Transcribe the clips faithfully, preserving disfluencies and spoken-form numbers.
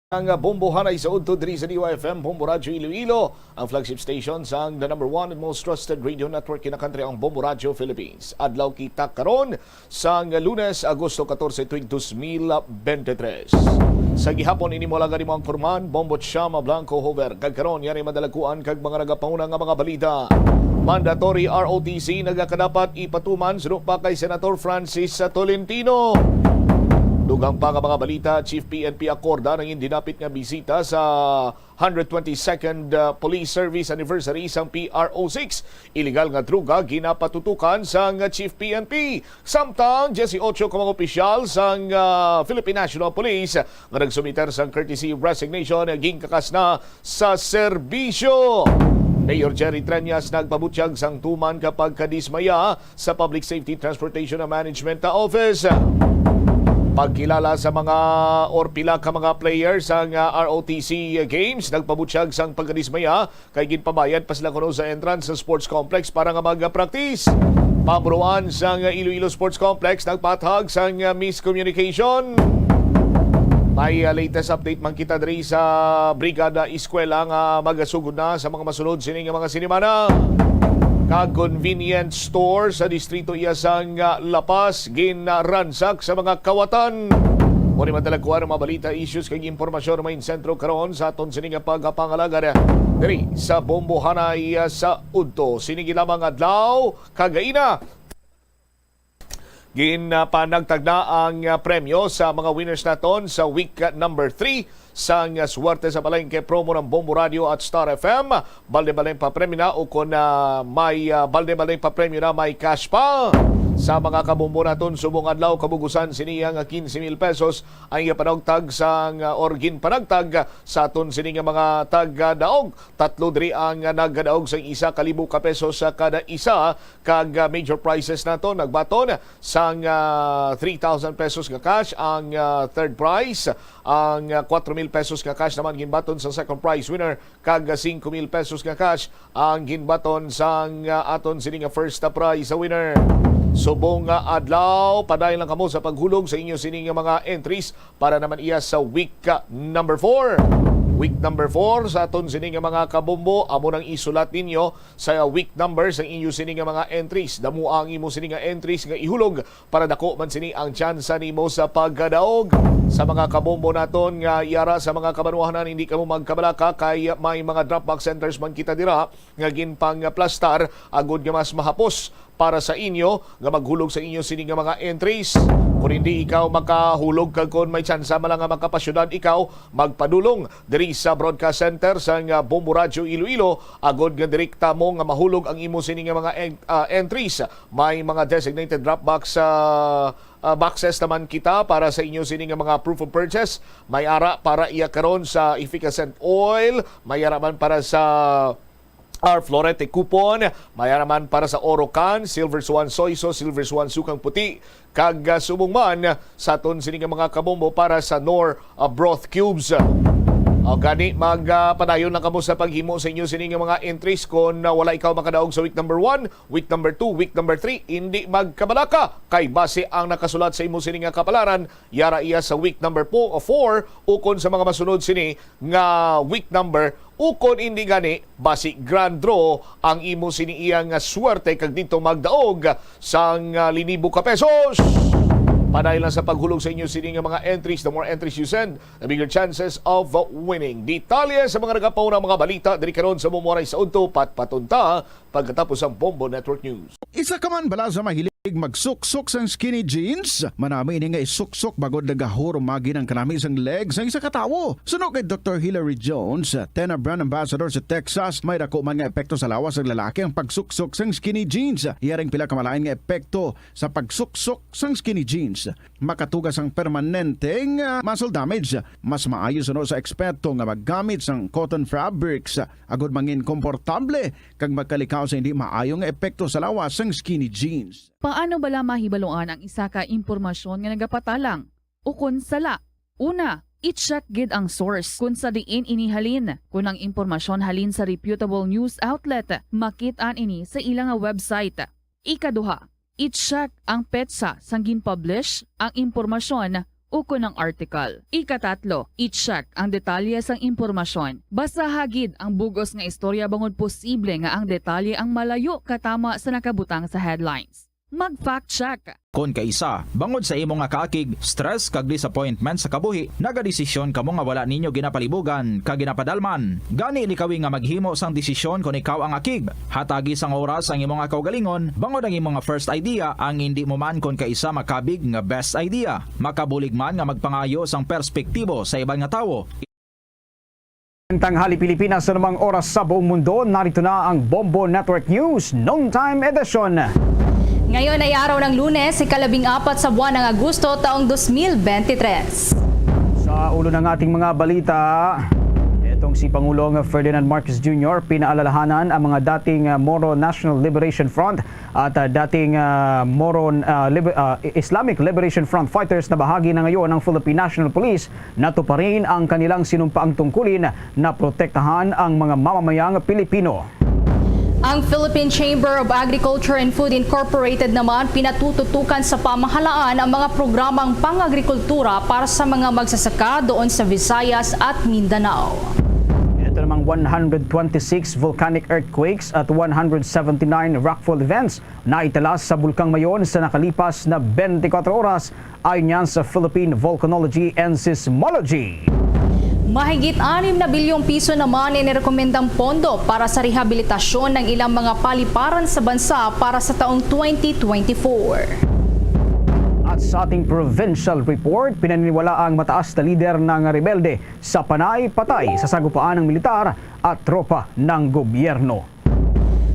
Ang Bombo Hanay sa udto diri sa D Y F M, Bombo Radyo Iloilo, ang flagship station sang the number one and most trusted radio network in the country, ang Bombo Radyo Philippines. Adlaw kita karon sang Lunes, Agosto catorce, tuig dos mil bente tres. Sa gihapon, ini mo lang mo ang kurman, Bombo Chama Blanco Hover. Kag karon, yari madalaguan kag mga nagapanguna nga mga balita. Mandatory R O T C nagakadapat ipatuman suno pa kay Senator Francis Tolentino. Dugang pa nga mga balita, Chief P N P Acorda nangin dinapit nga bisita sa hundred twenty-second, uh, Police Service Anniversary sang P R O six. Iligal nga droga ginapatutukan sang Chief P N P. Samtang diyesyocho ka mga opisyal sang, uh, Philippine National Police nga nagsumiter sang courtesy resignation gingkakas na sa serbisyo. Mayor Jerry Treñas nagpabutyag sang tuman ka pagkadismaya sa Public Safety Transportation and Management Office. Pagkilala sa mga or pila ka mga player sang, ah, R O T C Games nagpabutyag sang pagkadismaya kay ginpabayad pa sila kuno sa entrance sa sports complex para nga mag-practice. Pamunuan sang Iloilo Sports Complex nagpaathag sang, ah, miscommunication. May, ah, latest update man kita diri sa Brigada Eskwela nga magasugod na sa mga masunod sini nga mga sinimana. Kag convenience store sa distrito iya sang, ah, La Paz ginransak sa mga kawatan. Mao ni madalaguan ang mga balita, issues kag impormasyon nga main sentro karon sa aton sini nga pagpangalagad diri sa Bombo Hanay, ah, sa udto. Sini gid lamang adlaw, kagaina. Ginpanagtag na ang, ah, premyo sa mga winners naton sa week, ah, number three sang, ah, Swerte sa Palengke promo ng Bombo Radio at Star F M. Balde-baldeng papremyo na o kon, ah, may, ah, balde-baldeng papremyo na, may cash pa. Sa mga kabombo naton subong adlaw, kabugusan sini ang quince mil pesos ang ipanagtag sang, ah, or ginpanagtag sa aton sini nga mga taga-daog. Tatlo diri ang, ah, nagadaog sang isa ka libo ka pesos sa kada isa, kag, ah, major prizes nato nagbaton sang, ah, three thousand pesos nga cash ang, ah, third prize, ang, ah, kwatro mil pesos nga cash naman ginbaton sa second prize winner, kag, ah, singko mil pesos nga cash ang ginbaton sang, ah, aton sini nga first prize sa winner. Subong nga adlaw, padayon lang kamo sa paghulog sa inyo sini nga mga entries para naman iya sa week, ah, number four. Week number four sa aton sini nga mga kabombo, amo nang isulat ninyo sa week number sang inyo sini nga mga entries. Damo ang imo sini nga entries nga ihulog para dako man sini ang tsansa nimo sa pagkadaog. Sa mga kabombo naton nga yara sa mga kabanwahanan, hindi kamo magkabalaka kay may mga drop box centers man kita dira nga ginpangplastar agod nga mas mahapos para sa inyo nga maghulog sa inyo sini nga mga entries. Kung hindi ikaw makahulog kag kung may tsansa man lang nga makapasyudad ikaw, magpadulong diri sa Broadcast Center sang Bombo Radyo Iloilo agod nga direkta mo nga mahulog ang imo sini nga mga en-, ah, entries. May mga designated drop box, ah, ah, boxes naman kita para sa inyo sini nga mga proof of purchase. May ara para iya karon sa Efficascent Oil, may ara man para sa R Florete Coupon, may ara man para sa Oro Can, Silver Swan Soy Sauce, Silver Swan Sukang Puti, kag, ah, subong man sa aton sini nga mga kabombo para sa Knorr, ah, Broth Cubes. O gani, mag, ah, padayon lang kamo sa paghimo sa inyo sini nga mga entries. Kon, ah, wala ikaw makadaog sa week number one, week number two, week number three, hindi magkabalaka kay base ang nakasulat sa imo sini nga kapalaran, yara iya sa week number po, four, ukon sa mga masunod sini nga week number, ukon hindi gani, basi grand draw ang imo sini iya nga swerte kag dito magdaog sang, ah, linibo ka pesos. Padayon lang sa paghulog sa inyo sini nga mga entries. The more entries you send, the bigger chances of winning. Detalye sa mga nagapauna mga balita diri karon sa Bombo Hanay sa udto, patpaton ta pagkatapos ang Bombo Network News. Isa ka man bala sa mahilig magsuksok sang skinny jeans? Manami ini nga isuksok bangod nagahurumagi ang kanami sang leg sang isa ka tawo. Suno kay Doktor Hilary Jones, Tena brand ambassador sa Texas, may dako man nga epekto sa lawas sang lalaki ang pagsuksok sang skinny jeans. Iya ring pila ka malain nga epekto sa pagsuksok sang skinny jeans. Makatuga sang permanenteng, ah, muscle damage. Mas maayo suno sa eksperto nga maggamit sang cotton fabrics agud mangin komportable kag magkalikaw sa hindi maayo nga epekto sa lawas sang skinny jeans. Paano bala mahibaluan ang isa ka impormasyon nga nagapatalang ukon sala? Una, i-check gid ang source kon sa diin ini halin. Kon ang impormasyon halin sa reputable news outlet, makit-an ini sa ila nga website. Ikaduha, i-check ang petsa sang gin-publish ang impormasyon ukon ang article. Ikatatlo, i-check ang detalye sang impormasyon. Basaha gid ang bug-os nga istorya bangod posible nga ang detalye ang malayo katama sa nakabutang sa headlines. Mag-fact check. Kon kaisa, bangod sa imo nga kaakig, stress kag disappointment sa kabuhi, nagadesisyon kamo nga wala ninyo ginapalibugan kag ginapadalman. Gani likawi nga maghimo sang desisyon kon ikaw ang akig. Hatagi sang oras ang imo nga kaugalingon, bangod ang imo nga first idea ang indi mo man kon kaisa makabig nga best idea. Makabulig man nga magpangayo sang perspektibo sa iban nga tawo. Tanghali Pilipinas, sa anumang oras sa buong mundo, narito na ang Bombo Network News Noontime Edition. Ngayon ay araw ng Lunes, ikalabing apat sa buwan ng Agosto, taong dos mil bente tres. Sa ulo ng ating mga balita, itong si Pangulong Ferdinand Marcos Junior pinaalalahanan ang mga dating, ah, Moro National Liberation Front at, ah, dating, ah, Moro, ah, Liber-, ah, Islamic Liberation Front fighters na bahagi na ngayon ng Philippine National Police. Natuparin ang kanilang sinumpaang tungkulin na protektahan ang mga mamamayang Pilipino. Ang Philippine Chamber of Agriculture and Food Incorporated naman pinatututukan sa pamahalaan ang mga programang pang-agrikultura para sa mga magsasaka doon sa Visayas at Mindanao. Ito namang one hundred twenty-six volcanic earthquakes at one hundred seventy-nine rockfall events na italas sa Bulkang Mayon sa nakalipas na twenty-four oras, ayon yan sa Philippine Volcanology and Seismology. Mahigit anim na bilyong piso naman ang nirekomendang pondo para sa rehabilitasyon ng ilang mga paliparan sa bansa para sa taong twenty twenty-four. At sa ating provincial report, pinaniniwala ang mataas na lider ng rebelde sa panay patay sa sagupaan ng militar at tropa ng gobyerno.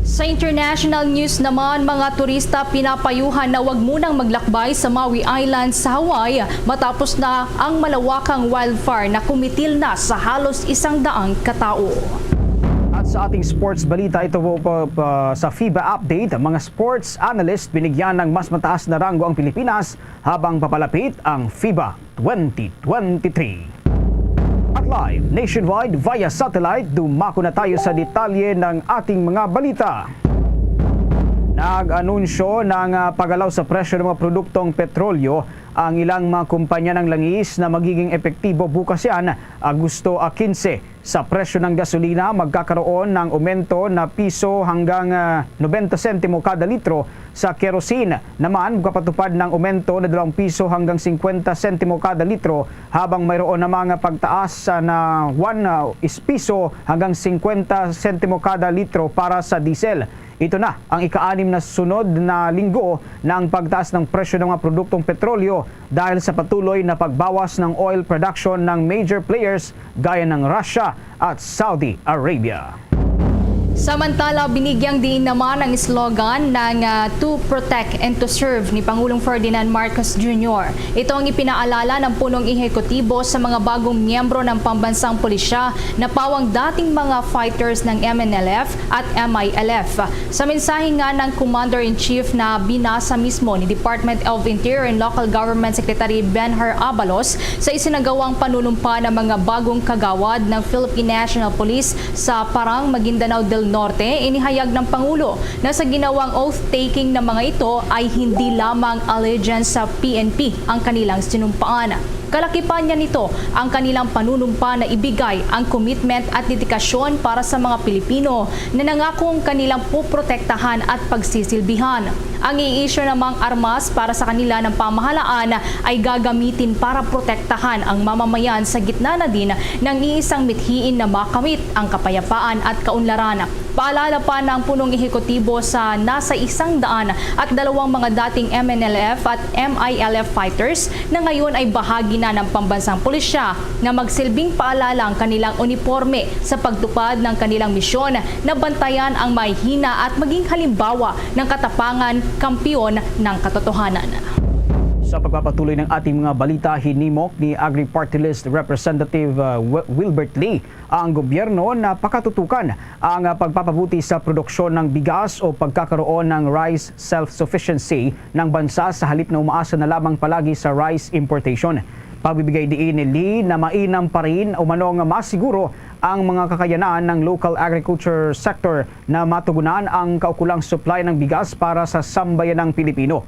Sa international news naman, mga turista pinapayuhan na wag munang maglakbay sa Maui Island sa Hawaii matapos na ang malawakang wildfire na kumitil na sa halos isang daang katao. At sa ating sports balita, ito po pa, pa, sa FIBA update, mga sports analyst binigyan ng mas mataas na ranggo ang Pilipinas habang papalapit ang FIBA twenty twenty-three. At live nationwide via satellite, dumako na tayo sa detalye ng ating mga balita. Nag-anunsyo ng, ah, pagalaw sa presyo ng mga produktong petrolyo ang ilang mga kumpanya ng langis na magiging epektibo bukas yan, Agosto, ah, kinse. Sa presyo ng gasolina, magkakaroon ng aumento na piso hanggang, ah, nobenta sentimo kada litro. Sa kerosene naman, magpapatupad ng aumento na dalawang piso hanggang singkwenta sentimo kada litro, habang mayroon namang pagtaas, ah, na one, ah, is piso hanggang singkwenta sentimo kada litro para sa diesel. Ito na ang ika-anim na sunod na linggo ng pagtaas ng presyo ng mga produktong petrolyo dahil sa patuloy na pagbawas ng oil production ng major players gaya ng Russia at Saudi Arabia. Samantala, binigyang diin naman ang slogan ng, ah, "To Protect and to Serve" ni Pangulong Ferdinand Marcos Junior. Ito ang ipinaalala ng punong ehekutibo sa mga bagong miyembro ng pambansang pulisya na pawang dating mga fighters ng M N L F at M I L F. Sa mensahe nga ng Commander-in-Chief na binasa mismo ni Department of Interior and Local Government Secretary Benhur Abalos sa isinagawang panunumpa ng mga bagong kagawad ng Philippine National Police sa Parang, Maguindanao del Norte, inihayag ng Pangulo na sa ginawang oath-taking na mga ito ay hindi lamang allegiance sa P N P ang kanilang sinumpaan. Kalakipan niya nito ang kanilang panunumpa na ibigay ang commitment at dedikasyon para sa mga Pilipino na nangakong kanilang puprotektahan at pagsisilbihan. Ang i-issue namang armas para sa kanila ng pamahalaan ay gagamitin para protektahan ang mamamayan sa gitna na din ng iisang mithiin na makamit ang kapayapaan at kaunlaran. Paalala pa ng punong ehekutibo sa nasa isang daan at dalawang mga dating M N L F at M I L F fighters na ngayon ay bahagi na ng pambansang pulisya na magsilbing paalala ang kanilang uniporme sa pagtupad ng kanilang misyon na bantayan ang mahihina at maging halimbawa ng katapangan, kampiyon ng katotohanan. Sa pagpapatuloy ng ating mga balita, hinimok ni Agri Party List Representative, uh, Wi-, Wilbert Lee ang gobyerno na pakatutukan ang, ah, pagpapabuti sa produksyon ng bigas o pagkakaroon ng rice self-sufficiency ng bansa sa halip na umaasa na lamang palagi sa rice importation. Pagbibigay diin ni Lee na mainam pa rin umano nga masiguro ang mga kakayanan ng local agriculture sector na matugunan ang kaukulang supply ng bigas para sa sambayanang Pilipino.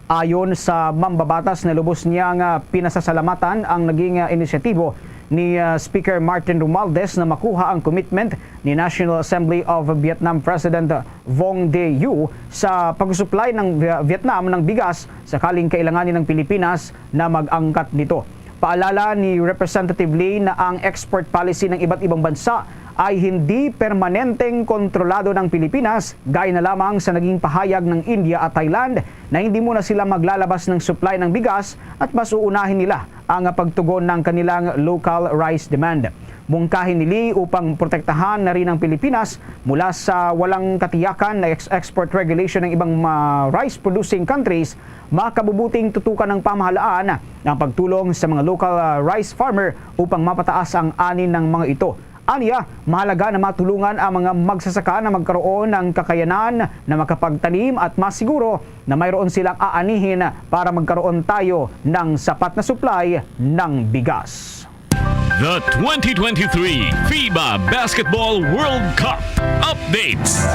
Ayon sa mambabatas, na lubos niya nga pinasasalamatan ang naging, ah, inisyatibo ni, ah, Speaker Martin Romualdez na makuha ang commitment ni National Assembly of Vietnam President Vong De Yu sa pagsusuplay ng Vi-, Vietnam ng bigas sakaling kailanganin ng Pilipinas na mag-angkat nito. Paalala ni Representative Lee na ang export policy ng iba't ibang bansa ay hindi permanenteng kontrolado ng Pilipinas, gaya na lamang sa naging pahayag ng India at Thailand na hindi muna sila maglalabas ng supply ng bigas at mas uunahin nila ang pagtugon ng kanilang local rice demand. Mungkahi ni Lee upang protektahan na rin ang Pilipinas mula sa walang katiyakan na ex-, export regulation ng ibang, ah, rice-producing countries, makabubuting tutukan ng pamahalaan ang pagtulong sa mga local, ah, rice farmer upang mapataas ang ani ng mga ito. Aniya, mahalaga na matulungan ang mga magsasaka na magkaroon ng kakayanan na makapagtanim at masiguro na mayroon silang aanihin para magkaroon tayo ng sapat na supply ng bigas. The twenty twenty-three FIBA Basketball World Cup updates.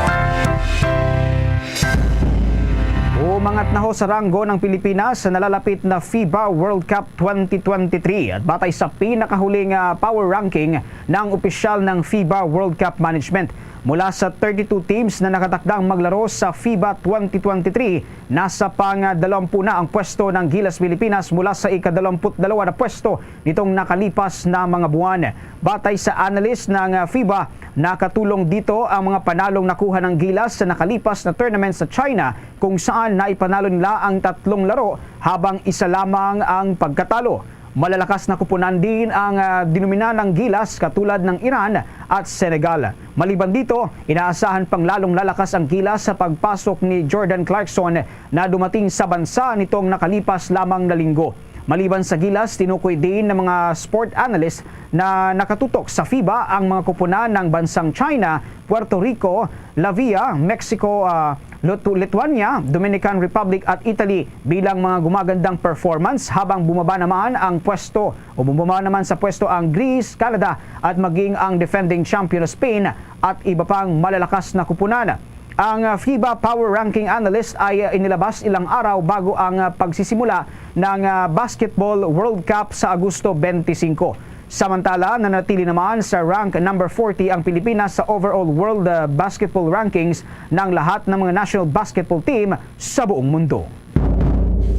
Umangat na ho sa ranggo ng Pilipinas sa nalalapit na FIBA World Cup twenty twenty-three. At batay sa pinakahuling, ah, power ranking ng opisyal ng FIBA World Cup Management, mula sa thirty-two teams na nakatakdang maglaro sa FIBA twenty twenty-three, nasa pang-dalawampu na ang pwesto ng Gilas Pilipinas mula sa ikadalawamput dalawa na pwesto nitong nakalipas na mga buwan. Batay sa analyst ng, ah, FIBA, nakatulong dito ang mga panalong nakuha ng Gilas sa nakalipas na tournament sa China, kung saan naipanalo nila ang tatlong laro habang isa lamang ang pagkatalo. Malalakas na kupunan din ang, ah, dinomina ng Gilas, katulad ng Iran at Senegal. Maliban dito, inaasahan pang lalong lalakas ang Gilas sa pagpasok ni Jordan Clarkson na dumating sa bansa nitong nakalipas lamang na linggo. Maliban sa Gilas, tinukoy din ng mga sport analyst na nakatutok sa FIBA ang mga kupunan ng bansang China, Puerto Rico, Latvia, Mexico, ah, Lutu-, Lithuania, Dominican Republic at Italy bilang mga gumagandang performance, habang bumaba naman ang pwesto o bumaba naman sa pwesto ang Greece, Canada at maging ang defending champion na Spain at iba pang malalakas na kupunan. Ang, ah, FIBA Power Ranking Analyst ay, ah, inilabas ilang araw bago ang, ah, pagsisimula ng, ah, Basketball World Cup sa Agosto twenty-five. Samantala, nanatili naman sa rank number forty ang Pilipinas sa overall World, ah, Basketball Rankings ng lahat ng mga national basketball team sa buong mundo.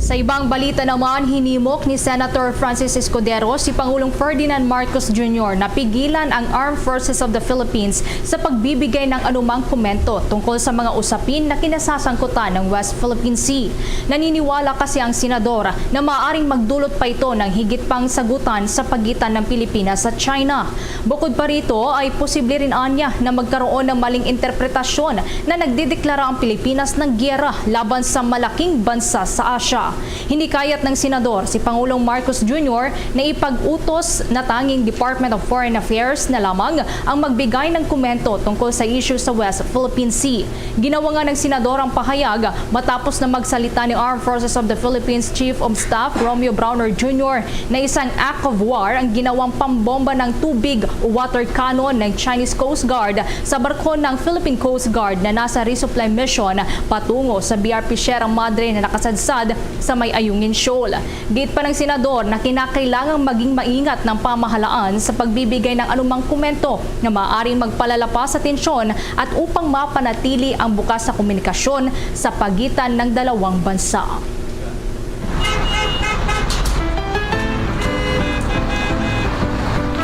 Sa ibang balita naman, hinimok ni Senator Francis Escudero si Pangulong Ferdinand Marcos Junior na pigilan ang Armed Forces of the Philippines sa pagbibigay ng anumang komento tungkol sa mga usapin na kinasasangkutan ng West Philippine Sea. Naniniwala kasi ang senador na maaaring magdulot pa ito ng higit pang sagutan sa pagitan ng Pilipinas at China. Bukod pa rito, ay posible rin anya na magkaroon ng maling interpretasyon na nagdedeklara ang Pilipinas ng giyera laban sa malaking bansa sa Asia. Hinikayat ng senador si Pangulong Marcos Junior na ipag-utos na tanging Department of Foreign Affairs na lamang ang magbigay ng komento tungkol sa issue sa West Philippine Sea. Ginawa nga ng senador ang pahayag matapos na magsalita ni Armed Forces of the Philippines Chief of Staff Romeo Brawner Junior na isang act of war ang ginawang pambomba ng tubig o water cannon ng Chinese Coast Guard sa barko ng Philippine Coast Guard na nasa resupply mission patungo sa B R P Sierra Madre na nakasadsad sa may Ayungin Shoal. Giit pa ng senador na kinakailangang maging maingat ng pamahalaan sa pagbibigay ng anumang komento na maaaring magpalala pa sa tensyon at upang mapanatili ang bukas na komunikasyon sa pagitan ng dalawang bansa.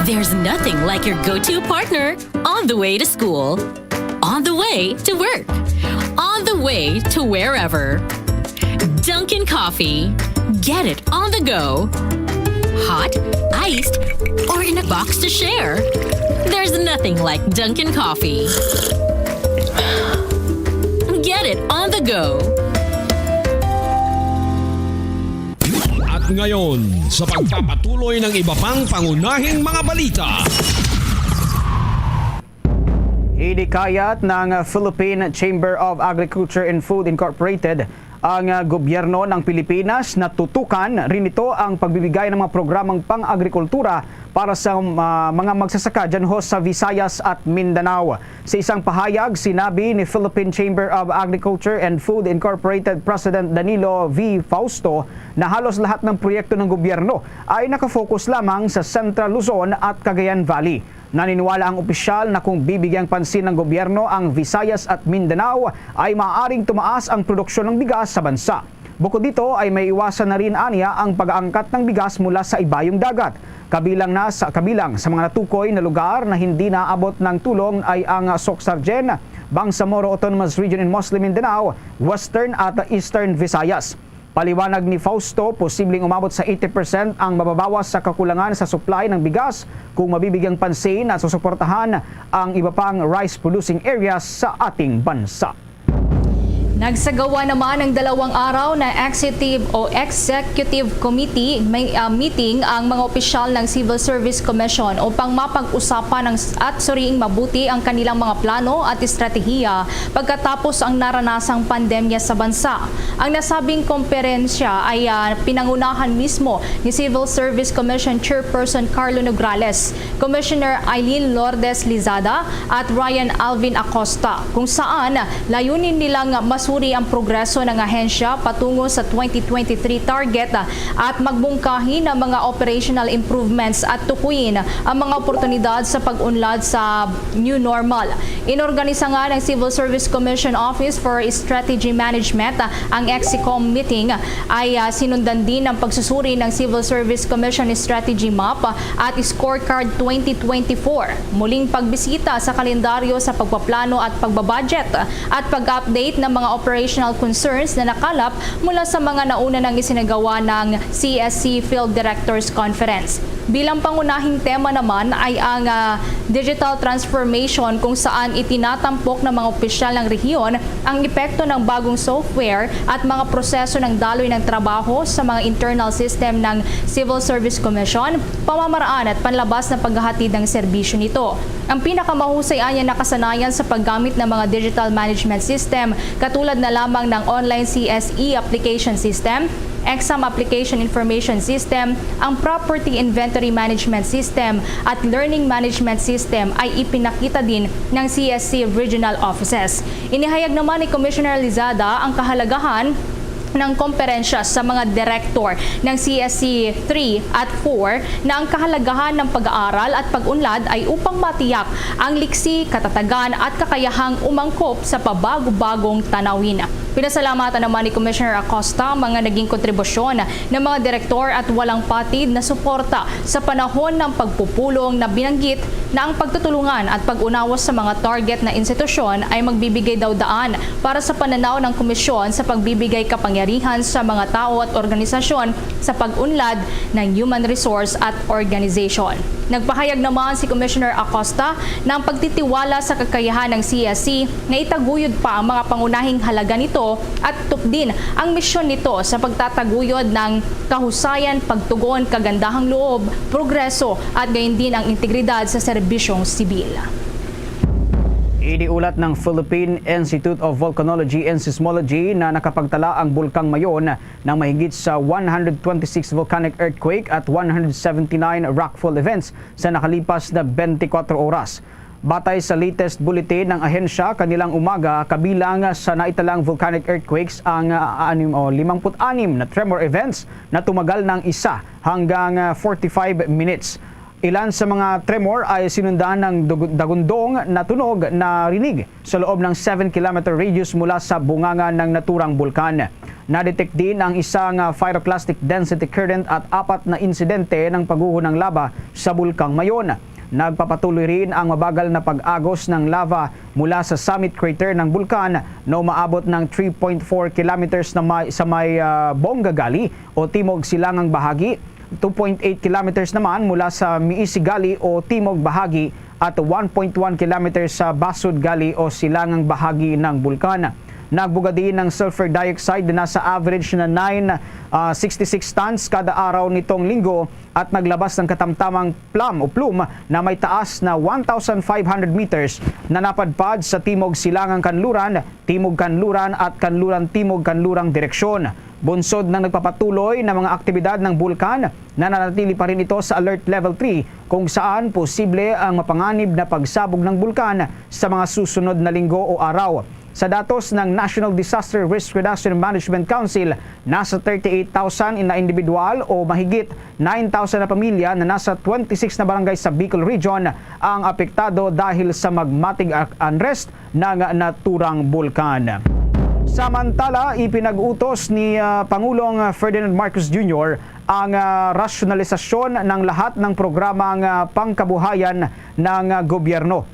There's nothing like your go-to partner on the way to school, on the way to work, on the way to wherever. Dunkin' Coffee. Get it on the go. Hot, iced, or in a box to share. There's nothing like Dunkin' Coffee. Get it on the go. At ngayon, sa pagpapatuloy ng iba pang pangunahing mga balita. Hinikayat ng Philippine Chamber of Agriculture and Food Incorporated Ang, ah, gobyerno ng Pilipinas, natutukan rin nito ang pagbibigay ng mga programang pang-agrikultura para sa, ah, mga magsasaka dyan ho sa Visayas at Mindanao. Sa isang pahayag, sinabi ni Philippine Chamber of Agriculture and Food Incorporated President Danilo V. Fausto na halos lahat ng proyekto ng gobyerno ay nakafocus lamang sa Central Luzon at Cagayan Valley. Naniniwala ang opisyal na kung bibigyang pansin ng gobyerno ang Visayas at Mindanao, ay maaaring tumaas ang produksyon ng bigas sa bansa. Bukod dito, ay may iwasan na rin aniya ang pag-aangkat ng bigas mula sa ibayong dagat. Kabilang na sa, kabilang sa mga natukoy na lugar na hindi naabot ng tulong ay ang Soccsksargen, Bangsamoro Autonomous Region in Mostly Mindanao, Western at Eastern Visayas. Paliwanag ni Fausto, posibleng umabot sa eighty percent ang mababawas sa kakulangan sa supply ng bigas kung mabibigyang pansin at susuportahan ang iba pang rice-producing areas sa ating bansa. Nagsagawa naman ng dalawang araw na executive o executive committee may, ah, meeting ang mga opisyal ng Civil Service Commission upang mapag-usapan ang s-, at suriing mabuti ang kanilang mga plano at estratehiya pagkatapos ang naranasang pandemya sa bansa. Ang nasabing komperensya ay, ah, pinangunahan mismo ni Civil Service Commission Chairperson Carlo Nograles, Commissioner Eileen Lourdes Lizada at Ryan Alvin Acosta, kung saan layunin nilang masuri ang progreso ng ahensya patungo sa twenty twenty-three target at magmungkahi ng mga operational improvements at tukuyin ang mga oportunidad sa pag-unlad sa new normal. Inorganisa nga ng Civil Service Commission Office for Strategy Management ang EXSICOM meeting ay, ah, sinundan din ng pagsusuri ng Civil Service Commission Strategy Map at Scorecard twenty twenty-four, muling pagbisita sa kalendaryo sa pagpaplano at pagbabudget at pag-update ng mga operational concerns na nakalap mula sa mga nauna nang isinagawa ng C S C Field Directors Conference. Bilang pangunahing tema naman ay ang, ah, digital transformation, kung saan itinatampok ng mga opisyal ng rehiyon ang epekto ng bagong software at mga proseso ng daloy ng trabaho sa mga internal system ng Civil Service Commission, pamamaraan at panlabas na paghahatid ng serbisyo nito. Ang pinakamahusay anya na kasanayan sa paggamit ng mga digital management system, katulad na lamang ng online C S E application system, exam application information system, ang property inventory management system, at learning management system, ay ipinakita din ng C S C regional offices. Inihayag naman ni Commissioner Lizada ang kahalagahan ng komperensya sa mga direktor ng C S C three at four na ang kahalagahan ng pag-aaral at pag-unlad ay upang matiyak ang liksi, katatagan at kakayahang umangkop sa pabago-bagong tanawin. Pinasalamatan naman ni Commissioner Acosta ang mga naging kontribusyon ng mga direktor at walang patid na suporta sa panahon ng pagpupulong na binanggit na ang pagtutulungan at pag-unawa sa mga target na institusyon ay magbibigay daw daan para sa pananaw ng komisyon sa pagbibigay kapangyarihan sa mga tao at organisasyon sa pag-unlad ng human resource at organization. Nagpahayag naman si Commissioner Acosta na ang pagtitiwala sa kakayahan ng C S C na itaguyod pa ang mga pangunahing halaga nito at tupdin ang misyon nito sa pagtataguyod ng kahusayan, pagtugon, kagandahang loob, progreso, at gayon din ang integridad sa serbisyong sibil. Iniulat ng Philippine Institute of Volcanology and Seismology na nakapagtala ang Bulkang Mayon ng mahigit sa one hundred twenty-six volcanic earthquake at one hundred seventy-nine rockfall events sa nakalipas na twenty-four oras. Batay sa latest bulletin ng ahensya, kanilang umaga, kabilang sa naitalang volcanic earthquakes ang, ah, anim, o, limampu't anim na tremor events na tumagal ng isa hanggang, ah, forty-five minutes. Ilan sa mga tremor ay sinundan ng dug-, dagundong na tunog na rinig sa loob ng seven kilometer radius mula sa bunganga ng naturang bulkan. Na-detect din ang isang, ah, pyroclastic density current at apat na insidente ng pagguho ng lava sa Bulkang Mayon. Nagpapatuloy rin ang mabagal na pag-agos ng lava mula sa summit crater ng bulkan na umaabot ng three point four kilometers na may, sa may, ah, Bonga Gully o timog silangang bahagi, two point eight kilometers naman mula sa Miisi Gully o timog bahagi, at one point one kilometers sa Basud Gully o silangang bahagi ng bulkan. Nagbugadi ng sulfur dioxide na nasa average na nine, ah, sixty-six tons kada araw nitong linggo at naglabas ng katamtamang plum o plume na may taas na one thousand five hundred meters na napadpad sa timog silangang kanluran, timog kanluran at kanluran timog kanlurang direksyon. Bunsod ng nagpapatuloy na mga aktibidad ng bulkan, nananatili pa rin ito sa Alert Level three, kung saan posible ang mapanganib na pagsabog ng bulkan sa mga susunod na linggo o araw. Sa datos ng National Disaster Risk Reduction Management Council, nasa thirty-eight thousand na individual o mahigit nine thousand na pamilya na nasa twenty-six na barangay sa Bicol Region ang apektado dahil sa magmatic unrest ng naturang bulkan. Samantala, ipinag-utos ni, ah, Pangulong Ferdinand Marcos Junior ang, ah, rasyonalisasyon ng lahat ng programang, ah, pangkabuhayan ng, ah, gobyerno.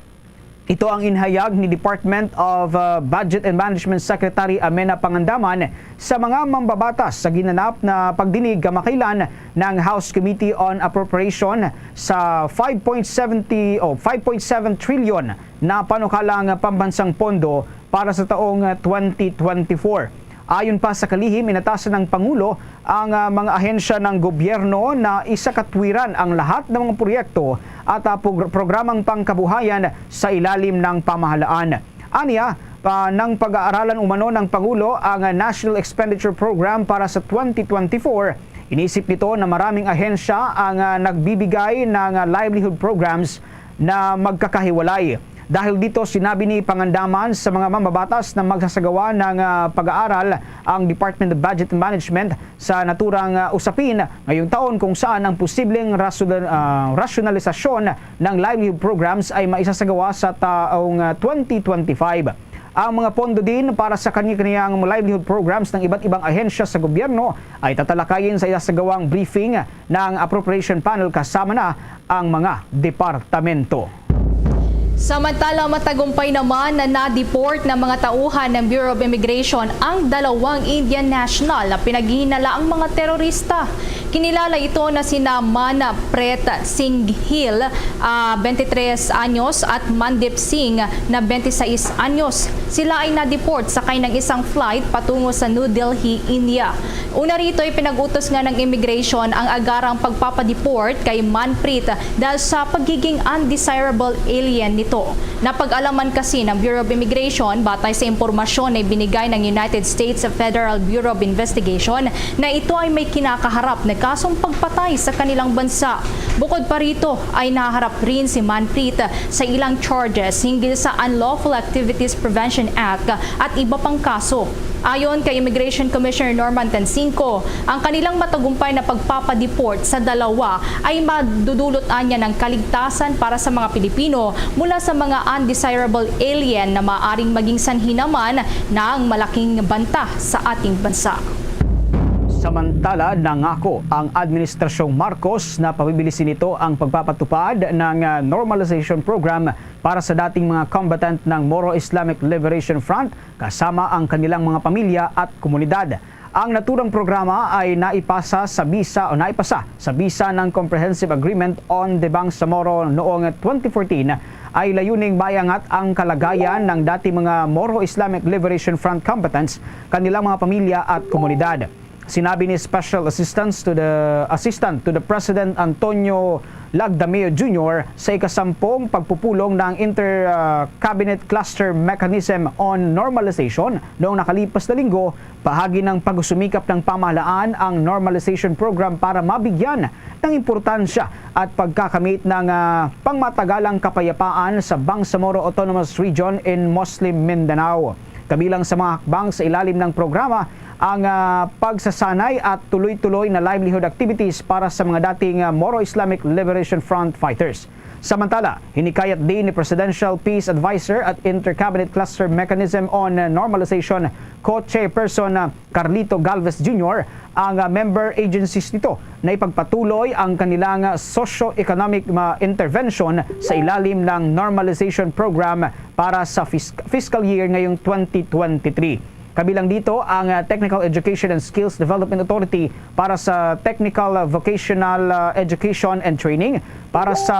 Ito ang inhayag ni Department of, ah, Budget and Management Secretary Amenah Pangandaman sa mga mambabatas sa ginanap na pagdinig kamakailan ng House Committee on Appropriation sa five point seventy o five point seven trillion na panukalang pambansang pondo para sa taong twenty twenty-four. Ayon pa sa kalihim, inatasan ng Pangulo ang, ah, mga ahensya ng gobyerno na isakatwiran ang lahat ng mga proyekto at, ah, pog-, programang pangkabuhayan sa ilalim ng pamahalaan. Aniya, pa, nang pag-aaralan umano ng Pangulo ang, ah, National Expenditure Program para sa twenty twenty-four, inisip nito na maraming ahensya ang, ah, nagbibigay ng, ah, livelihood programs na magkakahiwalay. Dahil dito, sinabi ni Pangandaman sa mga mambabatas na magsasagawa ng, ah, pag-aaral ang Department of Budget and Management sa naturang, ah, usapin ngayong taon, kung saan ang posibleng rasyonal-, ah, rasyonalisasyon ng livelihood programs ay maisasagawa sa taong, ah, twenty twenty-five. Ang mga pondo din para sa kanya-kanyang livelihood programs ng iba't ibang ahensya sa gobyerno ay tatalakayin sa isasagawang briefing ng Appropriation Panel, kasama na ang mga departamento. Samantala, matagumpay naman na na-deport ng mga tauhan ng Bureau of Immigration ang dalawang Indian national na pinaghihinalaang mga terorista. Kinilala ito na sina Manpreet Singh Gill, ah, twenty-three anyos, at Mandeep Singh, na twenty-six anyos. Sila ay na-deport sakay ng isang flight patungo sa New Delhi, India. Una rito, ipinag-utos nga ng immigration ang agarang pagpapadeport kay Manpreet dahil sa pagiging undesirable alien nito. Napag-alaman kasi ng Bureau of Immigration, batay sa impormasyon na ibinigay ng United States Federal Bureau of Investigation, na ito ay may kinakaharap na kasong pagpatay sa kanilang bansa. Bukod pa rito, ay naharap rin si Manpreet sa ilang charges hinggil sa Unlawful Activities Prevention Act at iba pang kaso. Ayon kay Immigration Commissioner Norman Cansinco, ang kanilang matagumpay na pagpapadeport sa dalawa ay madudulot anya ng kaligtasan para sa mga Pilipino mula sa mga undesirable alien na maaring maging sanhi naman ng malaking banta sa ating bansa. Samantala, nangako ang Administrasyong Marcos na pabibilisin nito ang pagpapatupad ng, ah, normalization program para sa dating mga combatant ng Moro Islamic Liberation Front, kasama ang kanilang mga pamilya at komunidad. Ang naturang programa ay naipasa sa bisa o naipasa sa bisa ng Comprehensive Agreement on the Bangsamoro noong twenty fourteen, ay layuning maiangat ang kalagayan ng dati mga Moro Islamic Liberation Front combatants, kanilang mga pamilya at komunidad. Sinabi ni Special Assistance to the, Assistant to the President Antonio Lagdameo Junior sa ikasampung pagpupulong ng Inter, ah, Cabinet Cluster Mechanism on Normalization noong nakalipas na linggo, bahagi ng pagsusumikap ng pamahalaan ang normalization program para mabigyan ng importansya at pagkakamit ng, ah, pangmatagalang kapayapaan sa Bangsamoro Autonomous Region in Muslim Mindanao. Kabilang sa mga hakbang sa ilalim ng programa ang, ah, pagsasanay at tuloy-tuloy na livelihood activities para sa mga dating, ah, Moro Islamic Liberation Front fighters. Samantala, hinikayat din ni Presidential Peace Advisor at Inter-Cabinet Cluster Mechanism on Normalization Co-Chairperson, ah, Carlito Galvez Junior ang, ah, member agencies nito na ipagpatuloy ang kanilang socio-economic, ah, intervention sa ilalim ng normalization program para sa fis-, fiscal year ngayong twenty twenty-three. Kabilang dito ang, ah, Technical Education and Skills Development Authority para sa technical, ah, vocational, ah, education and training, para sa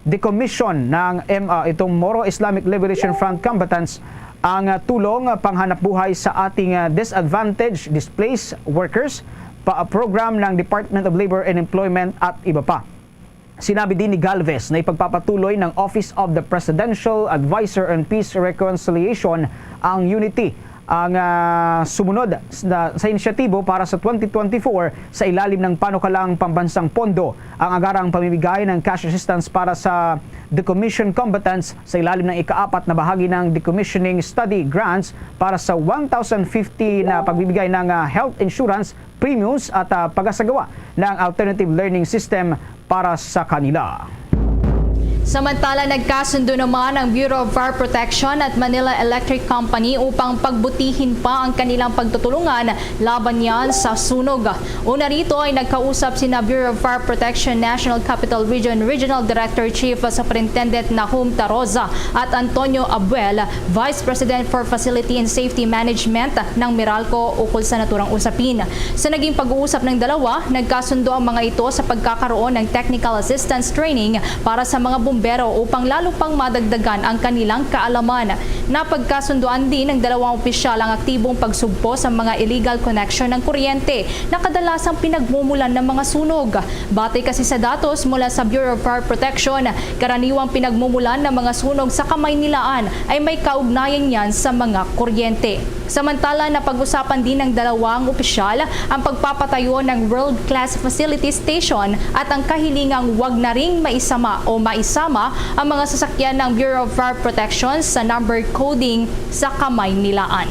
decommission ng M-, ah, itong Moro Islamic Liberation Front combatants ang, ah, tulong, ah, panghanapbuhay sa ating, ah, disadvantaged, displaced workers, pa, program ng Department of Labor and Employment at iba pa. Sinabi din ni Galvez na ipagpapatuloy ng Office of the Presidential Advisor on Peace Reconciliation ang UNITI ang, ah, sumunod sa, sa inisyatibo para sa twenty twenty-four sa ilalim ng panukalang pambansang pondo. Ang agarang pamimigay ng cash assistance para sa decommissioned combatants sa ilalim ng ikaapat na bahagi ng decommissioning study grants para sa one thousand fifty na pagbibigay ng, ah, health insurance premiums at, ah, pagasagawa ng alternative learning system para sa kanila. Samantala, nagkasundo naman ang Bureau of Fire Protection at Manila Electric Company upang pagbutihin pa ang kanilang pagtutulungan laban niyan sa sunog. Una rito ay nagkausap sina Bureau of Fire Protection National Capital Region Regional Director Chief Superintendent Nahum Taroza at Antonio Abuel, Vice President for Facility and Safety Management ng Meralco, ukol sa naturang usapin. Sa naging pag-uusap ng dalawa, nagkasundo ang mga ito sa pagkakaroon ng technical assistance training para sa mga bumbero upang lalo pang madagdagan ang kanilang kaalaman. Napagkasunduan din ng dalawang opisyal ang aktibong pagsugpo sa mga illegal connection ng kuryente na kadalasang pinagmumulan ng mga sunog. Batay kasi sa datos mula sa Bureau of Fire Protection, karaniwang pinagmumulan ng mga sunog sa Kamaynilaan ay may kaugnayan niyan sa mga kuryente. Samantala, napag-usapan din ng dalawang opisyal ang pagpapatayo ng world-class facility station at ang kahilingang wag na ring maisama o maisama ang mga sasakyan ng Bureau of Fire Protection sa number coding sa Kamaynilaan.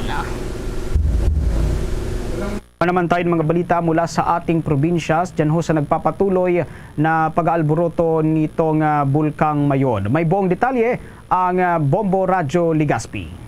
Naman tayo ng mga balita mula sa ating probinsya, dyan ho sa nagpapatuloy na pag-aalburoto nitong, ah, Bulkang Mayon. May buong detalye ang, ah, Bombo Radyo Legazpi.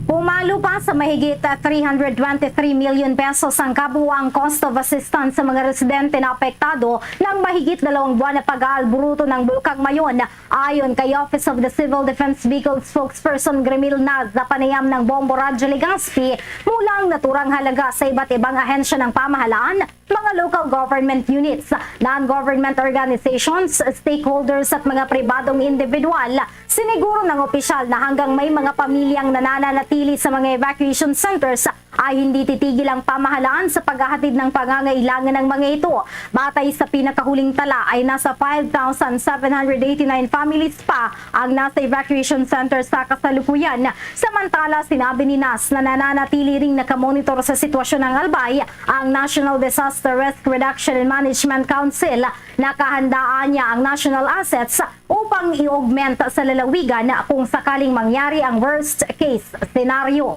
Pumalo pa sa mahigit three hundred twenty-three million pesos ang kabuuang cost of assistance sa mga residente na apektado ng mahigit dalawang buwan na pag-aalburuto ng Bulkang Mayon. Ayon kay Office of the Civil Defense Bicol spokesperson Grimil Naz, sa panayam ng Bombo Radyo Legazpi, mula ang naturang halaga sa iba't ibang ahensya ng pamahalaan, mga local government units, non-government organizations, stakeholders at mga pribadong individual. Siniguro ng opisyal na hanggang may mga pamilyang nananatili sa mga evacuation centers ay hindi titigil ang pamahalaan sa paghahatid ng pangangailangan ng mga ito. Batay sa pinakahuling tala ay nasa five thousand seven hundred eighty-nine families pa ang nasa evacuation center sa kasalukuyan. Samantala, sinabi ni Naz na nananatili ring nakamonitor sa sitwasyon ng Albay ang National Disaster Risk Reduction and Management Council. Nakahandaan niya ang national assets upang i-augment sa lalawigan kung sakaling mangyari ang worst case scenario.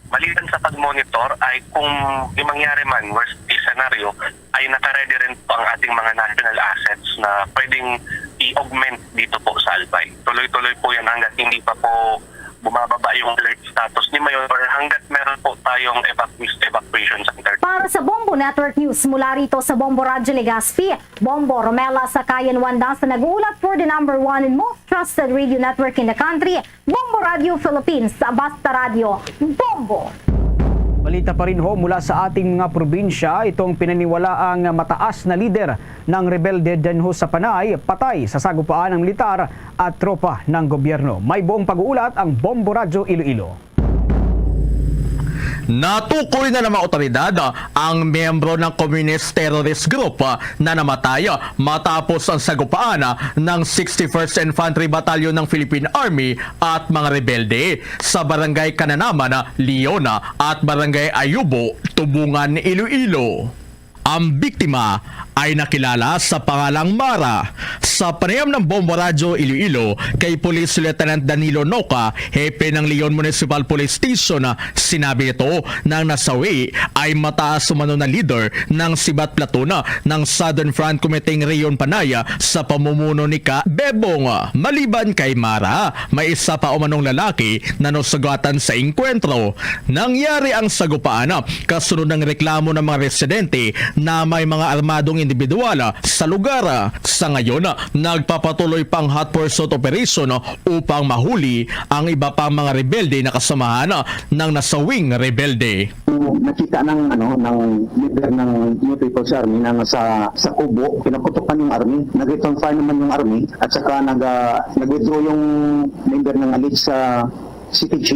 Maliban sa pag-monitor ay kung di mangyari man, worst case scenario, ay naka-ready rin po ang ating mga national assets na pwedeng i-augment dito po sa Albay. Tuloy-tuloy po yan hanggat hindi pa po bumababa yung alert status ni Mayon or hanggat meron po tayong evacuation center. Para sa Bombo Network News, mula rito sa Bombo Radyo Legazpi, Bombo Romela Sakayan Wanda sa nag-uulat for the number one and most trusted radio network in the country, Bombo Radio Philippines, basta radyo, bombo! Balita pa rin ho mula sa ating mga probinsya, itong pinaniwalaang mataas na lider ng rebelde dinho sa Panay, patay sa sagupaan ng militar at tropa ng gobyerno. May buong pag-uulat ang Bombo Radyo Iloilo. Natukoy na ng mga otoridad ang miyembro ng Communist Terrorist Group na namatay matapos ang sagupaan ng sixty-first Infantry Battalion ng Philippine Army at mga rebelde sa Barangay Cananaman, Leon at Barangay Ayubo, Tubungan, Iloilo. Ang biktima ay nakilala sa pangalang Mara. Sa panayam ng Bombo Radyo Iloilo kay Police Lieutenant Danilo Noca, hepe ng Leon Municipal Police Station, sinabi nito na ang nasawi ay mataas umano na leader ng Sibat Platoon ng Southern Front Committee Region Panay sa pamumuno ni Ka Bebong. Maliban kay Mara, may isa pa umanong lalaki na nasugatan sa engkwentro. Nangyari ang sagupaan kasunod ng reklamo ng mga residente na may mga armadong individual sa lugar. Sa ngayon, nagpapatuloy pang hot pursuit operation upang mahuli ang iba pang mga rebelde na kasamahan ng nasawing rebelde. Nakita ng, ano, ng leader ng New People's Army na nasa sa kubo, pinaputukan yung army. Nag-return fire naman yung army at saka nag, ah, nag-withdraw yung member ng alleged sa C P G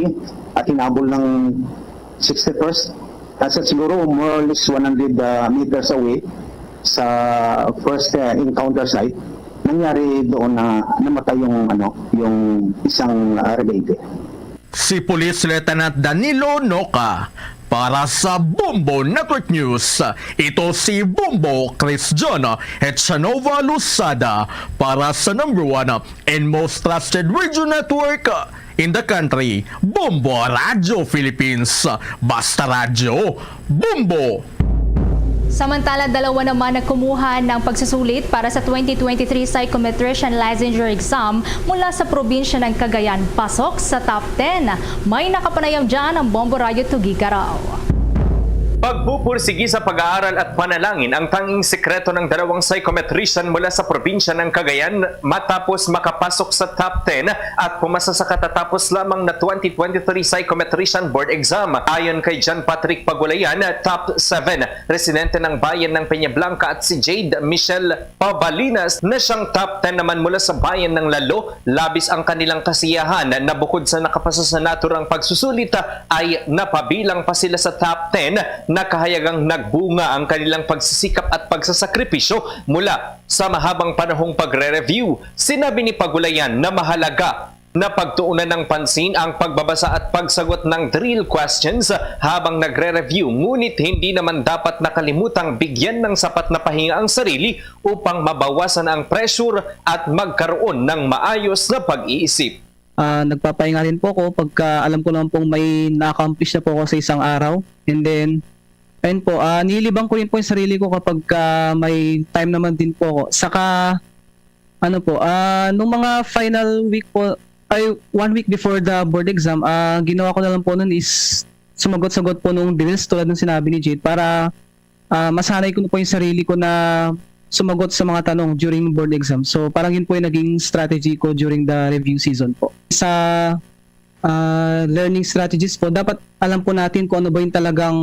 at hinabol ng sixty-first. Nasa siguro more or less one hundred, ah, meters away sa first, ah, encounter site. Nangyari doon na namatay yung, ano, yung isang, ah, rebelde. Si Police Lieutenant Danilo Noca para sa Bombo Network News. Ito si Bombo Chris John Echanova Losada para sa number one and most trusted radio network in the country, Bombo Radio Philippines. Basta Radyo, Bombo! Samantala, dalawa naman na kumuha ng pagsusulit para sa twenty twenty-three Psychometrician Licensure Exam mula sa probinsya ng Cagayan pasok sa top ten. May nakapanayam dyan ang Bombo Radio Tuguegarao. Pagpupursigi sa pag-aaral at panalangin ang tanging sikreto ng dalawang psychometrician mula sa probinsya ng Cagayan matapos makapasok sa top ten at pumasa sa katatapos lamang na twenty twenty-three Psychometrician Board Exam. Ayon kay John Patrick Pagulayan, top seven, residente ng bayan ng Peñablanca, at si Jade Michelle Pabalinas na siyang top ten naman mula sa bayan ng Lalo. Labis ang kanilang kasiyahan na bukod sa nakapasa sa naturang pagsusulit, ay napabilang pa sila sa top ten na kahayagang nagbunga ang kanilang pagsisikap at pagsasakripisyo mula sa mahabang panahong pagre-review. Sinabi ni Pagulayan na mahalaga na pagtuunan ng pansin ang pagbabasa at pagsagot ng drill questions habang nagre-review, ngunit hindi naman dapat nakalimutang bigyan ng sapat na pahinga ang sarili upang mabawasan ang pressure at magkaroon ng maayos na pag-iisip. Ah, nagpapahinga rin po ako pagka alam ko naman pong may na-accomplish na po ako sa isang araw. And then, ayun po, ah, nililibang ko rin po yung sarili ko kapag ka may time naman din po ako. Saka, ano po, ah, nung mga final week po, ay, one week before the board exam, ah, ginawa ko na lang po nun is sumagot-sagot po nung drills tulad ng sinabi ni Jade para, ah, masanay ko na po yung sarili ko na sumagot sa mga tanong during board exam. So, parang yun po yung naging strategy ko during the review season po. Sa, ah, learning strategies po, dapat alam po natin kung ano ba yung talagang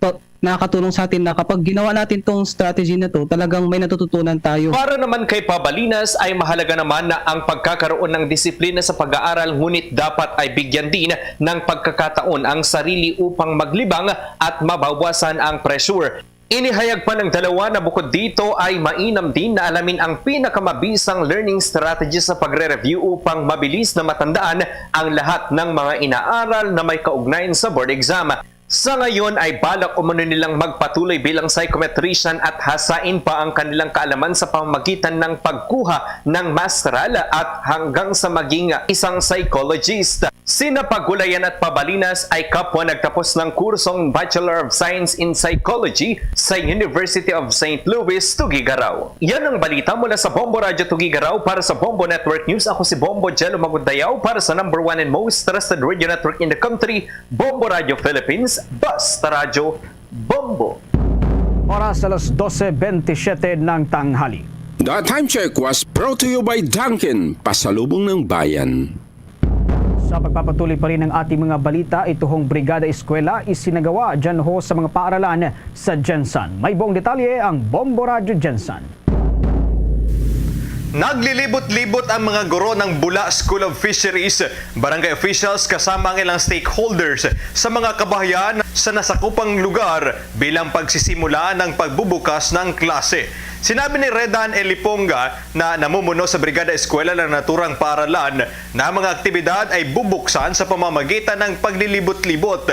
to-, nakakatulong sa atin na kapag ginawa natin tong strategy na to, talagang may natututunan tayo. Para naman kay Pabalinas ay mahalaga naman na ang pagkakaroon ng disiplina sa pag-aaral, ngunit dapat ay bigyan din ng pagkakataon ang sarili upang maglibang at mabawasan ang pressure. Inihayag pa ng dalawa na bukod dito ay mainam din na alamin ang pinakamabisang learning strategy sa pagre-review upang mabilis na matandaan ang lahat ng mga inaaral na may kaugnayan sa board exam. Sa ngayon ay balak umano nilang magpatuloy bilang psychometrician at hasain pa ang kanilang kaalaman sa pamamagitan ng pagkuha ng masteral at hanggang sa maging isang psychologist. Sina Pagulayan at Pabalinas ay kapwa nagtapos ng kursong Bachelor of Science in Psychology sa University of Saint Louis, Tuguegarao. Yan ang balita mula sa Bombo Radyo Tuguegarao. Para sa Bombo Network News, ako si Bombo Jello Magudayao para sa number one and most trusted radio network in the country, Bombo Radyo Philippines, Basta Radyo, Bombo. Oras alas dose bentisiete ng tanghali. The time check was brought to you by Dunkin, pasalubong ng bayan. Sa pagpapatuloy pa rin ng ating mga balita, ito hong Brigada Eskwela isinagawa dyan ho sa mga paaralan sa GenSan. May buong detalye ang Bombo Radyo GenSan. Naglilibot-libot ang mga guro ng Bula School of Fisheries, barangay officials kasama ang ilang stakeholders sa mga kabahayan sa nasakupang lugar bilang pagsisimula ng pagbubukas ng klase. Sinabi ni Redan Eliponga na namumuno sa Brigada Eskwela ng naturang paaralan na ang mga aktibidad ay bubuksan sa pamamagitan ng paglilibot-libot.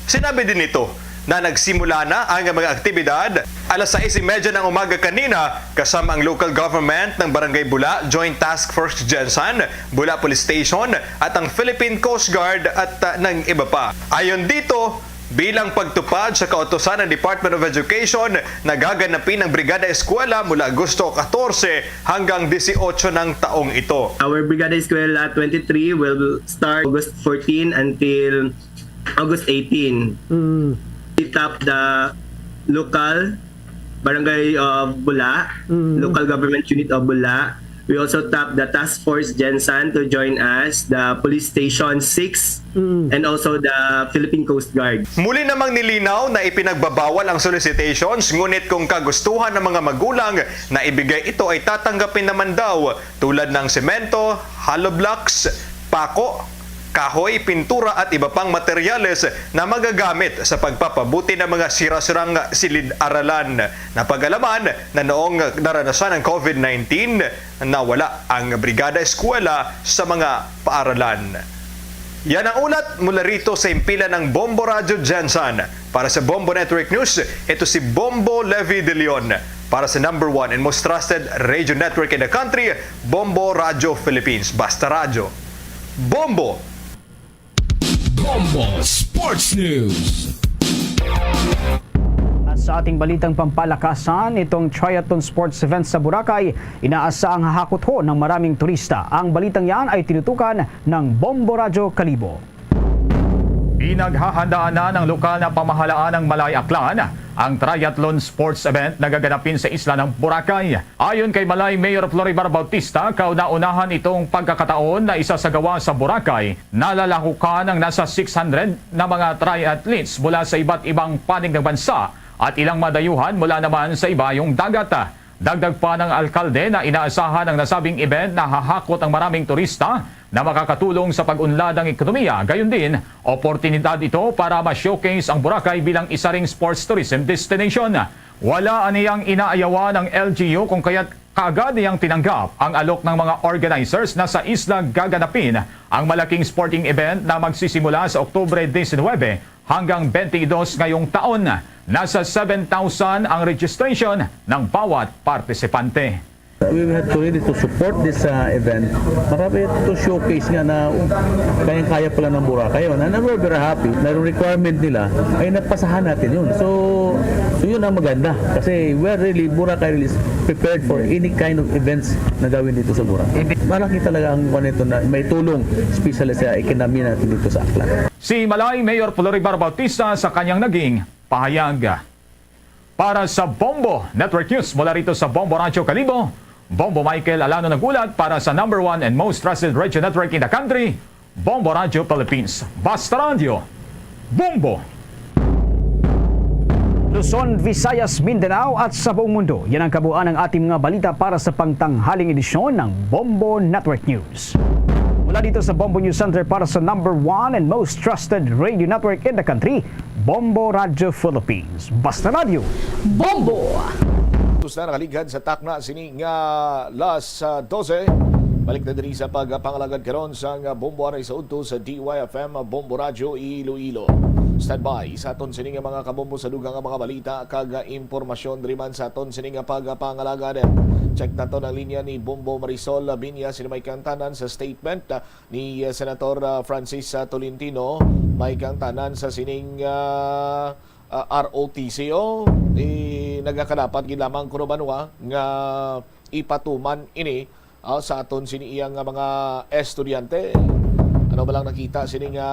Sinabi din nito na nagsimula na ang mga aktibidad alas sais y media ng umaga kanina kasama ang local government ng Barangay Bula, Joint Task Force GenSan, Bula Police Station at ang Philippine Coast Guard at, ah, ng iba pa. Ayon dito, bilang pagtupad sa kautusan ng Department of Education, nagaganapin ang Brigada Eskwela mula Agosto katorse hanggang disiotso ng taong ito. Our Brigada Eskwela twenty-three will start August fourteen until August eighteen. Mm. We tap the local barangay of Bula, Mm. local government unit of Bula. We also tap the Task Force GenSan to join us, the Police Station six, Mm. and also the Philippine Coast Guard. Muli namang nilinaw na ipinagbabawal ang solicitations, ngunit kung kagustuhan ng mga magulang na ibigay ito ay tatanggapin naman daw, tulad ng semento, hollow blocks, pako, kahoy, pintura at iba pang materyales na magagamit sa pagpapabuti ng mga sira-sirang silid-aralan. Napag-alaman na noong naranasan ang COVID nineteen, nawala ang Brigada Eskwela sa mga paaralan. Yan ang ulat mula rito sa himpilan ng Bombo Radyo Gensan. Para sa Bombo Network News, ito si Bombo Levi De Leon. Para sa number one and most trusted radio network in the country, Bombo Radyo Philippines. Basta Radyo. Bombo! Bombo Sports News. At sa ating balitang pampalakasan, itong triathlon sports event sa Boracay, inaasahang hahakuthon ng maraming turista. Ang balitang yan ay tinutukan ng Bombo Radyo Kalibo. Pinaghahandaan na ng lokal na pamahalaan ng Malay Aklan ang triathlon sports event na gaganapin sa isla ng Boracay. Ayon kay Malay Mayor Floribar Bautista, kauna-unahan itong pagkakataon na isasagawa sa Boracay. Nalalahukan ang nasa six hundred na mga triathletes mula sa iba't ibang panig ng bansa at ilang madayuhan mula naman sa ibayong dagat. Dagdag pa ng alkalde na inaasahan ang nasabing event na hahakot ang maraming turista na makakatulong sa pag-unlad ng ekonomiya. Gayon din, oportunidad ito para ma-showcase ang Boracay bilang isa ring sports tourism destination. Wala aniyang inaayawan ang L G U kung kaya't kaagad niyang tinanggap ang alok ng mga organizers na sa isla gaganapin ang malaking sporting event na magsisimula sa Oktubre diecinuebe hanggang twenty-dos ngayong taon. Nasa seven thousand ang registration ng bawat partisipante. We have to really to support this uh, event. Marami to showcase nga na oh, kayang-kaya pala ng Boracay. Yun. And we're very happy na yung requirement nila ay napasahan natin yun. So, so yun ang maganda. Kasi we're really, Boracay really is prepared for any kind of events na gawin dito sa Boracay. Malaki talaga ang kwan nito na may tulong, especially sa ekonomiya natin dito sa Aklan. Si Malay Mayor Floribar Bautista sa kanyang naging pahayag. Para sa Bombo Network News, mula rito sa Bombo Radyo Kalibo, Bombo Michael Alano nag-ulat. Para sa number one and most trusted radio network in the country, Bombo Radyo Philippines. Basta Radyo, Bombo! Luzon, Visayas, Mindanao at sa buong mundo. Yan ang kabuuan ng ating mga balita para sa pangtanghaling edisyon ng Bombo Network News. Mula dito sa Bombo News Center para sa number one and most trusted radio network in the country, Bombo Radyo Philippines. Basta Radyo, Bombo! Tapos na nakaligad sa takna sini nga las ah, dose. Balik na diri sa pagpangalagad karon sang Bombo aray sa udto sa D Y F M Bombo Radyo Iloilo. Standby sa aton sini nga mga kabombo sa dugang nga mga balita kag impormasyon diri man sa aton sini nga pagpangalagad. Check naton ang linya ni Bombo Marisol Binya, sino may kantanan sa statement ni Senator ah, Francis ah, Tolentino. May kantanan sa sining ah, ah, R O T C, oh, eh, nagakadapat gid lamang kuno ba nga ipatuman ini ah, sa aton sini iya nga mga estudyante. Ano ba lang nakita sini nga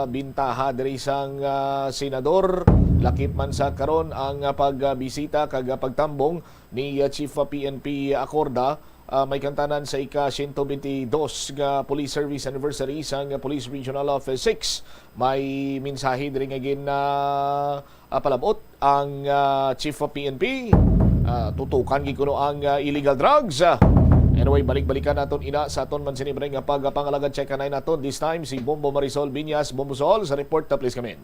bintaha diri sang ah, senador? Lakip man sa karon ang ah, pagbisita kag ah, pagtambong ni ah, Chief ah, P N P Acorda, ah, may kantanan sa ika siyento bentidós nga Police Service Anniversary sang Police Regional Office six. May mensahe diri nga gin ah, ah, palabot ang ah, Chief of P N P. Ah, tutukan gid kuno ang ah, illegal drugs. Ah, anyway, balik-balikan naton ina sa aton man sini nga pagpangalagad. Check anay naton this time si Bombo Marisol Binyas. Bombo Sol, sa report, ah, please come in.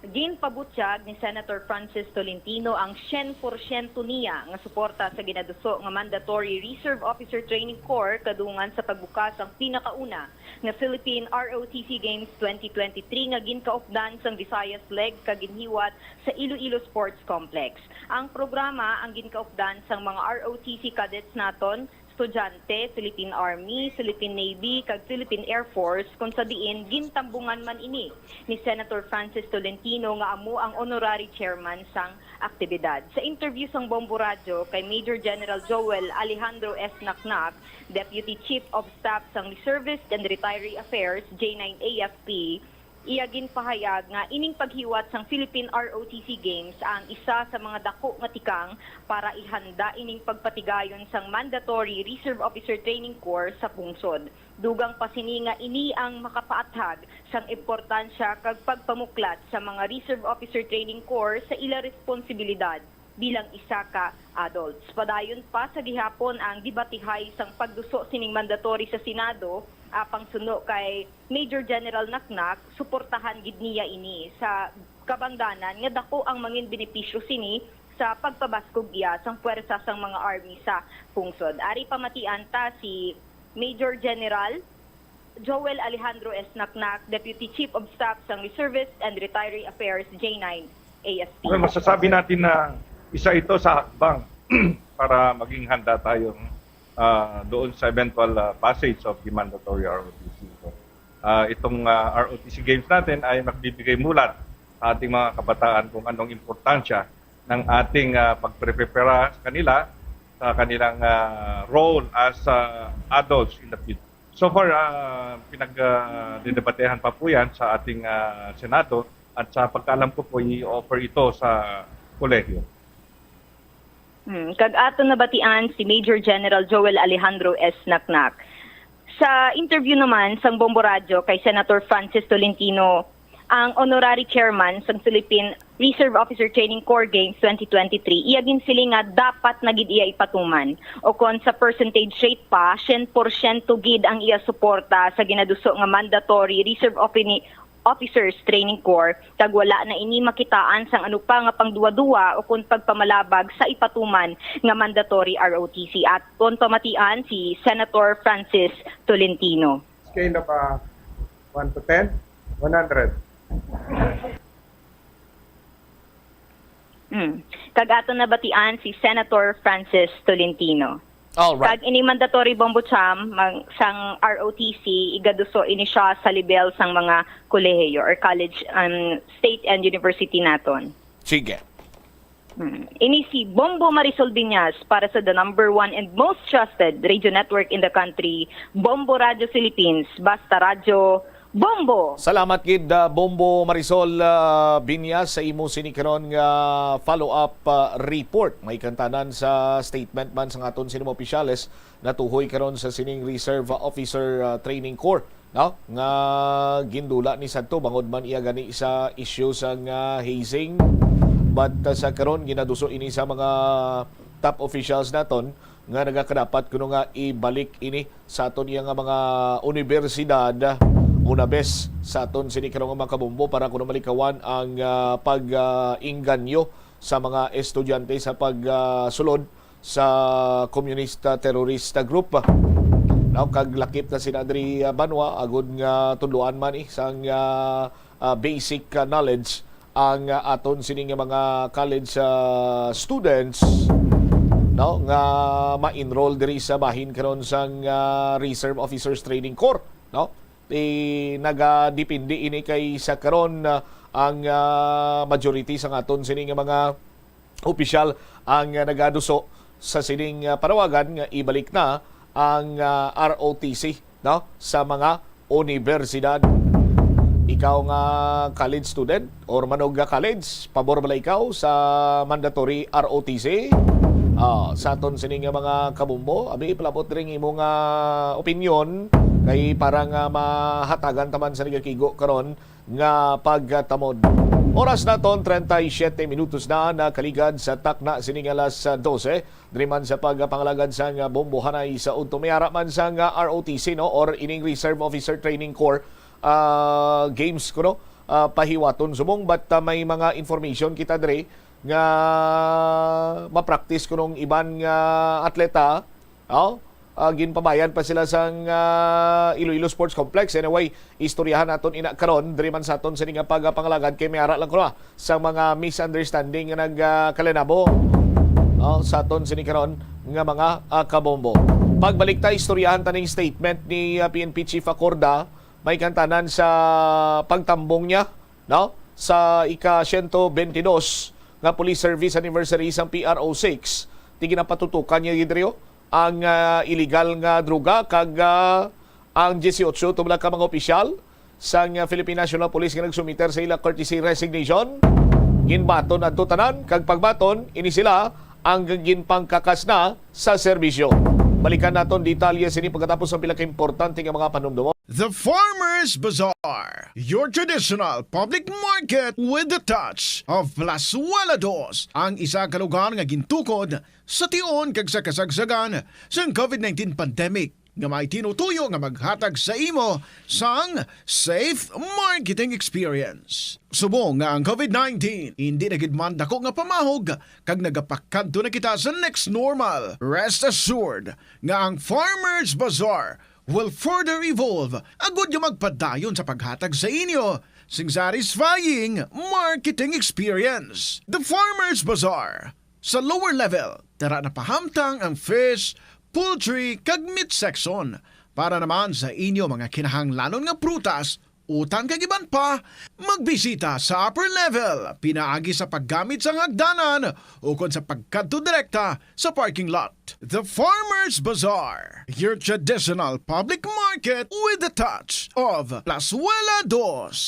Ginpabutyag ni Senator Francis Tolentino ang syen porsyento niya nga suporta sa ginaduso nga mandatory Reserve Officer Training Corps kadungan sa pagbukas ang pinakauna nga Philippine R O T C Games twenty twenty-three nga ginkaupdan sang Visayas Leg kag ginhiwat sa Iloilo Sports Complex. Ang programa ang ginkaupdan sang mga R O T C cadets naton, estudyante, Philippine Army, Philippine Navy, kag Philippine Air Force, kon sa diin gintambungan man ini ni Senator Francis Tolentino nga amo ang honorary chairman sang aktibidad. Sa interview sang Bombo Radyo kay Major General Joel Alejandro S. Naknak, Deputy Chief of Staff sang Reservist and Retiree Affairs, J nine A F P, iya ginpahayag nga ining paghiwat sang Philippine R O T C Games ang isa sa mga dako nga tikang para ihanda ining pagpatigayon sang mandatory Reserve Officer Training Corps sa pungsod. Dugang pa sini nga ini ang makapaathag sang importansya kag pagpamuklat sa mga Reserve Officer Training Corps sa ila responsibilidad. bilang isa ka adults. Padayon pa sa gihapon ang debatehay sang pagduso sining mandatory sa Senado, apang suno kay Major General Naknak, suportahan gid niya ini sa kabangdanan nga dako ang mangin benepisyo sini sa pagpabaskog iya sang puwersa sang mga army sa pungsod. Ari pamatian ta si Major General Joel Alejandro S. Naknak, Deputy Chief of Staff sang Reservist and Retiree Affairs, J nine A S P. Well, masasabi natin na isa ito sa hakbang para maging handa tayo, ah, doon sa eventual, ah, passage of the mandatory R O T C. So, ah, itong, ah, R O T C Games natin ay magbibigay mulat sa ating mga kabataan kung anong importansya ng ating, ah, pagpreprepara sa kanila sa kanilang, ah, role as, ah, adults in the future. So far, ah, pinag, ah, didebatehan pa po yan sa ating, ah, Senado at sa pagkaalam ko po, i-offer ito sa kolehiyo. Hmm, kag aton nabatian si Major General Joel Alejandro S. Naknak. Sa interview naman sang Bombo Radyo kay Senator Francis Tolentino, ang honorary chairman sang Philippine Reserve Officer Training Corps Games twenty twenty-three, iya ginsiling nga dapat na gid iya ipatuman. O kon sa percentage rate pa, syen porsyento gid ang iya suporta sa ginaduso nga mandatory Reserve Offi-, Officers Training Corps, kag wala na ini makitaan sang ano pa nga pangduwa-duwa o kon pagpamalabag sa ipatuman nga mandatory R O T C. Aton pamatian si Senator Francis Tolentino. Scale of, uh, one to ten, one hundred. Hmm. Kag aton nabatian si Senator Francis Tolentino. All right. Kag ini mandatory, Bombo Cham, mang-, sang R O T C, igaduso ini siya sa level sang mga kolehiyo or college, um, state and university naton. Sige. Hmm. Ini si Bombo Marisol Biñas para sa the number one and most trusted radio network in the country, Bombo Radio Philippines. Basta Radyo, Bombo! Salamat gid, ah, Bombo Marisol, ah, Biñas, sa imo sini karon nga follow-up, ah, report. May kantanan sa statement man sang aton sining mga opisyales natuhoy karon sa sining Reserve Officer, ah, Training Corps, no? Nga gindula ni sadto bangod man iya gani sa issue sang, ah, hazing. But, ah, sa karon, ginaduso ini sa mga top officials naton nga nagakadapat kuno nga ibalik ini sa aton iya nga mga unibersidad, una bes sa aton sini karon nga mga kabombo para kuno malikawan ang, ah, pag, ah, engganyo sa mga estudyante sa pag, ah, sulod sa komunista terorista group. Now, kag lakip na sila diri, ah, banwa, agod nga tudloan man, eh, sang, ah, ah, basic, ah, knowledge ang, ah, aton sini nga mga college, ah, students, no, nga ma-enroll diri sa bahin karon sang, ah, Reserve Officers Training Corps, no? Eh, nagadepende ini kay sa karon, ah, ang, ah, majority sang aton sini nga mga opisyal ang, ah, nagaduso sa sining, ah, panawagan nga ibalik na ang, ah, R O T C, no, sa mga unibersidad. Ikaw nga college student or manog nga college, pabor bala ikaw sa mandatory R O T C? Ah, sa aton sini nga mga kabombo, abi, ipalabot diri ang imo nga opinyon kay para nga mahatagan ta man sa nagakigo karon nga pagtamod. Oras naton, treinta y siete minutos na nakaligad sa takna sining alas dose. Diri man sa pagpangalagad sang bombohanay sa udto, may ara man sang R O T C, no, or ining Reserve Officer Training Corps, ah, games kuno, ah, pahiwaton subong, but, ah, may mga information kita diri nga ma-practice kunong iban nga atleta, oh, ah, ginpabayan pa sila sang, ah, Iloilo Sports Complex. Anyway, istoryahan naton ina karon diri man sa aton sini nga pagpangalagad kay may ara lang kuno, ah, sa mga misunderstanding nga nag, ah, kalanabo, oh, sa aton sini karon nga mga, ah, kabombo. Pagbalik ta, istoryahan ta ning statement ni, ah, P N P Chief Acorda, may kantanan sa pagtambong niya, no, sa ika siyento bentidós nga Police Service Anniversary sang P R O six. Ti ginapatutukan niya gid diri, oh, ang, ah, iligal nga droga kag, ah, ang dieciocho tubla ka mga opisyal sang, ah, Philippine National Police nga nagsumiter sa ila courtesy resignation. Ginbaton adto tanan, kag pagbaton, ini sila ang ginpangkakas na sa serbisyo. Balikan naton detalye sini pagkatapos ang pila ka importante nga mga panumdumon. The Farmers Bazaar, your traditional public market with the touch of Plazuela Dos, ang isa ka lugar nga gintukod sa tion kag sa kasagsagan sang COVID nineteen pandemic, nga may tinutuyo nga maghatag sa imo sang safe marketing experience. Subong nga ang COVID nineteen hindi na gid man dako nga pamahog kag nagapakadto na kita sa next normal, rest assured nga ang Farmers Bazaar will further evolve agud nga magpadayon sa paghatag sa inyo sing satisfying marketing experience. The Farmers Bazaar, sa lower level, tara na pahamtang ang fish, poultry, kag meat section. Para naman sa inyo mga kinahanglanon nga prutas, utan kag iban pa, magbisita sa upper level pinaagi sa paggamit sang hagdanan ukon sa pagkadto direkta sa parking lot. The Farmers Bazaar, your traditional public market with the touch of Plazuela Dos.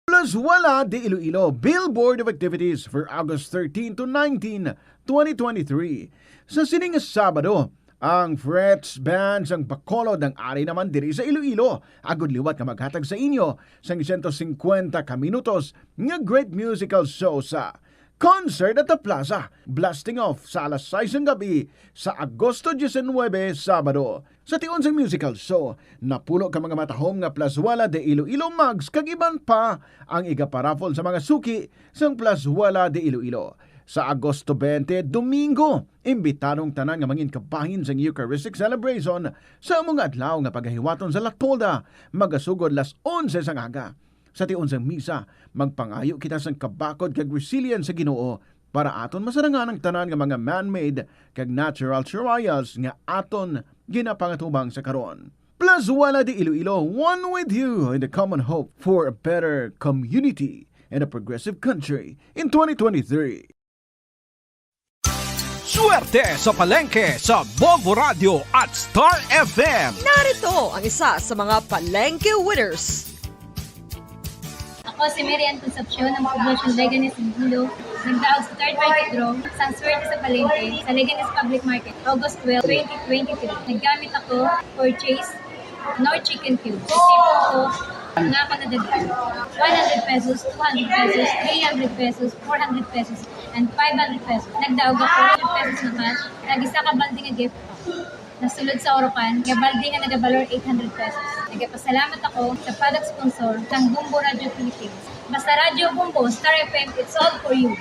Plazuela de Iloilo, Billboard of Activities for August thirteen to nineteen, twenty twenty-three. Sa sining Sabado, ang Frets Band sang Bacolod ang ari naman diri sa Iloilo, agud liwat nga maghatag sa inyo sang sento singkwenta ka minutos nga great musical show sa Concert at the Plaza, blasting off sa alas sais sang gabi sa Agosto diecinuebe, Sabado. Sa tion sang musical show, napulo ka mga matahom nga Plazuela de Iloilo mugs kag iban pa ang igaparaffle sa mga suki sang Plazuela de Iloilo. Sa Agosto twenty, Domingo, imbitado ang tanan nga mangin kabahin sang Eucharistic Celebration sa amo nga adlaw nga pagahiwaton sa La Tolda, magasugod las onse sang aga. Sa tion sang misa, magpangayo kita sang kabakod kag resilience sa Ginoo para aton masarangan ang tanan nga mga man-made kag natural trials nga aton ginapangatubang sa karon. Plazuela de Iloilo, one with you in the common hope for a better community and a progressive country in twenty twenty-three. Swerte sa palengke sa Bombo Radio at Star F M. Narito ang isa sa mga palengke winners. Ako si Mary Ann Concepcion ng Poblacion Leganes, Iloilo. Nagdaog sa third market draw sang swerte sa palengke sa Leganes Public Market, August twelve, twenty twenty-three. Naggamit ako purchase Knorr chicken cubes. Resibo ko nga ako nadaghan. One hundred pesos, two hundred pesos, three hundred pesos, four hundred pesos, and five hundred pesos. Nagdaog ako one hundred pesos na cash, kag isa ka balde nga gift pack. Nasulod sa Orocan, nga balde nga nagabalor eight hundred pesos. Nagapasalamat ako sa product sponsor sang Bombo Radio Philippines. Basta Radyo Bombo, Star F M, it's all for you.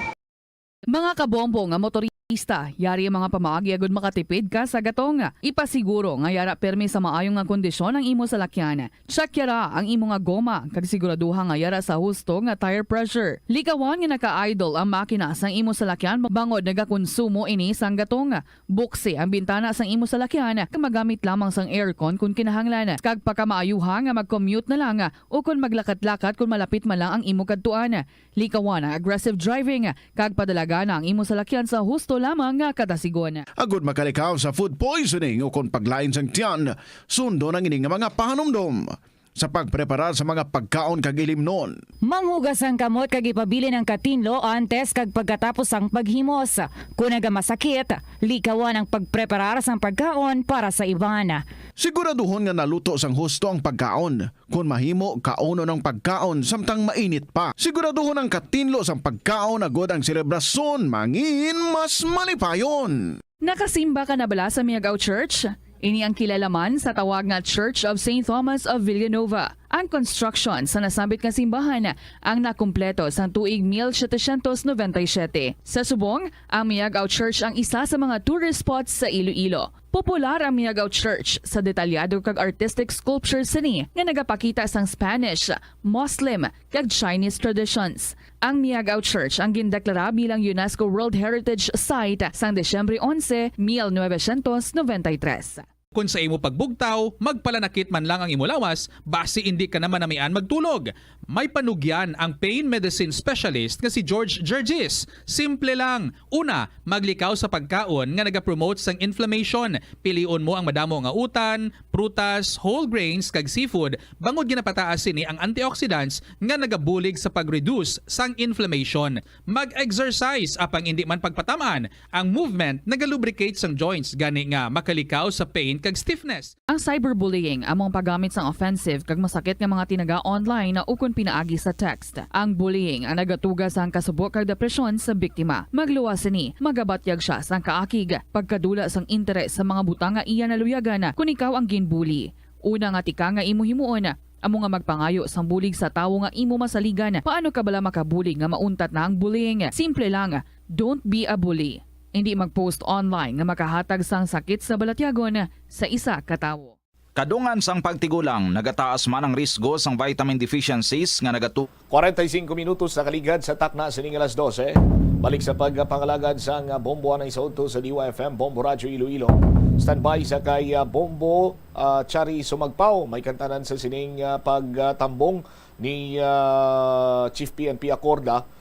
Mga kabombo nga motorista, yari ang mga pamaagi agud makatipid ka sa gatong. Ipasiguro nga yara pirmi sa maayo nga kondisyon ang imo salakyan. Check yara ang imo nga goma, kag siguraduha nga yara sa husto nga tire pressure. Likawan nga naka-idle ang makina sang imo salakyan bangod nagakonsumo ini sang gatong. Buksi ang bintana sang imo salakyan, kag magamit lamang sang aircon kon kinahanglan, kag pakamaayuha nga mag-commute na lang ukon maglakat-lakat kon malapit man lang ang imo kadtuan. Likawan ang aggressive driving, kag padalagana ang imo salakyan sa husto lamang nga kadasigon. Agud makalikaw sa food poisoning ukon paglain sang tiyan, sundon ang ini nga mga pahanumdom sa pagpreparar sa mga pagkaon kag ilimnon. Manghugas ang kamot kag ipabilin ang katinlo antes kag pagkatapos sang paghimos. Kon nagamasakit, likawan ang pagpreparar sang pagkaon para sa iban. Siguraduhon nga naluto sang husto ang pagkaon. Kon mahimo, kaunon ang pagkaon samtang mainit pa. Siguraduhon ang katinlo sang pagkaon agud ang selebrasyon mangin mas malipayon. Nakasimba ka na bala sa Miagao Church? Ini ang kilala man sa tawag nga Church of Saint Thomas of Villanova. Ang construction sa nasambit nga simbahan ang nakumpleto sang tuig mil setecientos noventa y siete. Sa subong, ang Miagao Church ang isa sa mga tourist spots sa Iloilo. Popular ang Miagao Church sa detalyado kag artistic sculptures sini nga nagapakita sang Spanish, Muslim, kag Chinese traditions. Ang Miagao Church ang gindeklara bilang UNESCO World Heritage Site sang Disyembre onse, mil novecientos noventa y tres. Kon sa imo pagbugtaw, magpalanakit man lang ang imo lawas, basi indi ka na manamian magtulog. May panugyan ang pain medicine specialist nga si George Gergis. Simple lang. Una, maglikaw sa pagkaon nga nagapromote sang inflammation. Pilion mo ang madamo nga utan, prutas, whole grains, kag seafood, bangod ginapataas sini ang antioxidants nga nagabulig sa pag-reduce sang inflammation. Mag-exercise, apang indi man pagpatam-an, ang movement nagalubricate sang joints, gani nga makalikaw sa pain kag stiffness. Ang cyberbullying amo ang paggamit sang offensive kag masakit nga mga tinaga online ukon pinaagi sa text. Ang bullying ang nagatuga sang kasubo kag depresyon sa biktima. Magluwas sini, magabatyag sia sang kaakig, pagkadula sang interes sa mga butang nga iya naluyagan kon ikaw ang ginbully. Una nga tika nga imo himuon amo nga magpangayo sang bulig sa tawo nga imo masaligan. Paano ka bala makabulig nga mauntat na ang bullying? Simple lang, don't be a bully. Hindi mag-post online nga makahatag sang sakit sa balatyagon sa isa ka tawo. Kadungan sang pagtigulang, nagataas man ang risgo sang vitamin deficiencies nga nagatu- Kwarenta y singko minutos nakaligad sa takna sining alas dose. Balik sa pagpangalagad sang Bombo anay sa udto sa D Y F M, Bombo Radyo Iloilo. Standby sa kay ah, Bombo ah, Chari Sumagpaw. May kantanan sa sining ah, pagtambong ni ah, Chief P N P Acorda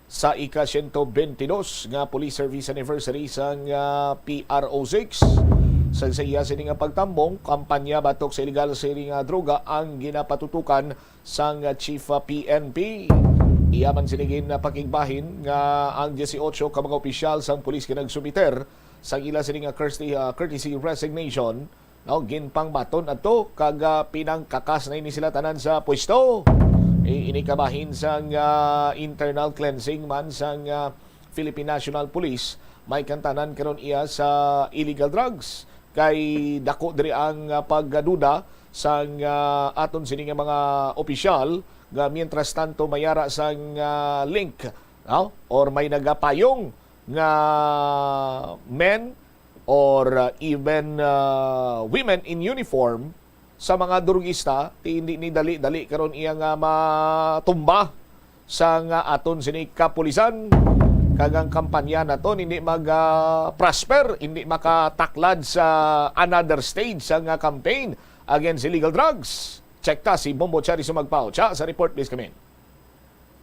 sa ika siyento bentidós nga Police Service Anniversary sang ah, P R O six. Sa, sa iya sini nga pagtambong, kampanya batok sa illegal sini nga droga ang ginapatutukan sang ah, Chief ah, P N P. Iya man sini ginpakigbahin nga ang diyesyoto ka mga opisyal sang pulis nga nagsumiter sang ila sini nga courtesy, ah, courtesy resignation, no, ginpangbaton adto kag ah, pinangkakas na ini sila tanan sa pwesto. I- ini kabahin sang ah, internal cleansing man sang ah, Philippine National Police, may kantanan karon iya sa illegal drugs. Kay dako diri ang ah, pagduda sang ah, aton sini nga mga opisyal nga mientras tanto may ara sang ah, link, no, or may nagapayong nga men or uh, even uh, women in uniform sa mga durugista, ti hindi ni dali-dali karon iya nga matumba sa nga aton sini kapulisan. Kag ang kampanya naton hindi mag uh, prosper, hindi makataklad sa another stage sa nga campaign against illegal drugs. Check ta si Bombo Cherry Sumagpao. Cha, sa report, please, kami.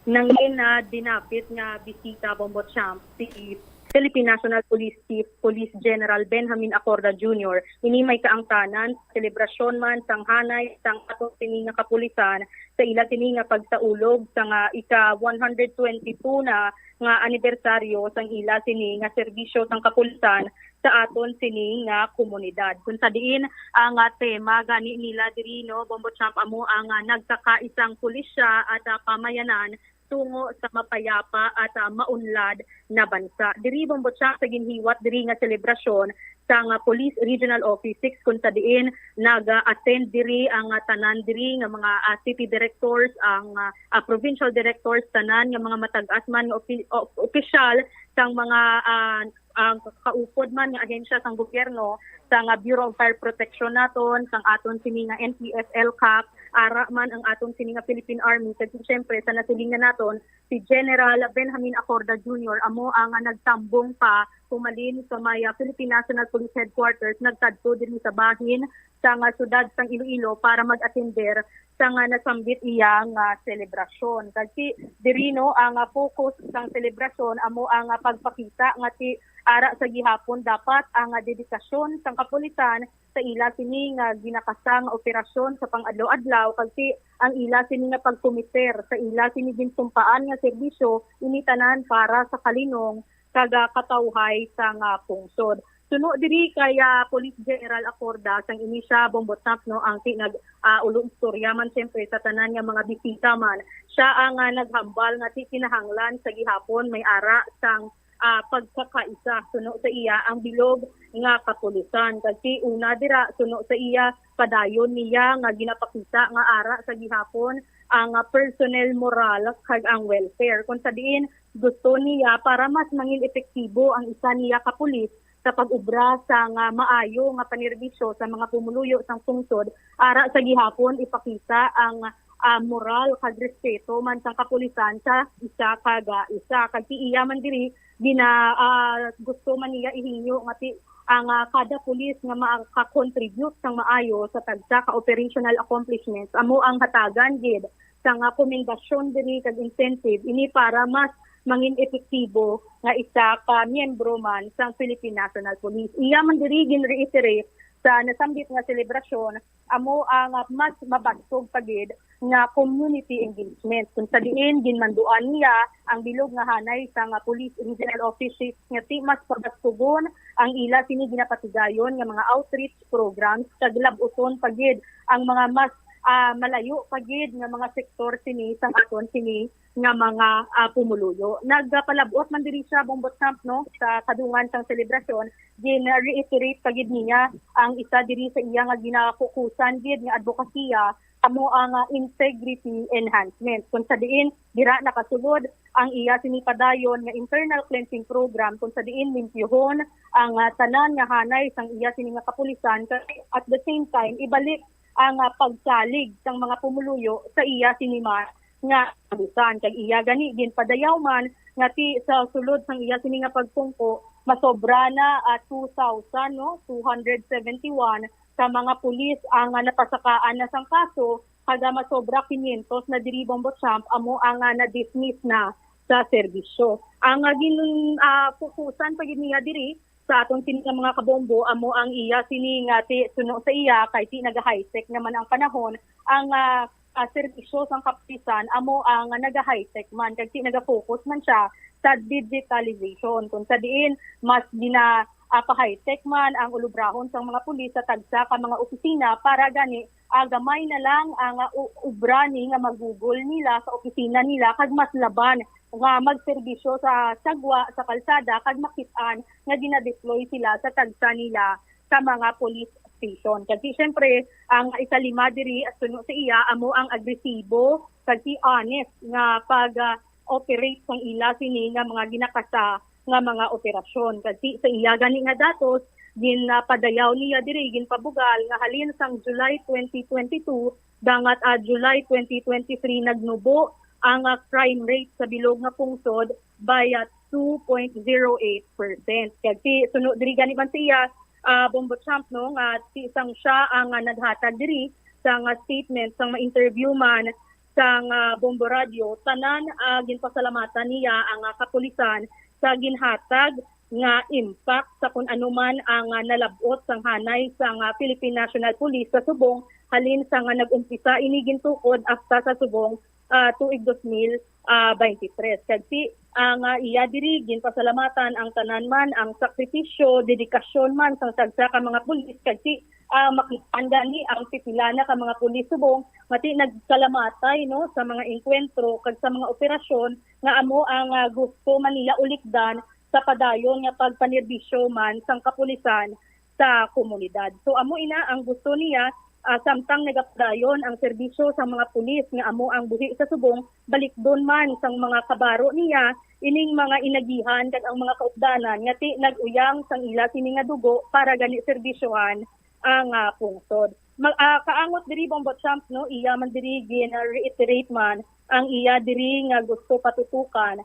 Nangin na dinapit nga bisita, Bombo Champ, si Philippine National Police Chief Police General Benjamin Acorda Junior. Ini may kaangtanan sa selebrasyon man sang hanay sang aton sini nga kapulisan sa ila sini nga pagsaulog sa nga ika one hundred twenty-two na nga anibersaryo sang ila sini nga serbisyo sang kapulisan sa aton sini nga komunidad. Kung sa diin ang ah, tema gani nila diri, no, Bombo Champ, amo ang ah, nagkakaisang pulisya at ah, pamayanan tungo sa mapayapa at ah, maunlad na bansa. Diri, Bombo Champ, sa ginhiwat diri nga selebrasyon sang ah, Police Regional Office six, kung sa diin nag-attend diri ang ah, tanan diri nga mga ah, city directors, ang ah, ah, provincial directors, tanan nga mga matag-as man nga opi- o- opisyal sang mga ah, ang kaupod man nga ahensya sang gobyerno, sang ah, Bureau of Fire Protection naton, sang aton sini nga N P F L CAF, ara man ang aton sini nga Philippine Army, kag siyempre sa nasilingan naton si General Benjamin Acorda Junior, amo ang ah, nagtambong pa humalin sa may ah, Philippine National Police Headquarters, nagkadto dinhi sa bahin sang ah, siyudad sang Iloilo para mag-atender sa nga nasambit iya nga selebrasyon. Kag si diri, no, ang ah, focus sang selebrasyon amo ang ah, pagpakita nga ti ara sa gihapon dapat ang ah, dedikasyon sang kapulisan sa ila sini nga ginakasa nga operasyon sa pang-adlaw-adlaw, kag si ang ila sini nga pagkumitir sa ila sini ginsumpaan nga serbisyo, ini tanan para sa kalinong kag ah, katawhay sang ah, pungsod. Suno diri kay ah, Police General Acorda, sang ini siya, Bombo Champ, no, ang ti nag ah, ulo istorya man siyempre sa tanan nga mga bisita man. Siya ang ah, naghambal nga ti kinahanglan sa gihapon may ara sang ah, pagkakaisa suno sa iya ang bilog nga kapulisan. Kag si una dira, suno sa iya, padayon niya nga ginapakita nga ara sa gihapon ang ah, personnel moral kag ang welfare. Kung sa diin gusto niya para mas mangin epektibo ang isa niya ka pulis sa pag-obra sa nga maayo nga panerbisyo sa mga pumuluyo sang pungsod, ara sa gihapon ipakita ang ah, moral kag respeto man sang kapulisan sa isa kag ah, isa. Kag si iya man diri gina ah, gusto man niya ihingyo nga ti ang ah, kada pulis nga makakontribute sang maayo sa tagsa ka operational accomplishments amo ang hatagan gid sang ah, komendasyon diri kag incentive ini para mas mangin epektibo nga isa ka miyembro man sang Philippine National Police. Iya man diri gin-reiterate sa nasambit nga selebrasyon amo ang, ah, mas mabaskog pa gid nga community engagement, kung sa diin ginmanduan niya ang bilog nga hanay sang, ah, Police Regional Office Chief nga ti mas pabaskugon ang ila sini ginapatigayon nga mga outreach programs kag lab-uton pa gid ang mga mas, ah, malayo pa gid nga mga sektor sini sang aton sini nga mga, ah, pumuluyo. Nagpalab-ot man diri siya, Bombo Champ, no, sa kadungan sang selebrasyon, gin-reiterate pa gid niya ang isa diri sa iya nga ginafokusan gid nga adbokasiya, amo ang, ah, integrity enhancement, kung sa diin dira nakasulod ang iya sini padayon nga internal cleansing program, kung sa diin limpyuhon ang, ah, tanan nga hanay sang iya sini nga kapulisan, kag at the same time ibalik ang, ah, pagsalig sang mga pumuluyo sa iya sini man nga kapulisan. Kag iya gani ginpadayaw man nga ti sa sulod sang iya sini nga pagpungko, masobra na, ah, two thousand, no, two hundred seventy-one ka mga pulis ang, ah, napasakaan na sang kaso, kag, ah, masobra quinientos na diri, Bombo Champ, amo ang, ah, na-dismiss na sa serbisyo. Ang, ah, gin-, ah, fokusan pa gid niya diri sa aton sini nga mga kabombo, amo ang iya sini nga ti suno sa iya kay ti naga-high-tech naman ang panahon, ang, ah, ah, serbisyo sang kapulisan amo ang naga-high-tech man, kag ti naga-focus man siya sa digitalization, kung sa diin mas gina, ah, pa-high-tech man ang ulubrahon sang mga pulis sa tagsa ka mga opisina para gani, ah, gamay na lang ang, ah, u-, ubra ni nga magugol nila sa opisina nila kag mas laban nga magserbisyo sa sagwa sa kalsada kag makit-an nga gina-deploy sila sa tagsa nila ka mga police station. Kag siyempre, ang ikalima diri suno sa iya amo ang agresibo kag ti honest nga pag, ah, operate sang ila sini nga mga ginakasa nga mga operasyon. Kag ti sa iya gani nga datos, ginapadayaw niya diri, ginpabugal nga halin sang July twenty twenty-two dangat, ah, July twenty twenty-three nagnubo ang, ah, crime rate sa bilog nga pungsod by, ah, two point zero eight percent. Kag ti suno diri gani man sa iya, ah, Bombo Champ, no, nga ti sang siya ang, ah, naghatag diri sang, ah, statement sang ma-interview man sang, ah, Bombo Radio, tanan, ah, ginpasalamatan niya ang, ah, kapulisan sa ginhatag nga impact sa kun ano man ang, ah, nalab-ot sang hanay sang, ah, Philippine National Police sa subong halin sa nga nag-umpisa ini gintukod hasta sa subong, ah, tuig dos mil, ah, baynte tres. Kag ti ang, ah, iya diri ginpasalamatan ang tanan man, ang sakripisyo, dedikasyon man sang tagsa ka mga pulis, kag ti, ah, makit-an gani ang pipila na ka mga pulis subong nga ti nagkalamatay, no, sa mga engkwentro kag sa mga operasyon nga amo ang, ah, gusto man nila ulikdan sa padayon nga pagpanerbisyo man sang kapulisan sa komunidad. So, amo ina ang gusto niya, ah, samtang nagapadayon ang serbisyo sang mga pulis nga amo ang buhi sa subong, balikdon man sang mga kabaro niya ining mga inagihan kag ang mga kaupdanan nga ti nag-uyang sang ila sini nga dugo para gani serbisyohan ang, ah, pungsod. Mag-, ah, kaangot diri, Bombo Champ, no, iya man diri gin-reiterate man ang iya diri nga gusto patutukan,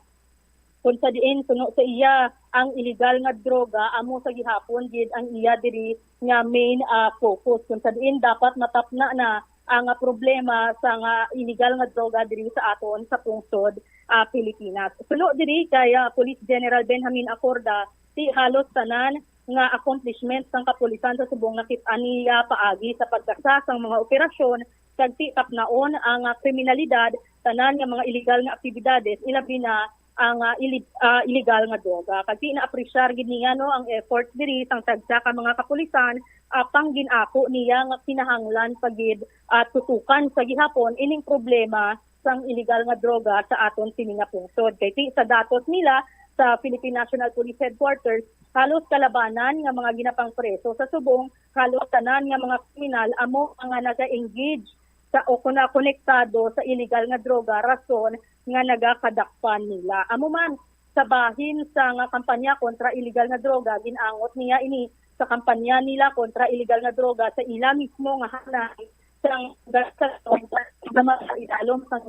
kung sa diin suno sa iya ang iligal nga droga, amo sa gihapon gid ang iya diri nga main, ah, focus, kung sa diin dapat matapna na ang, ah, problema sa nga iligal nga droga diri sa aton sa pungsod, ah, Pilipinas. Suno diri kay, ah, Police General Benjamin Acorda, ti halos tanan nga accomplishment sang kapulisan sa subong nakit-an niya paagi sa pagkasa sang mga operasyon kag ti tapnaon ang, ah, kriminalidad, tanan nga mga iligal nga aktibidades, ilabi na ang, ah, ili-, ah, iligal nga droga. Kag ti naapresyar gid niya, no, ang effort diri sang tagsa ka mga kapulisan apang gin-ako niya nga kinahanglan pa gid, ah, tutukan sa gihapon ining problema sang iligal nga droga sa aton sini nga pungsod. Kay ti sa datos nila sa Philippine National Police Headquarters, halos kalabanan nga mga ginapangpreso sa subong, halos tanan nga mga kriminal amo ang nga naga-engage sa o kon konektado sa iligal nga droga, rason nga nagakadakpan nila. Amo man, sa bahin sa nga kampanya kontra iligal nga droga, gin-angot niya ini sa kampanya nila kontra iligal nga droga sa ila mismo nga hanay sang sa, sa mga idalom sang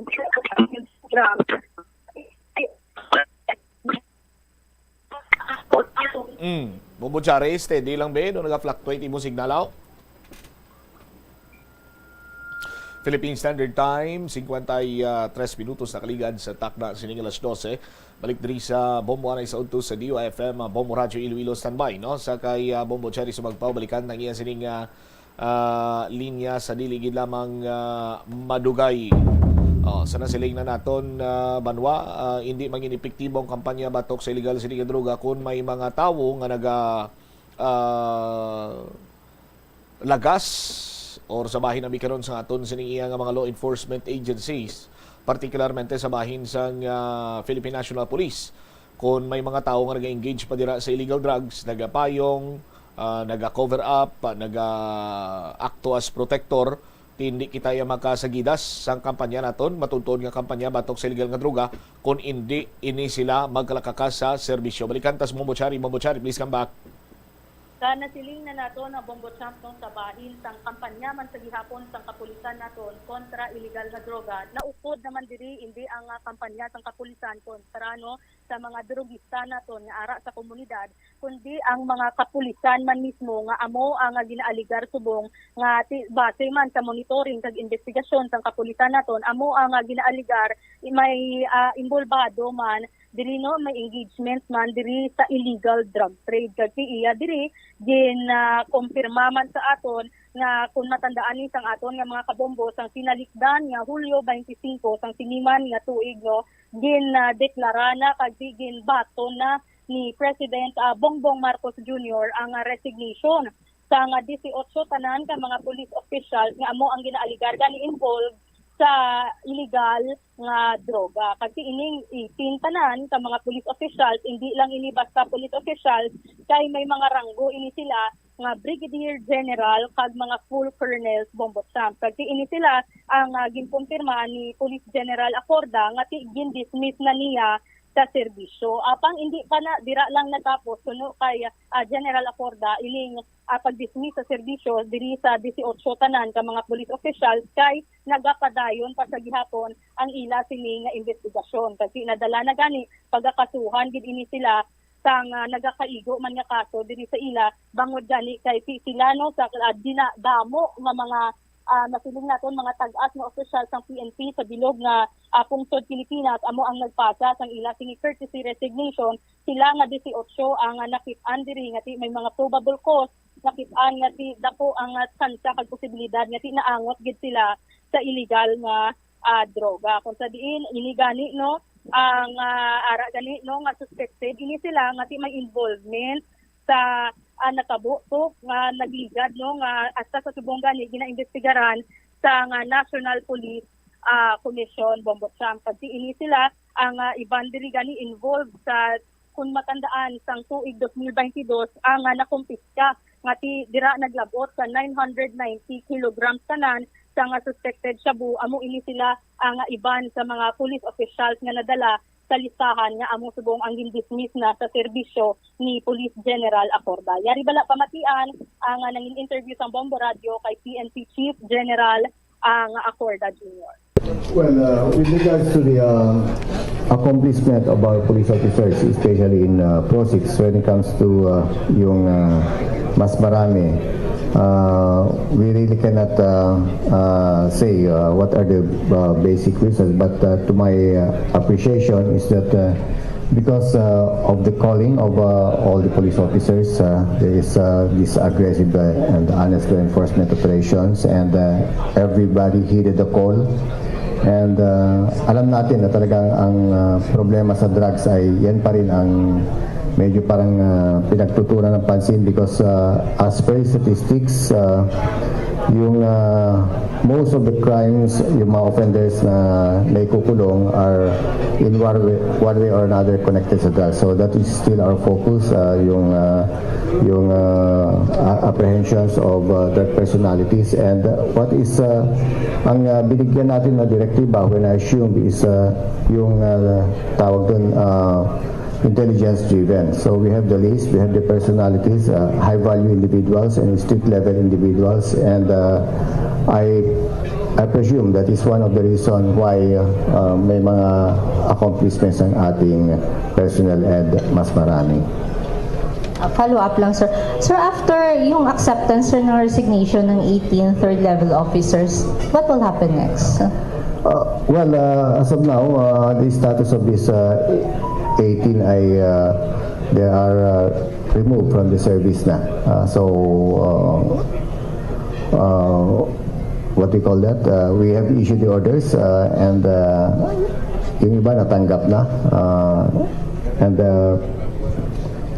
Instagram. Mm. Bombo Jare, steady lang, be. Doon naga-fluctuate imo signal, aw? Philippine Standard Time, singkwenta y tres minutos nakaligad sa takna sining alas dose. Balik diri sa Bombo anay sa udto sa D O F M, ah, Bombo Radyo Iloilo, standby, no? Sa kay, ah, Bombo Cherry sa magpaw, balikan ang iya sining, ah, ah, linya sa dili gid lamang, ah, madugay. Oh, sa nasiling na naton, ah, banwa, ah, hindi man gid epektibo ang kampanya batok sa illegal sining nga droga kung may mga tawo nga naga, ah, lagas or sa bahin na mi karon sa aton sining iya nga mga law enforcement agencies, partikularmente sa bahin sang, ah, Philippine National Police. Kung may mga tawo nga naga-engage pa dira sa illegal drugs, nagapayong, ah, naga-cover up, ah, naga-akto as protector, ti hindi kita ya makasagidas sang kampanya naton, matuod-tuod nga kampanya batok sa illegal nga droga, kung hindi ini sila magkalakakas sa serbisyo. Balikan tas Bombo Chari, Bombo Chari, please come back. Sa nasiling na naton ang Bombo Champ, no, sa bahin sang kampanya man sa gihapon sang kapulisan naton kontra illegal nga droga, naukod naman diri indi ang, ah, kampanya sang kapulisan kontra, no, sa mga drogista naton nga ara sa komunidad, kundi ang mga kapulisan man mismo nga amo ang, ah, ginaaligar subong nga ti-, base man sa monitoring kag investigasyon sang kapulisan naton, amo ang, ah, ginaaligar may, ah, involbado man diri, no, may engagement man diri sa illegal drug trade. Kag si iya diri gin, ah, kumpirma man sa aton nga kung matandaan ni sang aton nga mga kabombo sang sinalikdan nga Hulyo twenty-five sang siniman nga tuig, no, gin, ah, deklara na kag di gin baton na ni President, ah, Bongbong Marcos Junior ang, ah, resignation sang, ah, disiotso tanan ka mga police officials nga amo ang ginaaligar gani involved sa illegal nga droga. Kag si ining eighteen tanan ka mga police officials, hindi lang ini basta police officials, kay may mga ranggo ini sila nga Brigadier General kag mga full colonels, Bombo Champ. Kag si ini sila ang, ah, ginkumpirma ni Police General Acorda nga ti-, gin-dismiss na niya sa serbisyo. Apang hindi pa na dira lang natapos, kuno kay, ah, General Acorda ining, ah, pag-dismiss sa serbisyo diri sa disiotso tanan ka mga police officials kay nagapadayon pa sa gihapon ang ila sini nga investigasyon. Kag si nadala na gani pagakasuhan gid ini sila sang, ah, nagakaigo man nga kaso diri sa ila, bangod gani kay si sila, no, sa, ah, dinadamo nga mga, ah, masiling naton mga tag-as nga opisyal sang P N P sa bilog nga, ah, pungsod Pilipinas amo ang nagpasa sang ila sini courtesy resignation. Sila nga disiotso ang, ah, nakit-an diri nga ti-, may mga probable cause, nakit-an nga ti-, dapo ang, ah, tsansa kag posibilidad nga ti-, naangot gid sila sa illegal nga, ah, droga. Kung sa diin, ini gani, no, ang, ah, ara gani, no, nga suspected, ini sila nga ti-, may involvement sa, ah, natabo to nga nagligad, no, nga hasta sa subong gani ginaimbestigaran sa nga National Police, ah, Commission, Bombo Champ. Kag ti-, ini sila ang, ah, iban diri gani involved sa, kung matandaan, sang tuig dos mil baynte dos ang, ah, nakumpiska nga ti-, dira naglabot sa nine hundred ninety kilograms tanan sa nga suspected shabu. Amo ini sila ang, ah, iban sa mga police officials nga nadala sa listahan nga amo subong ang gin-dismiss na sa serbisyo ni Police General Acorda. Yari bala pamatian ang, ah, nangin-interview sang Bombo Radio kay P N P Chief General, ah, Acorda Junior. Well, uh, with regards to the, uh, accomplishment of our police officers, especially in, uh, PROSICs, when it comes to, uh, yung, uh, mas marami, uh, we really cannot, uh, uh, say, uh, what are the, uh, basic reasons, but, uh, to my, uh, appreciation is that, uh, because, uh, of the calling of, uh, all the police officers, uh, there is, uh, this aggressive, uh, and honest law enforcement operations, and, uh, everybody heeded the call. And, uh, alam natin na talagang ang, uh, problema sa drugs ay yan pa rin ang medyo parang, uh, pinagtutuunan ng pansin because, uh, as per statistics, uh, yung, uh, most of the crimes, yung mga offenders na naikukulong are in one way, one way or another connected sa drugs. So that is still our focus, uh, yung, uh, yung, uh, a-, apprehensions of, uh, drug personalities. And, uh, what is, uh, ang, uh, binigyan natin na direktiba when I assume is, uh, yung, uh, tawag dun, uh, intelligence-driven. So we have the list, we have the personalities, uh, high-value individuals and street-level individuals. And, uh, I, I presume that is one of the reason why, uh, may mga accomplishments ang ating personnel and mas marami. Ah, follow up lang, sir. Sir, after yung acceptance, sir, ng resignation ng eighteen third level officers, what will happen next? Uh, well, uh, as of now, uh, the status of this uh, eighteen ay uh, they are uh, removed from the service na. Uh, so, uh, uh, what do you call that? Uh, we have issued the orders uh, and uh, yung iba natanggap na. Uh, and uh,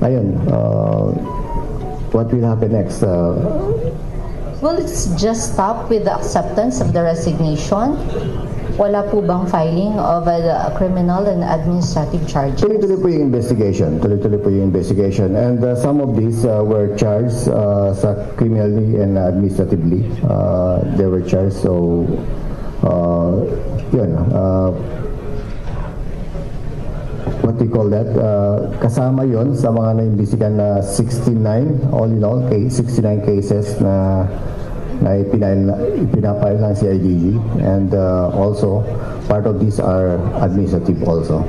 ayun, uh, what will happen next? Uh, Will it just stop with the acceptance of the resignation? Wala po bang filing of a, a criminal and administrative charges? Tuloy-tuloy po yung investigation. Tuloy-tuloy po yung investigation. And uh, some of these uh, were charged uh, sa criminally and administratively. Uh, they were charged. So, uh, yun. Uh, what do you call that? Uh, kasama yon sa mga naimbestigahan na sixty-nine, all in all, case, sixty-nine cases na na ipinail, ipinapile ng C I D G. And uh, also, part of these are administrative also.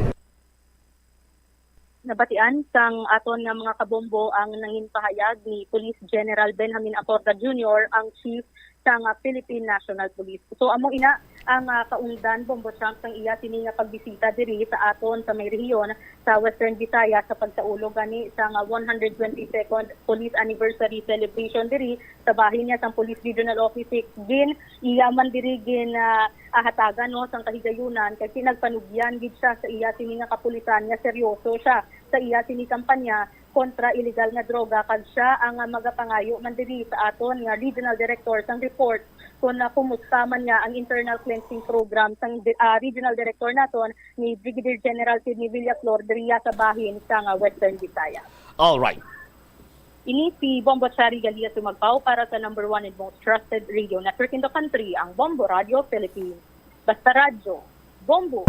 Nabatian sang aton nga mga kabombo ang nangin pahayag ni Police General Benjamin Acorda Junior, ang chief sang Philippine National Police. So amo ina ang uh, kaungdan, Bombo Champ, sang iya sini nga pagbisita diri sa aton sa may rehiyon sa Western Visayas sa pagsaulog gani sang uh, one hundred twenty-second Police Anniversary Celebration diri sa bahin niya sang Police Regional Office six. Gin iya man diri gin uh, ahatagan no sang kahigayunan kay pinagpanugyan gid siya sa iya sini nga kapulisan nga seryoso siya sa iya sini kampanya kontra illegal nga droga kag siya ang uh, magapangayo man diri sa aton nga regional director sang report kung uh, kumusta man nga ang internal cleansing program sang uh, regional director naton ni Brigadier General Sidney Villaflor diriya sa bahin sang uh, Western Visayas. All right. Ini si Bombo Chari Galia Sumagpao para sa number one and most trusted radio network in the country, ang Bombo Radio Philippines. Basta Radyo, Bombo!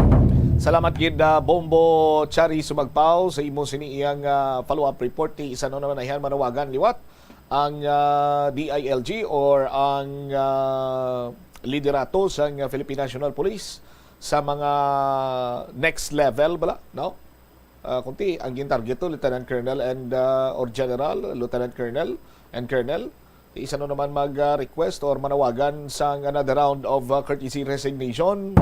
Salamat gid uh, Bombo Chari Sumagpao sa imo sini iyang uh, follow-up report. Ti isa no naman ayan manawagan liwat ang uh, D I L G or ang uh, liderato sa Philippine National Police sa mga next level bala, no? Uh, kunti ang gintarget to Lieutenant Colonel and uh, or General, Lieutenant Colonel and Colonel. Isa no naman mag-request or manawagan sang another round of uh, courtesy resignation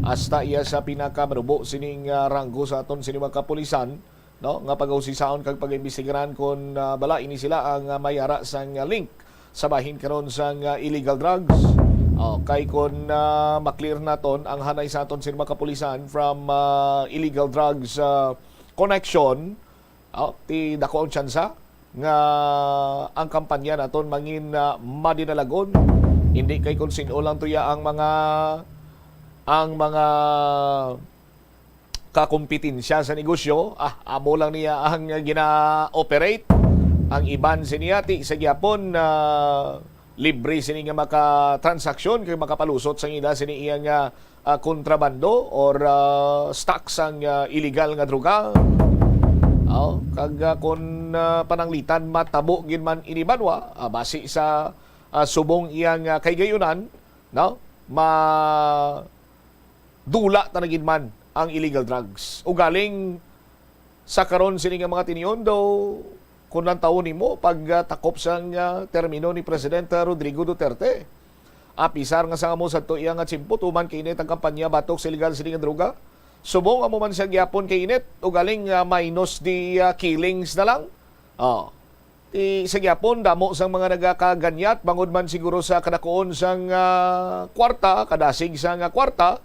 hasta iya sa pinakamanubo sining uh, ranggo sa aton sini mga kapulisan, no, nga pag-usisaon kag pag-imbestigaran kon uh, bala ini sila ang uh, may ara sang uh, link sa bahin karon sang uh, illegal drugs. Oh, kay kon uh, maklear naton ang hanay sa aton sini mga kapulisan from uh, illegal drugs uh, connection, oh, ti dako ang tsansa nga ang kampanya naton mangin uh, madinalagon. Hindi kay kung sino lang tuya ang mga ang mga kakumpetensya sa negosyo, ah, amo lang niya ang gina-operate. Ang iban siniya ti sa gyapon uh, libre sini nga makatransaksyon kay makapalusot sa ila sini iya nga uh, kontrabando or uh, stock sang uh, illegal nga droga. Oh, kag uh, kung uh, pananglitan matabo gid man ini banwa, uh, basi sa uh, subong iyang uh, kahigayonan, no? Ma dula ta na gid man ang illegal drugs. Ugaling sa karon sini nga mga tinion daw kung nantawon nimo pag uh, takop sang uh, termino ni Presidente Rodrigo Duterte. Apisar nga sa amo sadto iya nga tiyempo tuman kainit ang kampanya batok sa illegal sini nga droga. Subong amo man siya gyapon kainit, ugaling uh, minus the uh, killings na lang. Oh. Ti sa gyapon damo sang mga nagakaganyat bangod man siguro sa kadakuon sang uh, kwarta, kadasig sang uh, kwarta.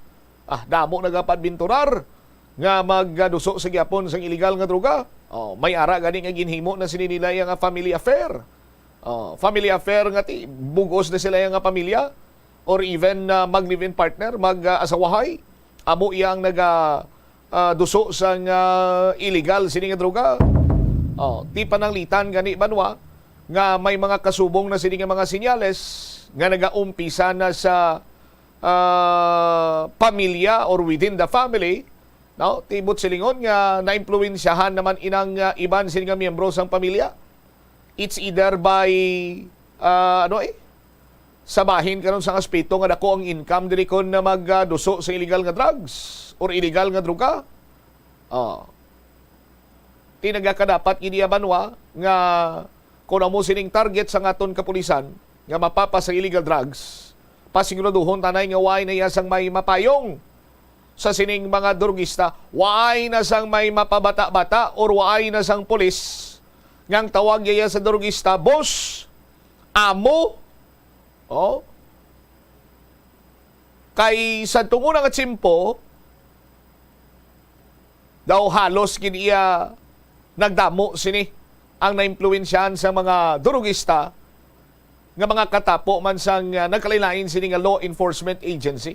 Ah, damo nagapaadbenturar nga magduso sa gyapon sang illegal nga droga. Oh, may ara gani nga ginhimo na sini nila iya nga family affair. Oh, family affair nga ti bugos na sila iya nga pamilya or even uh, mag-live-in partner, mag-asawahay. Amo iya ang naga uh, duso sang uh, illegal sini nga droga. Oh, ti pananglitan gani banwa nga may mga kasubong na sini nga mga senyales nga nagaumpisa na sa uh, pamilya or within the family, no? Ti buot silingon nga naimpluwensyahan naman inang uh, iban sini nga miyembro sang pamilya. It's either by uh, ano eh, sa bahin karon sang aspeto nga dako ang income diri kon na magduso sa illegal nga drugs or illegal nga droga. Oh. Ti nagakadapat gid iya, Banwa, nga kon amo sining target sang aton kapulisan nga mapapas sa illegal drugs, pasiguraduhon tanay nga waay na iya sang may mapayong sa sining mga drugista, waay na sang may mapabata-bata or waay na sang pulis nga ang tawag iya sa drugista, "Boss, amo." Oh. Kay sa tungo nga tiyempo, daw halos gid iya nagdamo sini ang naimpluwensyahan sa mga durugista nga mga katapo man sang, ah, nagkalain-lain sini nga law enforcement agency.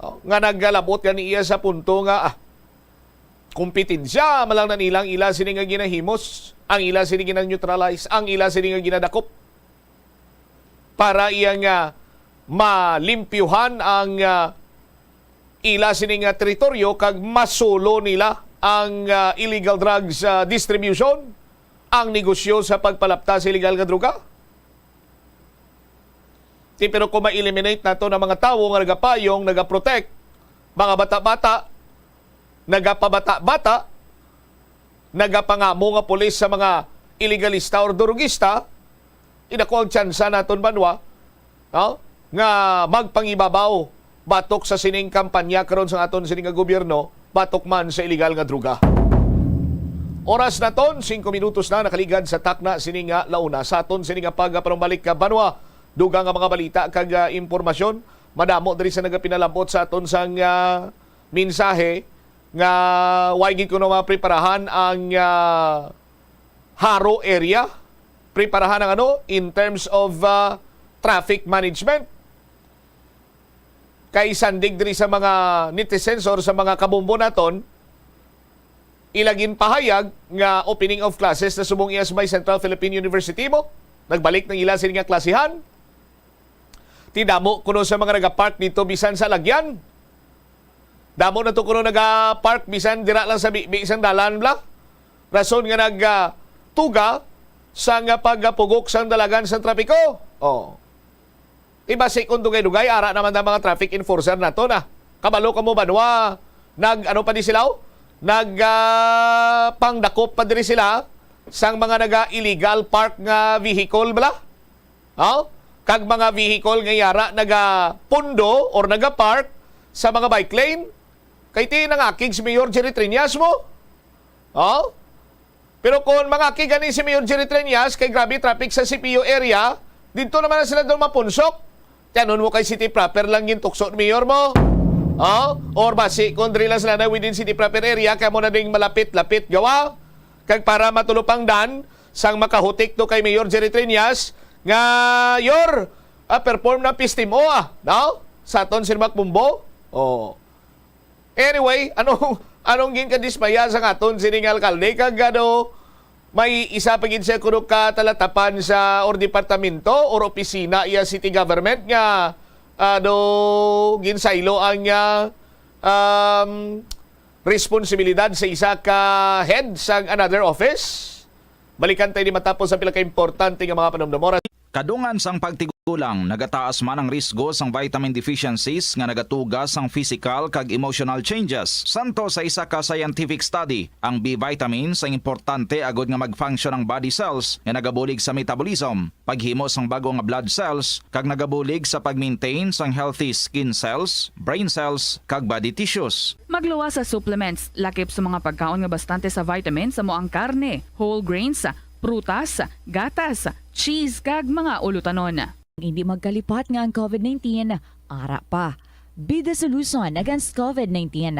Oh, nga nagalabot gani iya sa punto nga, ah, kompetensya man lang na nila ang ila sini nga ginahimos, ang ila sini ginag-neutralize, ang ila sini nga ginadakop para iya nga malimpyuhan ang, ah, ila sini nga teritoryo kag masulo nila ang, ah, illegal drugs, ah, distribution, ang negosyo sa pagpalapta sa illegal nga droga. Ti, pero kung ma-eliminate nato ang mga tawo nga nagapayong, nagaprotect, mga bata-bata, nagapabata-bata, nagapangamo nga pulis sa mga iligalista or durugista, idako ang tsansa naton, Banwa, no, nga magpangibabaw batok sa sining kampanya karon sa aton sining nga gobyerno, batok man sa iligal nga droga. Oras naton, singko minutos na nakaligad sa takna sini nga launa. Sa aton sini nga pagpanumbalik ka, Banwa, dugang nga mga balita kag, ah, impormasyon, madamo diri sa nagapinalabot sa aton sang, ah, mensahe nga way gid kuno mapreparahan ang, ah, Jaro area. Preparahan ang ano, in terms of, ah, traffic management. Kay sandig diri sa mga netizens or sa mga kabombo naton, ila ginpahayag nga opening of classes na subong iya sa may Central Philippine University mo. Nagbalik ang ila sini nga klasihan. Ti damo kuno sa mga nagapark dito bisan sa lagyan. Damo na to kuno nagapark bisan dira lang sa bibi sang dalan bala. Rason nga nag, ah, tuga sa nga pagpugok sang dalagan sa trapiko. Oh. Iba si kung dugay-dugay, ara naman ang mga traffic enforcer nato na. Kabalo ka mo, Banwa, nag, ano pa di sila, oh? Nag, ah, pangdakop pa diri sila sang mga naga-illegal park nga vehicle bala. Oh? Kag mga vehicle nga yara nagapundo or nagapark sa mga bike lane. Kay ti nangakig si Mayor Jerry Triñas mo. Oh? Pero kung mangakig gani si Mayor Jerry Triñas, kay grabe traffic sa C P U area, dito naman na sila doon mapunsok. Tiyanon mo kay city proper lang yung tukso ni Mayor mo. Oh? Or basi kung diri lang sila na within city proper area, kaya mo na ding malapit-lapit gawa. Kag para matulupangdan sang makahutik to kay Mayor Jerry Triñas nga, "Yor, ah, perform na pistimo, ah." No? Sa aton si Mac Bumbo. Oh. Anyway, anong, anong ginkadismaya sa aton sining alkalde? Kag ano, may isa pa gid siya kuno ka talatapan sa or departamento or opisina iya city government nga ano, ginsaylo ang, ah, um, responsibilidad sa isa ka head sang another office. Balikan tayo ni matapos ang pila ka importante nga mga panumdum. Oras. Kadungan sang pagtigulang, nagataas man ang risgo sang vitamin deficiencies nga nagatuga sang physical kag emotional changes. Santo sa isa ka scientific study, ang B vitamins ang importante agud nga mag-function ang body cells nga nagabulig sa metabolism, paghimo sang bag-o nga blood cells, kag nagabulig sa pag-maintain sang healthy skin cells, brain cells, kag body tissues. Magluwas sa supplements, lakip sa mga pagkaon nga bastante sa vitamins, amo ang karne, whole grains, prutas, gatas, cheese, kag mga ulutanon. Hindi magkalipat nga ang covid nineteen ara pa. Be the solution against covid nineteen.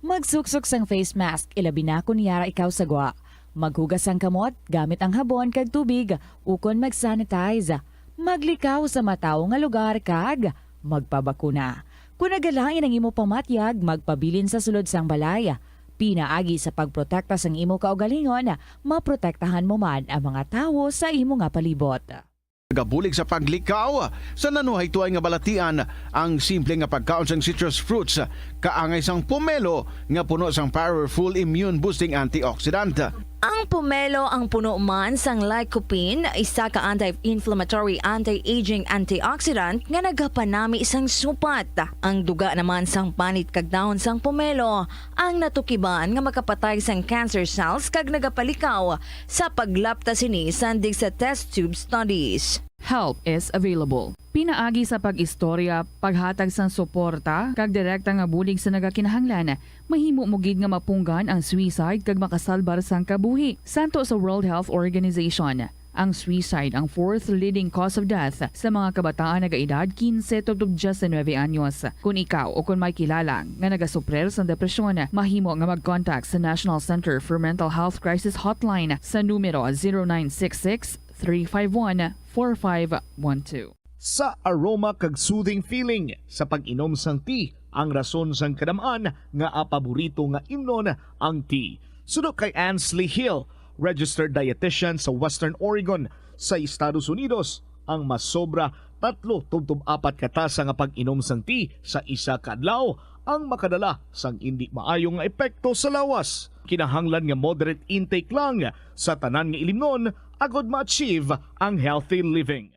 Magsuksok sang face mask, ilabi na kon yara ikaw sa gwa. Maghugas sang kamot gamit ang habon kag tubig, ukon mag-sanitize. Maglikaw sa matawo nga lugar kag magpabakuna. Kon nagalain ang imo pamatyag, magpabilin sa sulod sang balay. Pinaagi sa pagprotekta sang imo kaugalingon, maprotektahan mo man ang mga tawo sa imo nga palibot. Nagabulig sa paglikaw sa nanuhay tuay nga balatian ang simple nga pagkaon sang citrus fruits, kaangay sang pomelo nga puno sang powerful immune boosting antioxidant. Ang pomelo ang puno man sang lycopene, isa ka anti-inflammatory, anti-aging antioxidant nga nagapanami sang supat. Ang duga naman sang panit kag dahon sang pomelo ang natukiban nga makapatay sang cancer cells kag nagapalikaw sa paglapta sini sandig sa test tube studies. Help is available. Pinaagi sa pag-istorya, paghatag sang suporta, kag direkta nga bulig sa nagakinahanglan, mahimo mo gid nga mapunggan ang suicide kag makasalbar sang kabuhi. Santo sa World Health Organization, ang suicide ang fourth leading cause of death sa mga kabataan nagaedad quince tubtob diecinuebe anyos. Kon ikaw o kon may kilala nga nagasuprir sang depresyon, mahimo nga mag-contact sa National Center for Mental Health Crisis Hotline sa numero zero nine six six, three five one, four five one two. Sa aroma kag soothing feeling sa pag-inom sang tea ang rason sang kadam-an nga paborito nga imnon ang tea. Suno kay Ansley Hill, registered dietitian sa Western Oregon sa Estados Unidos, ang masobra tatlo tubtob apat ka tasa nga pag-inom sang tea sa isa ka adlaw ang makadala sang indi maayo nga epekto sa lawas. Kinahanglan nga moderate intake lang sa tanan nga ilimnon agod ma-achieve ang healthy living.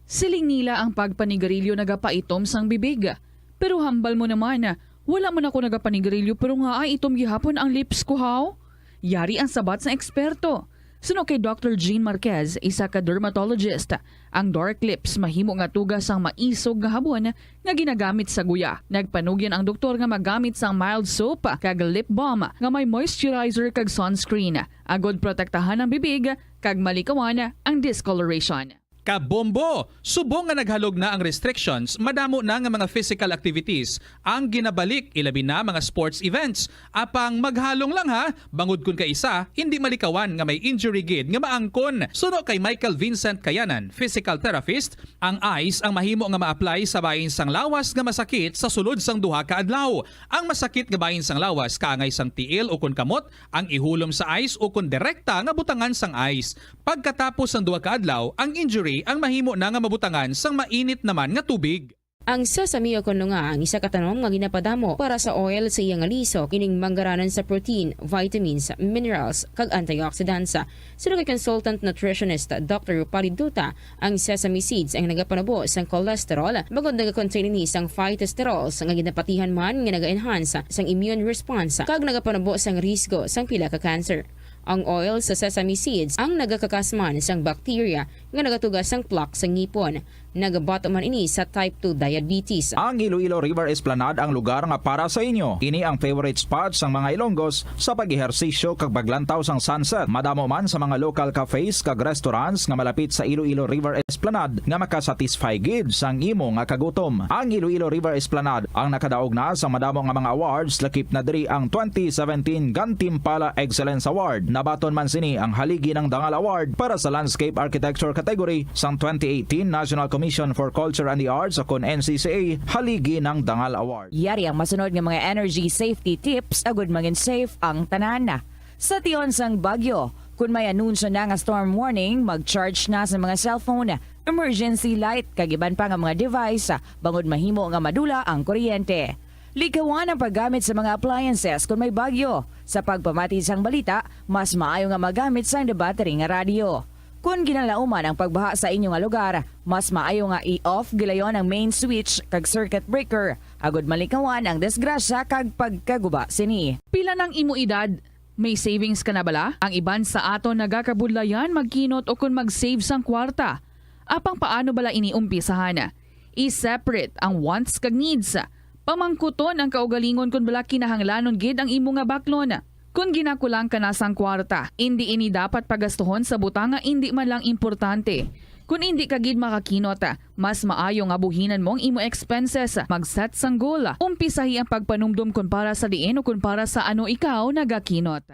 Siling nila ang pagpanigarilyo nagapaitom sang bibig. Pero hambal mo naman, wala man ako nagapanigarilyo pero nga ay itom gihapon ang lips ko, haw? Yari ang sabat sang eksperto. Suno kay Doctor Jean Marquez, isa ka dermatologist, ang dark lips mahimo nga tuga sang maisog nga habon nga ginagamit sa guya. Nagpanugyan ang doktor nga magamit sang mild soap kag lip balm nga may moisturizer kag sunscreen, agod protektahan ang bibig kag malikawan ang discoloration. Kabombo! Subong nga naghalog na ang restrictions, madamo na nga mga physical activities ang ginabalik, ilabi na mga sports events. Apang maghalong lang ha, bangod kun kaisa indi malikawan nga may injury gid nga maangkon. Suno kay Michael Vincent Kayanan, physical therapist, ang ice ang mahimo nga ma-apply sa bahin sang lawas nga masakit sa sulod sang duha ka adlaw. Ang masakit nga bahin sang lawas kaangay sang tiil ukon kamot ang ihulom sa ice ukon direkta nga butangan sang ice. Pagkatapos sang duha ka adlaw, ang injury ang mahimo na nga mabutangan sang mainit naman nga tubig. Ang sesame o kon lunga ang isa ka tanom nga ginapadamo para sa oil sa iya nga liso, ining manggaranon sa protein, vitamins, minerals, kag antioxidants. Suno kay consultant nutritionist Doctor Rupali Duta, ang sesame seeds ang nagapanubo sang cholesterol, bangod nagakontain ini sang phytosterols nga ginapatihan man nga naga-enhance sang immune response kag nagapanubo sang risgo sang pila ka cancer. Ang oil sa sesame seeds ang nagakakas man sang bacteria nga nagatuga sang plaque sa ngipon. Nagabato man ini sa type two diabetes. Ang Iloilo River Esplanade ang lugar nga para sa inyo. Ini ang favorite spot sang mga Ilonggos sa pag-ehersisyo kag paglantaw sang sunset. Madamo man sa mga local cafes kag restaurants nga malapit sa Iloilo River Esplanade nga makasatisfy gid sang imo nga kagutom. Ang Iloilo River Esplanade ang nakadaog na sang madamo nga mga awards, lakip na diri ang twenty seventeen Gantimpala Excellence Award. Nabaton man sini ang Haligi ng Dangal Award para sa Landscape Architecture category sang twenty eighteen National Commission for Culture and the Arts, o kon N C C A, Haligi ng Dangal Award. Yari ang masunod nga mga energy safety tips agud mangin safe ang tanan. Sa tion sang bagyo, kun may anunsyo na nga storm warning, mag-charge na sa mga cellphone, emergency light, kag iban pa nga mga device, bangod mahimo nga madula ang kuryente. Likawan ang paggamit sa mga appliances kun may bagyo. Sa pagpamati sang balita, mas maayo nga magamit sang debattery nga radyo. Kun ginalauman ang pagbaha sa inyo nga lugar, mas maayo nga i-off gilayon ang main switch kag circuit breaker, agud malikawan ang disgrasya kag pagkaguba sini. Pila nang imo edad? May savings ka na bala? Ang iban sa aton nagakabudlayan magkinot ukon mag-save sang kwarta. Apang paano bala ini umpisahan? I-separate ang wants kag needs. Pamangkuton ang kaugalingon kon bala kinahanglanon gid ang imo nga baklon. Kon ginakulang ka na sang kwarta, indi ini dapat pagastuhon sa butang nga indi man lang importante. Kon indi ka gid makakinot, mas maayo nga buhinan mo ang imo expenses. Mag-set sang goal. Umpisahi ang pagpanumdom kon para sa diin o kon para sa ano ikaw nagakinot.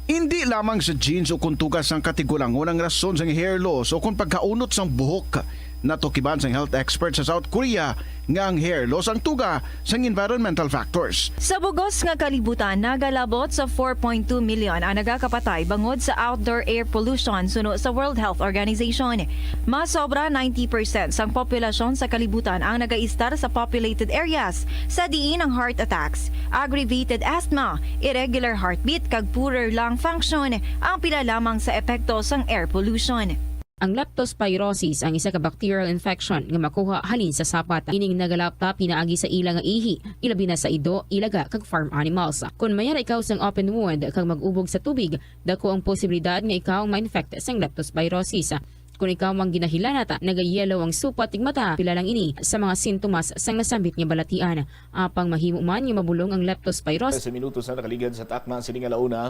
Indi lamang sa genes o kon tuga sang katigulangon ang rason sang hair loss o kon pagkaunot sang buhok. Natukiban sang health expert sa South Korea nga ang hair loss ang tuga sang environmental factors. Sa bugos nga kalibutan, nagalabot sa four point two million ang nagakapatay bangod sa outdoor air pollution, suno sa World Health Organization. Mas sobra ninety percent sang populasyon sa kalibutan ang nagaistar sa populated areas, sa diin ang heart attacks, aggravated asthma, irregular heartbeat, kag poorer lung function ang pila lamang sa epekto sang air pollution. Ang leptospirosis ang isa ka bacterial infection nga makuha halin sa sapat. Ining nagalapta pinaagi sa ila nga ihi, ilabi na sa ido, ilaga, kag farm animals. Kon mayara ikaw sang open wound kag mag-ubog sa tubig, dako ang posibilidad nga ikaw ma-infect sang leptospirosis. Kon ikaw ang ginahilanat, nagayelo ang supat ning mata, pila lang ini sa mga sintomas sang nasambit nga balatian. Apang mahimo man nga mabulong ang leptospirosis. Sa minutos na nakaligad sa takna sini nga launa,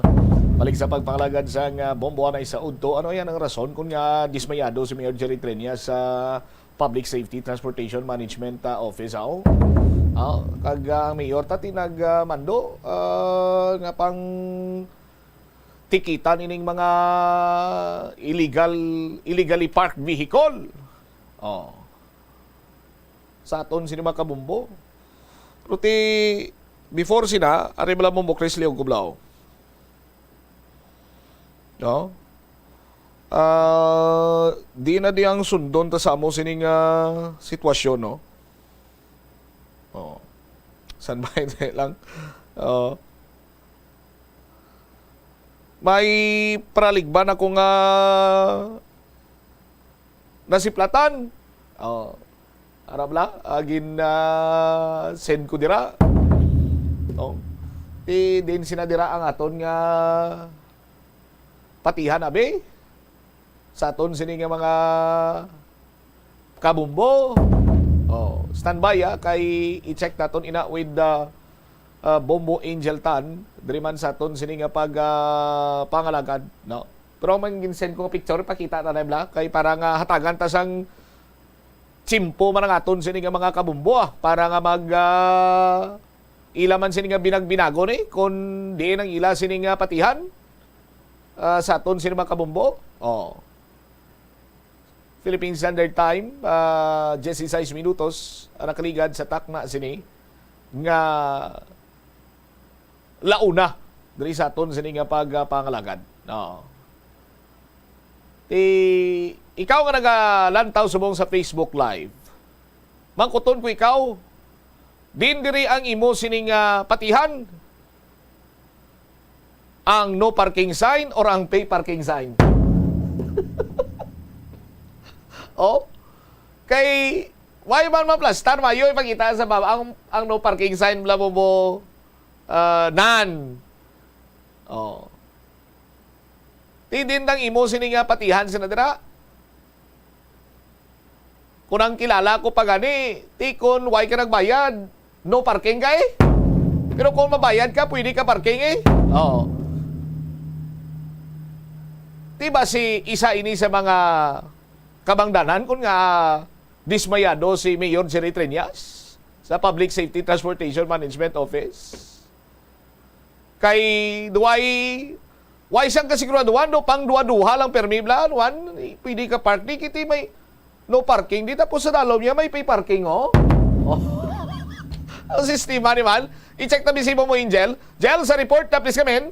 balik sa pagpangalagad sang, ah, bombo anay sa udto. Ano yan ang rason kung nga dismayado si Mayor Jerry Treñas sa Public Safety Transportation Management, ah, Office, aw? Ah, kag, ah, ang mayor tati nagmando, ah, nga pang tikitan ining mga illegal, illegally parked vehicle. Oh. Sa aton sini mga kabumbo. Pero ti, before sina, ari bala mo mo Chris Leon Cublao. No? Ah, di na di ang sundon ta sa amo sining, ah, sitwasyon, no? Oh. San ba lang? Oh. May paraligban ako nga nasiplatan. Oh. Ara bala, ah, gin, ah, send ko dira. Oh. Ti din sina dira ang aton nga patihan, abi. Sa aton sini nga mga kabumbo. Oh, standby, ah, kay i-check naton ina with the, ah, Bombo Angel Tan, diri man sa aton sini nga pag, ah, pangalagad, no? Pero ang mga ginsend ko nga picture, pakita na lang, bla, kay para nga hatagan ta sang tsimpo man ang aton sini nga mga kabumbo, ah, para nga mag, ah, ila man sini nga binagbinagon, eh, kung diin ang ila sini nga patihan, ah, sa aton sini mga kabumbo. Oh. Philippine Standard Time, ah, diyesisais minutos ang nakaligad sa takna sini nga launa diri sa aton sini nga pagpangalagad. No. Ti ikaw nga nagalantaw subong sa Facebook Live, mangkuton ko ikaw, din diri ang imo sini nga patihan? Ang no parking sign or ang pay parking sign? Oh? Kay, why man maplastar, mayo ipakita sa baba ang, ang no parking sign, bla, mo, mo, ah, nan. Oh. Ti din ang imo sini nga patihan sina dira. Kung ang kilala ko pa gani, ti kon way ka nagbayad, no parking kay. Pero kung mabayad ka, pwede ka parking, eh. Oo. Ti ba si isa ini sa mga kabangdanan kun nga dismayado si Mayor Jerry Treñas sa Public Safety Transportation Management Office? Kay duway, way sang kasiguraduhan, do pang duha-duha lang permi, bla, one, pwede ka park. Di kiti may no parking. Di tapos sa dalom niya, may pay parking, oh. Oh. Ang sistema ni man. I-check na bisibo mo, Angel. Jel, sa report na, please, kamin.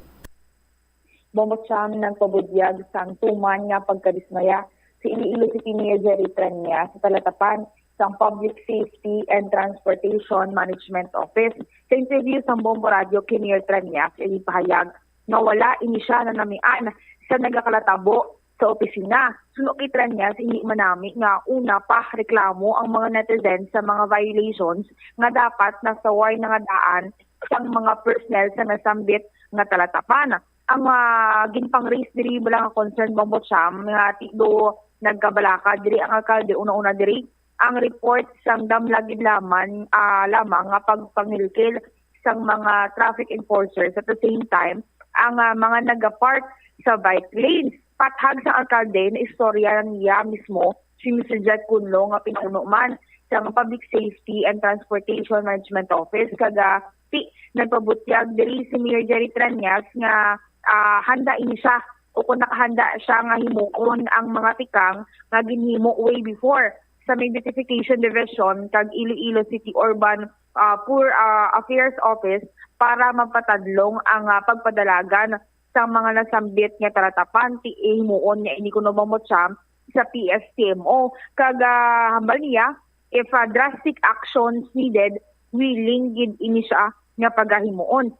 Bombo Cham nagpabudyag sang tuman nga pagkadismaya si Iloilo City Mayor Jerry Treñas sa talatapan sang Public Safety and Transportation Management Office. Sa interview sang Bombo Radio kay Mayor Treñas, ipahayag nga wala ini siya nanamian sa nagakalatabo sa opisina. Suno kay Treñas, hindi manami nga una pa reklamo ang mga netizen sa mga violations nga dapat nasaway na nga daan sang mga personnel sa nasambit nga talatapan. Ang, ah, ginpang-raise diri bala nga concern, Bombo Cham, nga ti do nagkabalaka diri ang alkalde una-una diri. Ang report sang damlag gid laman, ah, lamang nga pagpangilkil sang mga traffic enforcers. At the same time, ang, ah, mga nagapark sa bike lanes. Pathag sang alkalde, naistorya niya mismo si Mister Jed Cunlo nga pinuno man sang Public Safety and Transportation Management Office, kag, ah, ti nagpabutyag diri si Mayor Jerry Treñas nga, ah, handa ini siya o kung nakahanda siya nga himuon ang mga tikang nga ginhimo way before sa may Beautification Division kag Iloilo City Urban, ah, Poor, ah, Affairs Office para mapatadlong ang, ah, pagpadalagan sang mga nasambit nga talatapan ti himuon niya ini kuno Bambo Champ sa P S T M O. Kag, ah, hambal niya, if, ah, drastic actions needed, willing gid ini siya nga pagahimuon.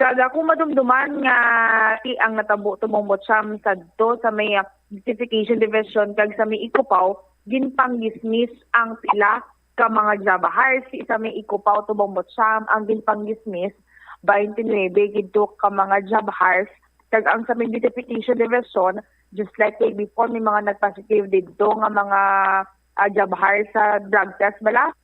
Kag, ah, kung madumduman nga ti ang natabo tubong Bocham sadto sa may, ah, Beautification Division kag sa may Ikupaw, ginpanggismis ang pila ka mga job hires. Sa may Ikupaw tubong Bocham ang ginpanggismis, twenty-nine gidto ka mga job hires. Kag ang sa may Beautification Division, just like kay before, may mga nag-positive didto nga mga, ah, job hires sa drug test bala.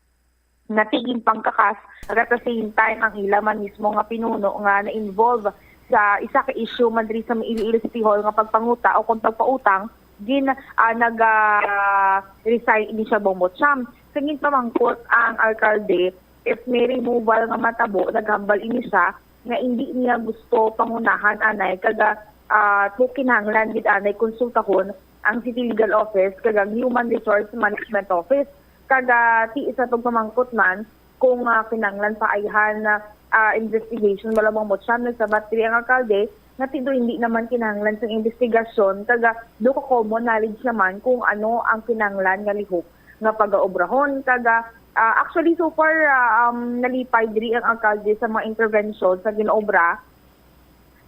Natigin pangkakas, at at the same time, ang ila man mismo nga pinuno nga na-involve sa isa ka issue man diri sa Iloilo City Hall nga pagpanguta o kung pagpautang, gin, ah, nag, ah, resign ini siya, Bong Bocham. Sa ginpamangkot ang alkalde, if may removal nga matabo, naghambal ini siya nga hindi niya gusto pangunahan anay, kag, ah, to kinahanglan gid anay konsultahon ang City Legal Office kag ang Human Resource Management Office. Kag, ah, ti isa pagpamangkot man kung, ah, kinahanglan pa ayhan na, ah, investigation, wala bang mo siya nagsabat diri ang alkalde nga ti do hindi naman kinahanglan sang investigasyon, kag, ah, do ka common knowledge naman kung ano ang kinahanglan nga lihok nga pagaobrahon. Kag, ah, ah, actually, so far, ah, um, nalipay diri ang alkalde sa mga intervention sa ginaobra,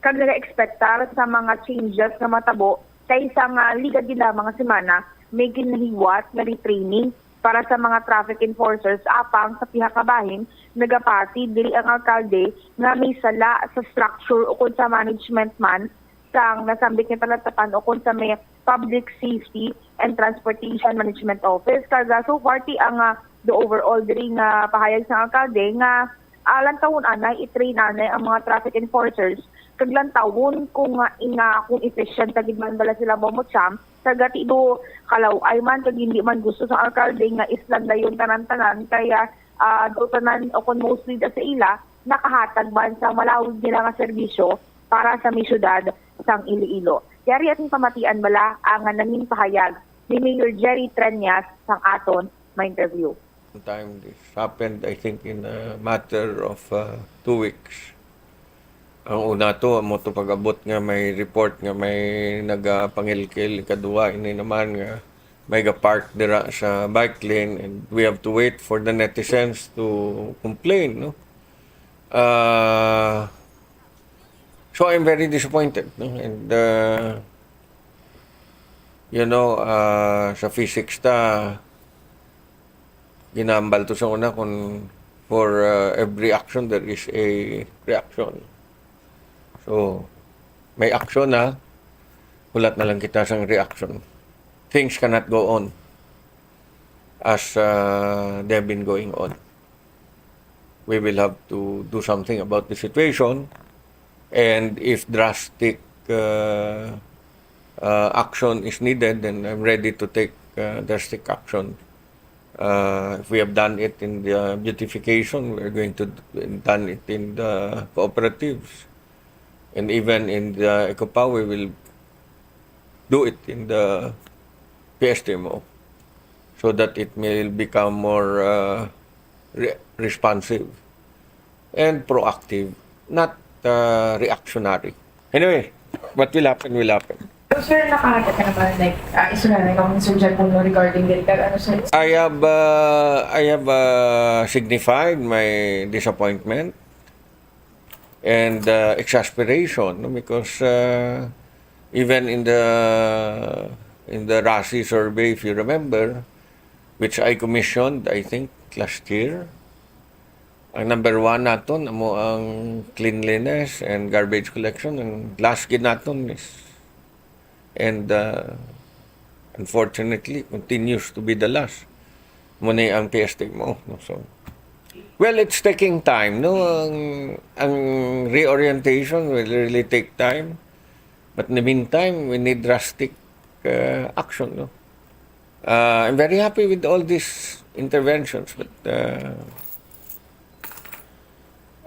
kag nagaekspektar sa mga changes nga matabo kay sa nga ligad gid lamang nga semana may ginahiwat nga retraining para sa mga traffic enforcers, apang sa pihak nga bahin nagapati diri ang alkalde nga may sala sa structure ukon sa management man sang nasambit nga talatapan ukon sa may Public Safety and Transportation Management Office. Kag, ah, so far ti ang, ah, the overall diri nga pahayag sang alkalde nga, ah, lantawon anay, i-train anay ang mga traffic enforcers, kag lantawon kung, ah, inga, kung efficient ta gid man bala sila, Bong Bocham, kag ti do kalaw-ay man, kag hindi man gusto sang alkalde nga islandayon tanan-tanan, kaya, ah, do tanan o kung mostly da sa ila nakahatag man sa malawig nila nga serbisyo para sa may syudad sang Iloilo. Yari ating pamatian bala ang nangin pahayag ni Mayor Jerry Treñas sang aton ma-interview. Time this happened, I think, in a matter of, uh, two weeks. Ang una to, amo to pag-abot nga may report nga may nagapangilkil, ikaduha ini naman nga may ga-park dira sa bike lane, and we have to wait for the netizens to complain, no? Uh, so I'm very disappointed, no? And, uh, you know, uh, sa physics ta, ginambal to sa una kung for, uh, every action there is a reaction. So, may action na, hulat na lang kita sang reaction. Things cannot go on as, uh, they've been going on. We will have to do something about the situation, and if drastic, uh, uh, action is needed, then I'm ready to take, uh, drastic action. Uh, if we have done it in the beautification, we're going to d-, done it in the cooperatives. And even in the Ecopower, we will do it in the P S T M O so that it may become more, uh, re-, responsive and proactive, not, uh, reactionary. Anyway, what will happen, will happen. So, sir, nakahatag ka naman, like, uh, istorya na yung Sir John Puno regarding dito. Ano, sir? I have, uh, I have, uh, signified my disappointment and, uh, exasperation, no? Because, uh, even in the, in the RASI survey, if you remember, which I commissioned, I think, last year, ang number one naton amo ang cleanliness and garbage collection. Ang last gid naton is, and, uh, unfortunately, continues to be the last. Mo ni ang P S T M O, no? So, well, it's taking time, no? Ang, ang reorientation will really take time. But in the meantime, we need drastic, uh, action, no? Uh, I'm very happy with all these interventions, but, uh,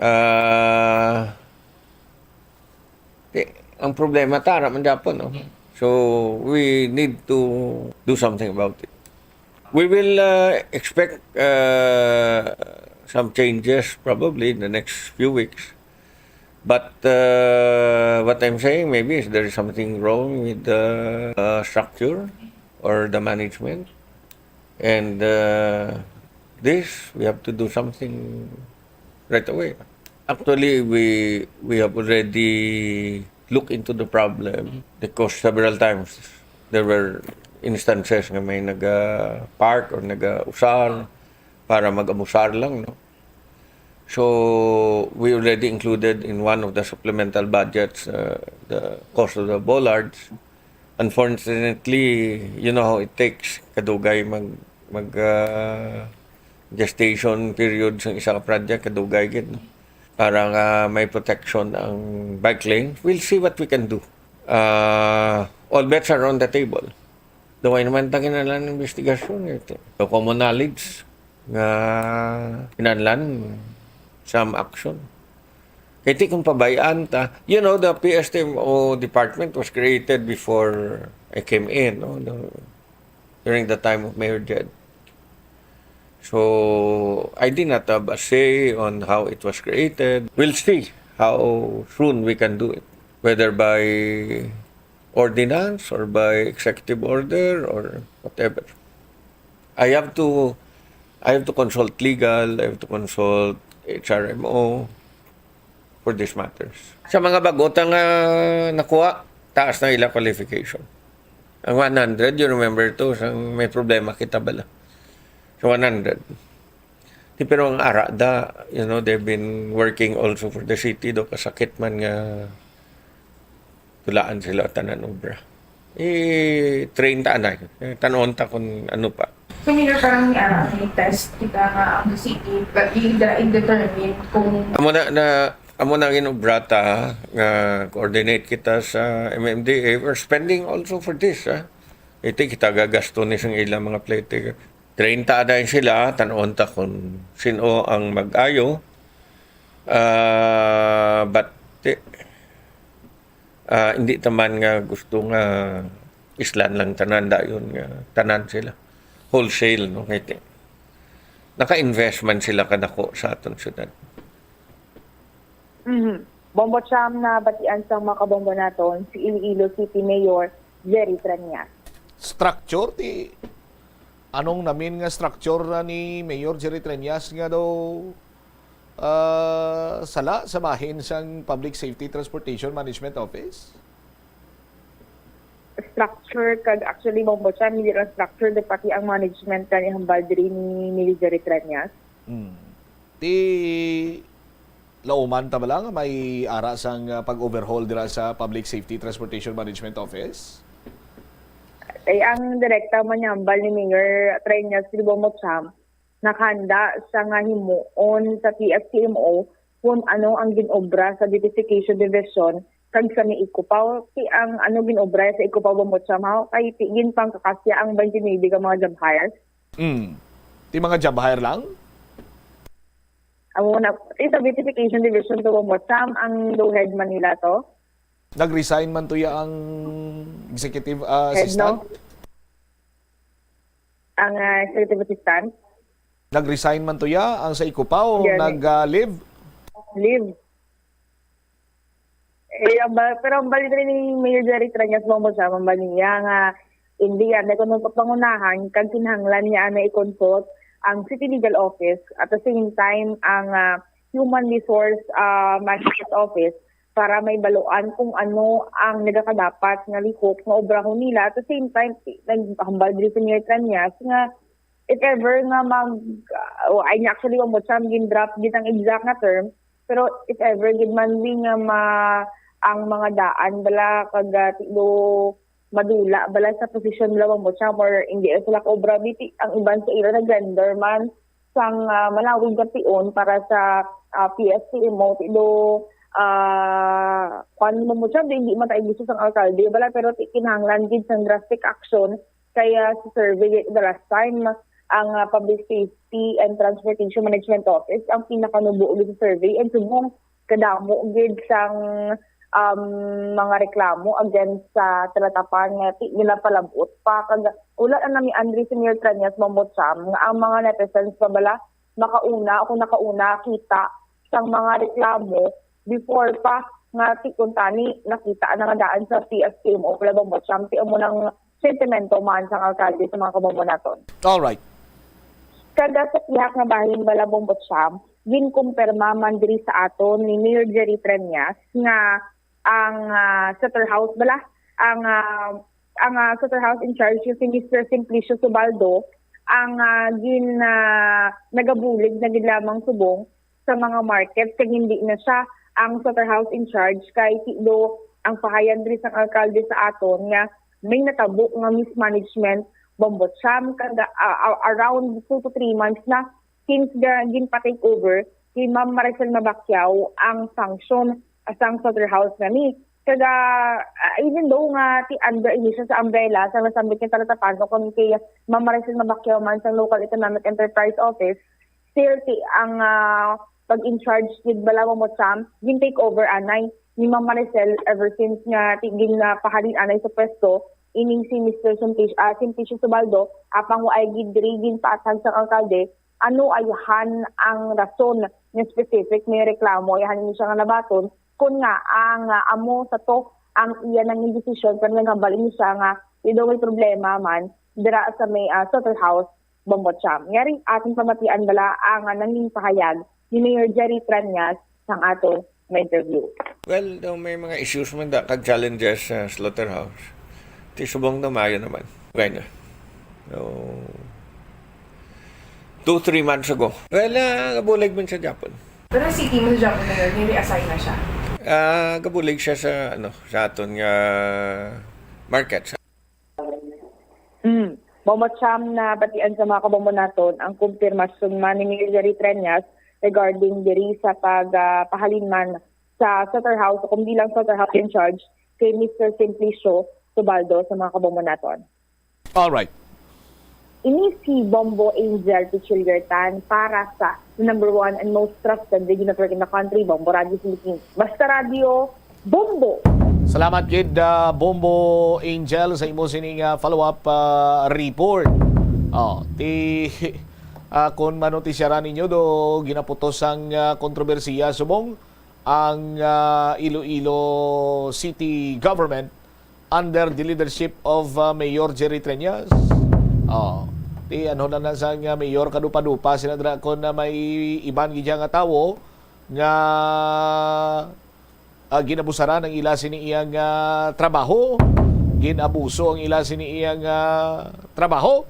uh, eh, ang problema, tara man gyapon, no? So, we need to do something about it. We will uh, expect uh, some changes probably in the next few weeks. But uh, what I'm saying, maybe is there is something wrong with the uh, structure or the management. And uh, this, we have to do something right away. Actually, we we have already looked into the problem because several times there were instances nga may naga-park or naga-usar para mag-abusar lang, no? So, we already included in one of the supplemental budgets uh, the cost of the bollards. Unfortunately, you know how it takes. Kadugay mag, mag uh, gestation period sa isa ka project, kadugay gid, no? Para nga may protection ang bike lane. We'll see what we can do. Uh, all bets are on the table. Daway naman ta kinahanglan investigasyon, eh. So, common knowledge nga kinahanglan some action. Kay ti kung pabayaan ta, you know, the P S T M O department was created before I came in, no? The, during the time of Mayor Jed. So, I did not have a say on how it was created. We'll see how soon we can do it, whether by ordinance or by executive order or whatever. I have to I have to consult legal, I have to consult H R M O for these matters. Sa mga bago ta nga nakuha, taas na ila qualification. Ang one hundred, you remember to, sang may problema kita bala. Sa one hundred. Di, pero ang ara da, you know, they've been working also for the city, do kasakit man nga tulaan sila tanan obra. Eh, train ta anay. Eh, tanon ta kung ano pa. So, Mayor, parang may, ah, may test kita nga ang city, but i-, i-determine kung Amo na, na amo na ginobra ta nga coordinate kita sa M M D A. We're spending also for this, ha. Iti kita gagasto ni sang ilang mga plete. Train ta anay sila, tanon ta kung sino ang mag-ayo. Ah, but, eh, ah, hindi ta man nga gusto nga islan lang tanan dayon nga tanan sila. Wholesale, no? Kay ti-, naka-invest man sila kadako sa aton syudad. Mhm. Bombo Cham, nabatian sang mga kabombo naton, si Iloilo City Mayor Jerry Treñas. Structure ti anong namin nga structure na ni Mayor Jerry Treñas nga daw ah, sala sa bahin sang Public Safety Transportation Management Office? Structure kag actually, Bombo Cham, hindi lang structure, daw pati ang management kani hambal diri ni Mayor Jerry Treñas. Hmm. Ti lauman ta bala nga may ara sang, ah, pag-overhaul dira sa Public Safety Transportation Management Office? Ay, ang direkta man niya hambal ni Mayor Treñas, di ba, Bombo Cham, nakahanda siya nga himuon sa P S T M O kung ano ang ginobra sa Beautification Division kag sa may Ecopaw. Ti ang ano ginobra sa Ecopaw, Bombo Cham, haw, kay ti ginpangkakasya ang twenty-nine ka mga job hire. Mm. Ti mga job hire lang? Amo na, ti sa Beautification Division to, Bombo Cham, ang do head man nila to. Nag-resign man to ya ang executive, ah, Head, assistant? No? Ang, ah, executive assistant? Nag-resign man to ya ang sa Ecopaw, Yan, eh. nag, ah, leave? Leave. Eh, ang ba-, pero ang balita ni Mayor Jerry Treñas, Bombo Cham, ang balita niya nga, hindi yan, may kuno pangunahan, kag kinahanglan niya na i-consult ang City Legal Office, at the same time, ang, ah, Human Resource, ah, Management Office, para may baluan kung ano ang nagakadapat nga lihok nga obrahon nila. At the same time, ti-, naghambal diri si Mayor Treñas nga if ever nga mag, uh, ay, actually, Bombo Cham, gin-drop gid ang exact nga term, pero if ever gid man, wi, nga ma-, ang mga daan bala kag, ah, ti-, do madula bala sa posisyon nila, Bombo Cham, or hindi sila kaobra, wi, ti-, ang iban sa ila nag-render man sang, ah, malawig nga tion para sa, ah, P S T M O, ti-, do, ah, kwan, Bombo Cham, di, hindi man tayo gusto sang alkalde bala, pero ti-, kinahanglan gid sang drastic action. Kaya sa survey the last time, ang, ah, Public Safety and Transportation Management Office ang pinakanubo gid sa survey, and subong kadamo gid sang, um, mga reklamo against sa Talatapan nga ti-, ginapalabot pa. Kag wala na nami, Andre, si Mayor Treñas, Bombo Cham, nga ang mga netizens pa bala makauna o kung nakauna kita sang mga reklamo before pa nga ti-, kuntani nakita na nga daan sa P S T M O pala, Bombo Cham, ti amo nang sentimento man sang alkalde sa mga kabombo naton. All right. Kada sa pihak nga bahin bala, Bombo Cham, ginkumpirma man diri sa aton ni Mayor Jerry Treñas nga ang ah, slaughterhouse bala, ang ah, ang ah, slaughterhouse in charge, yung si Mister Simplicio Subaldo, ang ah, gin ah, nagabulig na gid lamang subong sa mga market, kag hindi na siya ang slaughterhouse in charge, kay ti do ang pahayag diri sang alkalde sa aton nga may natabo nga mismanagement, Bombo Cham, kag ah, ah, around two to three months na since ga, ginpa-take over ni Ma'am Maricel Mabacquiao ang function sang slaughterhouse nga ni. Kag ah, even though nga ti under ini siya sa umbrella sa nasambit nga Talatapan o kung kay Ma'am Maricel Mabacquiao man sa Local Economic Enterprise Office, still ti ang ah, pag-in-charge gid bala, Bombo Cham, gin-take over anay ni Ma'am Maricel ever since nga ti gin ah, pahalin anay sa pwesto ining si Mister Simplicio, ah, Simplicio Subaldo, apang waay gid diri ginpaathag sang alkalde ano ayhan ang rason nga specific may reklamo ayhan ini siya nga nabaton, kun nga ang ah, amo sa to ang iya nangin desisyon, pero naghambal ini siya nga ti do may problema man dira sa may ah, slaughterhouse, Bombo Cham. Ngari aton pamatian bala ang ah, nangin pahayag ni Mayor Jerry Treñas sang aton nga interview. Well, daw may mga issues man da kag challenges sa slaughterhouse. Ti subong daw maayo naman. Okay na. So, two, three months ago. Well, ah, gabulig man siya Japon. Pero city man siya Japon na yun, nire-assign na siya. Ah, gabulig siya sa ano, sa aton nga market. Mm. Bombo Cham, nabatian sa mga kabombo naton ang kumpirmasyon man ni Mayor Jerry Treñas regarding diri sa pag ah, pahalin man sa slaughterhouse o kung di lang slaughterhouse in charge kay Mister Simplicio Subaldo sa mga kabombo naton. All right. Ini si Bombo Angel Pichillertan para sa number one and most trusted radio network in the country, Bombo Radio Philippines. Basta Radio, Bombo! Salamat gid, ah, Bombo Angel, sa imo sining ah, follow-up ah, report. Oh, ti ah, kung manotisyaran ninyo do ginaputos ang ah, kontrobersiya subong ang ah, Iloilo City Government under the leadership of ah, Mayor Jerry Treñas. Oh, ti ano na na sa nga mayor kadupa-dupa sila dira kon na may iban gid nga tawo nga ah, ginabusaran ang ila sini iyang ah, trabaho, ginabuso ang ila sini iyang ah, trabaho,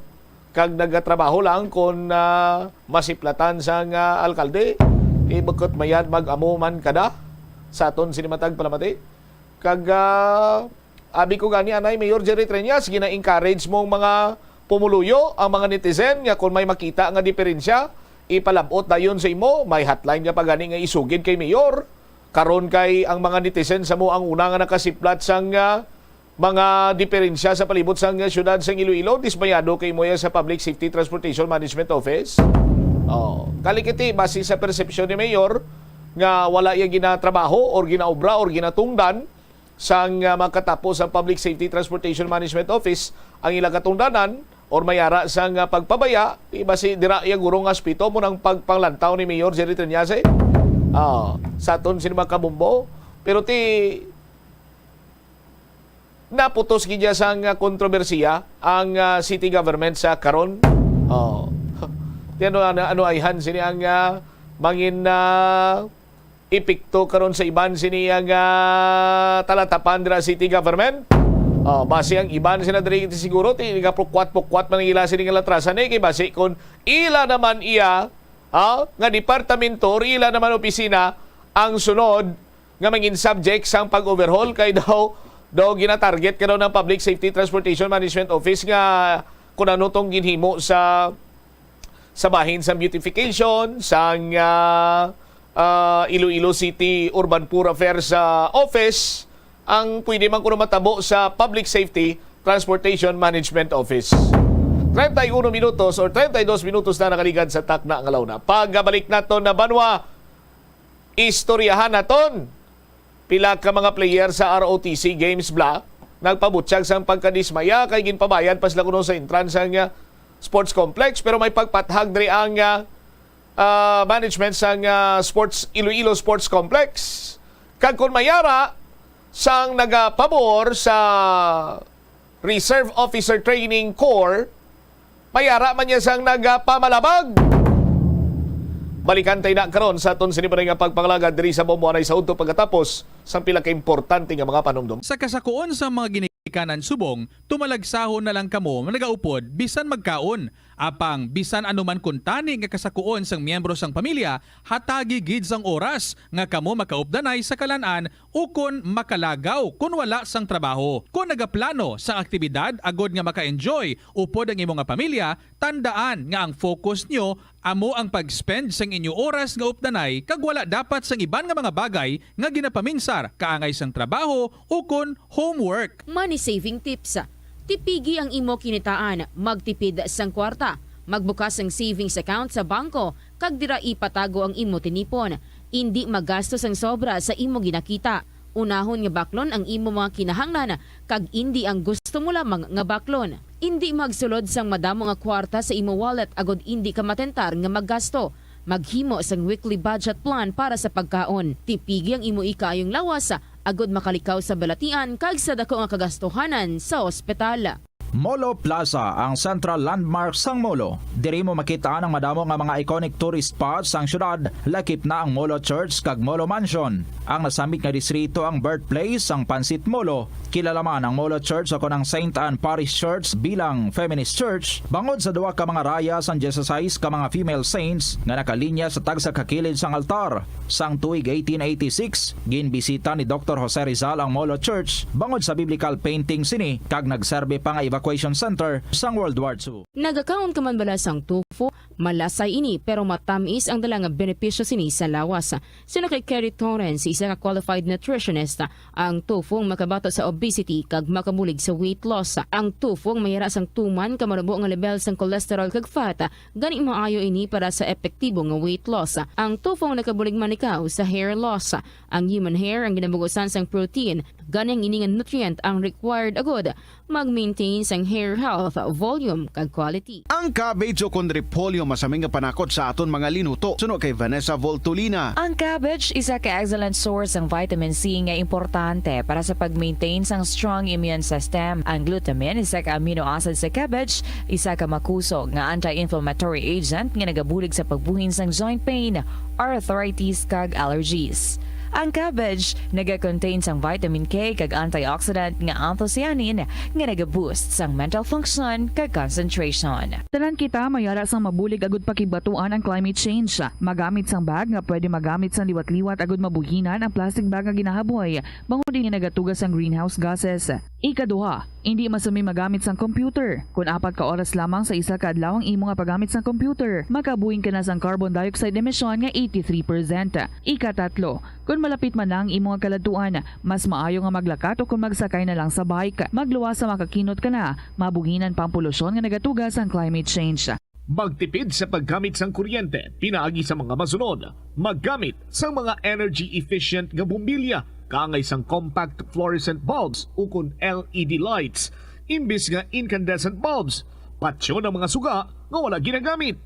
kag nagatrabaho lang kon ah, masiplatan sang ah, alkalde. Ti bukut mayad mag-amo man kada sa aton sini matag palamati. Kag ah, abi ko gani anay, Mayor Jerry Treñas, gina-encourage mong mga pumuluyo ang mga netizen nga kon may makita nga diferensya, ipalab-ot dayon sa imo. May hotline nga pa gani nga isugid kay Mayor. Karon kay ang mga netizen sa mo ang una nga nakasiplat sang ah, mga diferensya sa palibot sang siyudad sang Iloilo, dismayado kay mo ya sa Public Safety Transportation Management Office. Oh, kalikiti base sa persepsyon ni Mayor nga wala iya ginatrabaho or ginaobra or ginatungdan sang ah, makatapo sa Public Safety Transportation Management Office ang ila katungdanan or may ara sang ah, pagpabaya, ti basi dira iya guro nga aspeto mo nang pagpanglantaw ni Mayor Jerry Treñas. Ah, sa aton sini mga kabombo. Pero ti naputos gid ya sang ah, kontrobersiya ang ah, city government sa karon. Oh. Ti ano, ano, ano ayhan sini ang ah, mangin ah, epekto karon sa iban sini ang ah, talatapan dira city government? Oh, basi ang iban sila diri ti siguro ti nagapukwat-pukwat man ang ila sini nga latrasan eh, kay basi kon ila naman iya ah, nga departamento or ila naman opisina ang sunod nga mangin subject sang pag-overhaul kay daw daw ginatarget ka daw ng Public Safety Transportation Management Office nga kung ano tong ginhimo sa sa bahin sa beautification sang ah, ah, Iloilo City Urban Poor Affairs ah, Office ang pwede man kuno matabo sa Public Safety Transportation Management Office. Treinta y uno minutos or treinta y dos minutos na nakaligad sa takna nga launa. Pagabalik naton na banwa, istoryahan naton Pila ka mga player sa R O T C Games bala nagpabutyag sang pagkadismaya kay ginpabayad pa sila kuno sa entrance sang, ah, sports complex, pero may pagpathag diri ang, ah, ah, management sang, ah, sports, Iloilo Sports Complex. Kag kon mayara sang nagapabor sa Reserve Officer Training Corps, mayara man niya sang nagapamalabag. Balikan tay na karon sa aton sini pa nga pagpangalagad diri sa Bombo Anay sa udto pagkatapos sang pila ka importante nga mga panumdom. Sa kasakuon sa mga ginikanan subong, tumalagsahon na lang kamo nagaupod bisan magkaon. Apang bisan ano man kuntani nga kasakuon sang miyembro sang pamilya, hatagi gid sang oras nga kamo makaupdanay sa kalan-an ukon makalagaw kon wala sang trabaho. Kon nagaplano sang aktibidad agod nga maka-enjoy upod ang imo nga pamilya, tandaan nga ang focus nyo amo ang pag-spend sang inyo oras nga updanay kag wala dapat sang iban nga mga bagay nga ginapaminsar kaangay sang trabaho ukon homework. Money saving tips. Tipigi ang imo kinitaan, magtipid sang kwarta, magbukas sang savings account sa bangko, kag dira ipatago ang imo tinipon. Indi magasto sang sobra sa imo ginakita. Unahon nga baklon ang imo mga kinahanglan kag indi ang gusto mo lamang nga baklon. Indi magsulod sang madamo nga kwarta sa imo wallet agod indi ka matentar nga maggasto. Maghimo sang weekly budget plan para sa pagkaon. Tipigi ang imo ikaayong lawas agod makalikaw sa balatian kag sa daku nga kagastuhanan sa ospital. Molo Plaza, ang central landmark sang Molo. Diri mo makita ang madamo nga mga iconic tourist spots sang syudad, lakip na ang Molo Church kag Molo Mansion. Ang nasambit nga distrito ang birthplace sang Pansit Molo. Kilala man ang Molo Church o kon ang Saint Anne Parish Church bilang feminist church bangod sa duha ka mga raya sang dieciséis ka mga female saints nga nakalinya sa tagsa ka kilid sang altar. Sang tuig eighteen eighty-six, ginbisita ni Doktor Jose Rizal ang Molo Church bangod sa biblical painting sini kag nagserbi pa nga evacuation center sang World War Two. Nagakaon ka man bala sang tofu? Malasay ini, pero matamis ang dala nga benepisyo sini sa lawas. Suno kay Kerry Torrens, isa ka qualified nutritionist, ang tofu ang makabato sa obesity kag makabulig sa weight loss. Ang tofu ang mayara sang tuman ka manubo nga level sang cholesterol kag fat, gani maayo ini para sa epektibo nga weight loss. Ang tofu ang nakabulig man ikaw sa hair loss. Ang human hair ang ginabugusan sang protein, gani ang ini nga nutrient ang required agud mag-maintain sang hair health, volume, kag quality. Ang cabbage o kon repolyo masami nga panakot sa aton mga linuto. Suno kay Vanessa Voltolina. Ang cabbage isa ka excellent source sang vitamin C nga importante para sa pag-maintain sang strong immune system. Ang glutamine, isa ka amino acid sa cabbage, isa ka makusog nga anti-inflammatory agent nga nagabulig sa pagbuhin sang joint pain, arthritis, kag allergies. Ang cabbage naga-contain sang vitamin K kag antioxidant nga anthocyanin nga naga-boost sang mental function kag concentration. Tanan kita mayara sang mabulig agud pakigbatuan ang climate change. Magamit sang bag nga pwede magamit sang liwat-liwat agud mabuhinan ang plastic bag nga ginahaboy, bangod ini nagatuga sang greenhouse gases. Ikaduha, indi masami magamit sang computer. Kon apat ka oras lamang sa isa ka adlaw ang imo nga paggamit sang computer, makabuhin ka na sang carbon dioxide emission nga eighty-three percent. Ikatatlo, kon malapit man na ang imo nga kaladtuan, mas maayo nga maglakat o kon magsakay na lang sa bike. Magluwas sa makakinot ka na, mabuhinan pa ang polusyon nga nagatuga sang climate change. Magtipid sa paggamit sang kuryente pinaagi sa mga masunod. Maggamit sang mga energy-efficient nga bombilya kaangay sang compact fluorescent bulbs ukon L E D lights imbis nga incandescent bulbs. Patyon ang mga suga nga wala ginagamit.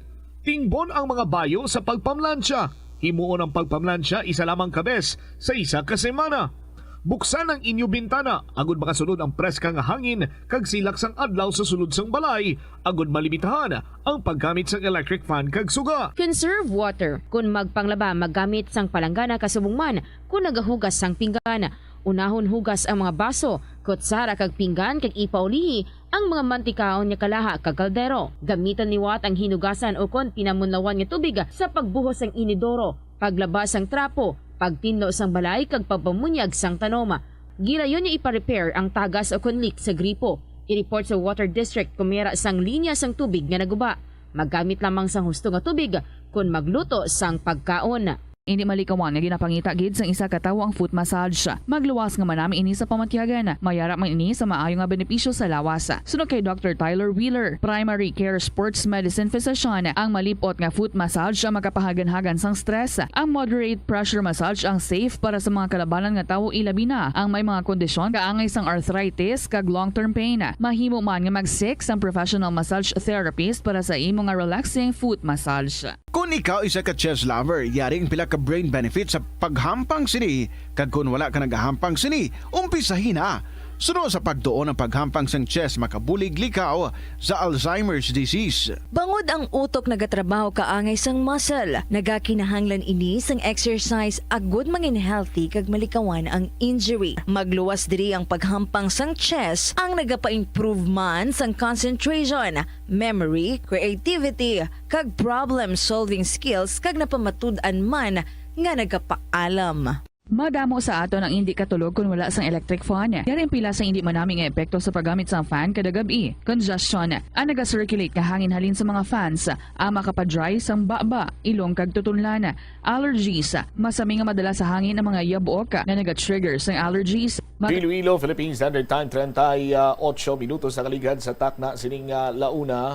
Tingbon ang mga bayo sa pagpamlansya. Himuon ang pagpamlansya isa lamang ka bes sa isa ka semana. Buksan ang inyo bintana agud makasulod ang preska nga hangin kag silak sang adlaw sa sulod sang balay, agud malimitahan ang paggamit sang electric fan kag suga. Conserve water. Kon magpanglaba, maggamit sang palanggana kasubong man kon nagahugas sang pinggan. Unahon hugas ang mga baso, kutsara kag pinggan kag ipaulihi ang mga mantikaon nga kalaha kag kaldero. Gamiton liwat ang hinugasan ukon pinamunlawan nga tubig sa pagbuhos sang inidoro, paglaba sang trapo, pagtinlo sang balay kag pagpamunyag sang tanom. Gilayon nga ipa-repair ang tagas ukon leak sa gripo. I-report sa Water District kon mayara sang linya sang tubig nga naguba. Maggamit lamang sang husto nga tubig kon magluto sang pagkaon. Indi malikawan nga ginapangita gid sang isa ka tawo ang foot massage. Magluwas nga manami ini sa pamatyagan. Mayara man ini sa maayo nga benepisyo sa lawas. Suno kay Doctor Tyler Wheeler, primary care sports medicine physician, ang malip-ot nga foot massage ang makapahaganhagan sang stress. Ang moderate pressure massage ang safe para sa mga kalabanan nga tawo, ilabi na ang may mga kondisyon kaangay sang arthritis kag long-term pain. Mahimo man nga mag-seek sang professional massage therapist para sa imo nga relaxing foot massage. Kon ikaw isa ka chess lover, yari ang pila ka brain benefit sa paghampang sini, kag kon wala ka nagahampang sini, umpisahi na. Suno sa pagtuon, ang paghampang sang chess makabulig likaw sa Alzheimer's disease. Bangod ang utok nagatrabaho kaangay sang muscle, nagakinahanglan ini sang exercise agud mangin healthy kag malikawan ang injury. Magluwas diri ang paghampang sang chess, ang nagapa-improve man sang concentration, memory, creativity, kag problem-solving skills, kag napamatud-an man nga nagapaalam. Madamo sa aton ang indi katulog kon wala sang electric fan. Yari ang pila sa indi manami nga epekto sa paggamit sang fan kada gab-i. Congestion, ang naga-circulate nga hangin halin sa mga fans, ang makapa-dry sang baba, ilong kag tutunlan. Allergies, masami nga madala sa hangin ang mga yabok nga naga-trigger sang allergies. Mag- Iloilo, Philippine Standard Time, treinta y ocho minutos na kaligad sa takna sining, ah, launa.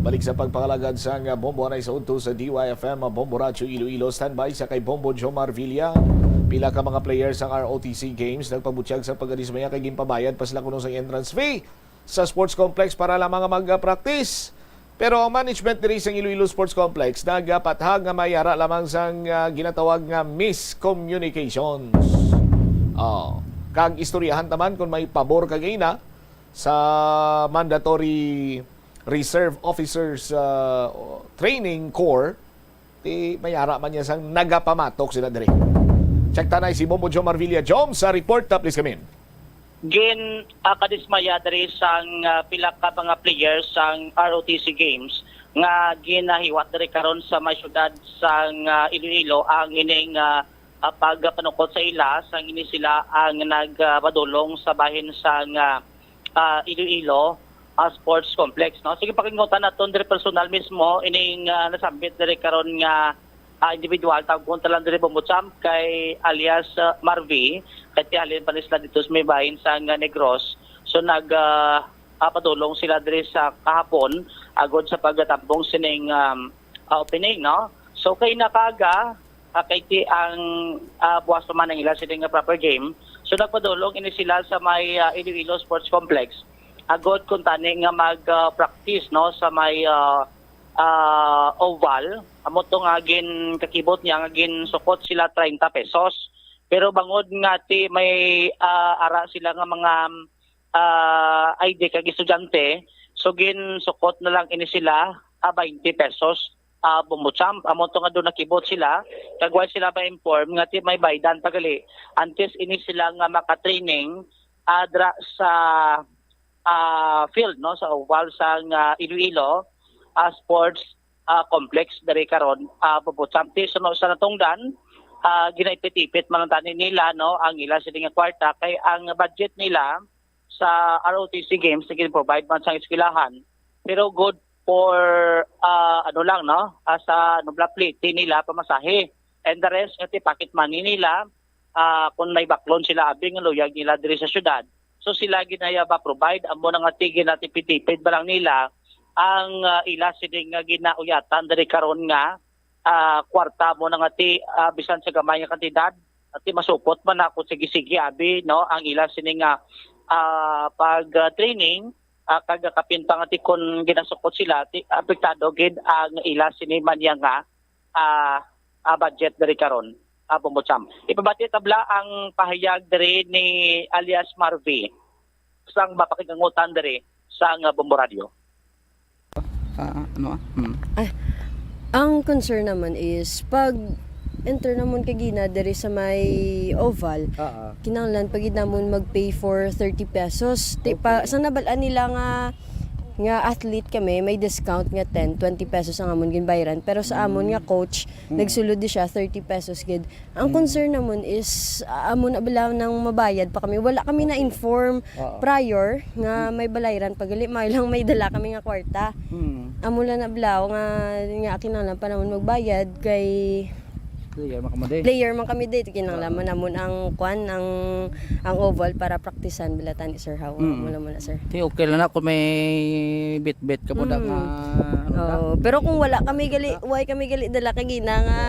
Balik sa pagpangalagad sang, ah, Bombo anay sa udto sa D Y F M, ah, Bombo Radyo Iloilo. Standby sa kay Bombo Jomar Villa. Pila ka mga players sang R O T C Games nagpabutyag sa pagkadismaya kay ginpabayad pa sila kuno sa entrance fee sa sports complex para lamang nga mag-practice. Pero ang management diri sa Iloilo Sports Complex nagapathag nga may ara lamang sang, ah, ginatawag nga miscommunications. Oh, kag istoryahan ta man kung may pabor kag ina sa mandatory reserve officers, ah, training corps, ti may ara man niya sang nagapamatok sila diri. Check tanay si Bombo Jomar Villa. Jom, sa report, ah, please come in. Gin, ah, kadismaya diri sang, ah, pila ka mga players sang R O T C Games nga ginahiwat diri karon sa may syudad sang, ah, Iloilo ang ining, ah, ah, pagpanukot sa ila sang ini sila ang nagpadulong sa bahin sang, ah, ah, Iloilo, ah, Sports Complex, no? Sige, pakinggutan naton diri personal mismo ining, ah, nasambit diri karon nga ah, individual, tawgon ta lang diri Bombo Champ, kay alias, ah, Marvy, kay ti halin pa ni sila dito sa may bahin sa nga Negros. So nag, ah, ah, padulong sila diri sa kahapon agod sa pagtambong sining, um, ah, opening, no? So kay nakaga, ah, kay ti ang, ah, buwas pa man ang ila sini nga proper game. So nagpadulong ini sila sa may, ah, Iloilo Sports Complex agod kuntani nga mag, ah, practice, no, sa may, ah, ah, oval. Amo to nga ginkakibot niya nga ginsukot sila treinta pesos. Pero bangod nga ti may, ah, ara sila nga mga, ah, I D kag estudyante, so ginsukot na lang ini sila, ah, twenty pesos, ah, Bombo Champ. Amo to nga doon nakibot sila, kag wala sila ma-inform nga ti may baydan pa gali antes ini sila nga makatraining, ah, dra sa ah, field, no, sa oval sang, ah, Iloilo, ah, Sports, ah, Complex diri karon, ah, Bombo Champ. Ti suno sa natungdan, ah, ginaipit-ipit man lang tani nila, no, ang ila sini nga kwarta kay ang budget nila sa R O T C Games na gin-provide man sang eskwelahan. Pero good for, ah, ano lang, no, ah, sa, ano, plete nila pamasahe. And the rest nga ti pocket money nila, ah, kung may baklon sila abi nga luyag nila diri sa syudad. So sila ginaya ba provide, amo na nga ti ginatipid-tipid ba lang nila ang, ah, ila sini nga ginauyatan diri karon nga, ah, kwarta, amo na nga ti, ah, bisan sa gamay nga kantidad, ti masupot man ako sige-sige abi, no, ang ila sini nga, ah, pag, ah, training, ah, kag kapin pa nga ti kon ginasukot sila, ti apektado gid ang ila sini man niya nga, ah, ah, budget diri karon, ah, Bombo Champ. Ipabati tabla ang pahayag diri ni alias Marvy sang mapakigangutan diri sa nga Bombo Radio. Ah, ano, ah? Hmm. Ay, ang concern naman is pag enter naman kagina diri sa may oval, ah, ah, kinahanglan pa gid namon mag-pay for thirty pesos. Ti-, pa, okay, sa nabal-an nila nga nga athlete kami, may discount nga ten, twenty pesos ang amon ginbayran. Pero sa amon nga coach, mm, nagsulod di siya, thirty pesos gid. Ang, mm, concern namon is, ah, amo na bala nang mabayad pa kami. Wala kami, okay, na-inform, oo, prior nga, mm, may balayran pa gali. May lang may dala kami nga kwarta. Mm. Amo lang na bala nga, nga kinahanglan pa namon magbayad kay Player man kamo di. Player man kami di, kinahanglan man namon ang kwan, ang ang oval para praktisan bila tani, sir, haw. Mm. Wala mo na, sir. Ti okay lang na kung may bit-bit ka mo da Mm. nga ano da. Oh, pero kung wala kami gali, why kami gali dala kagina nga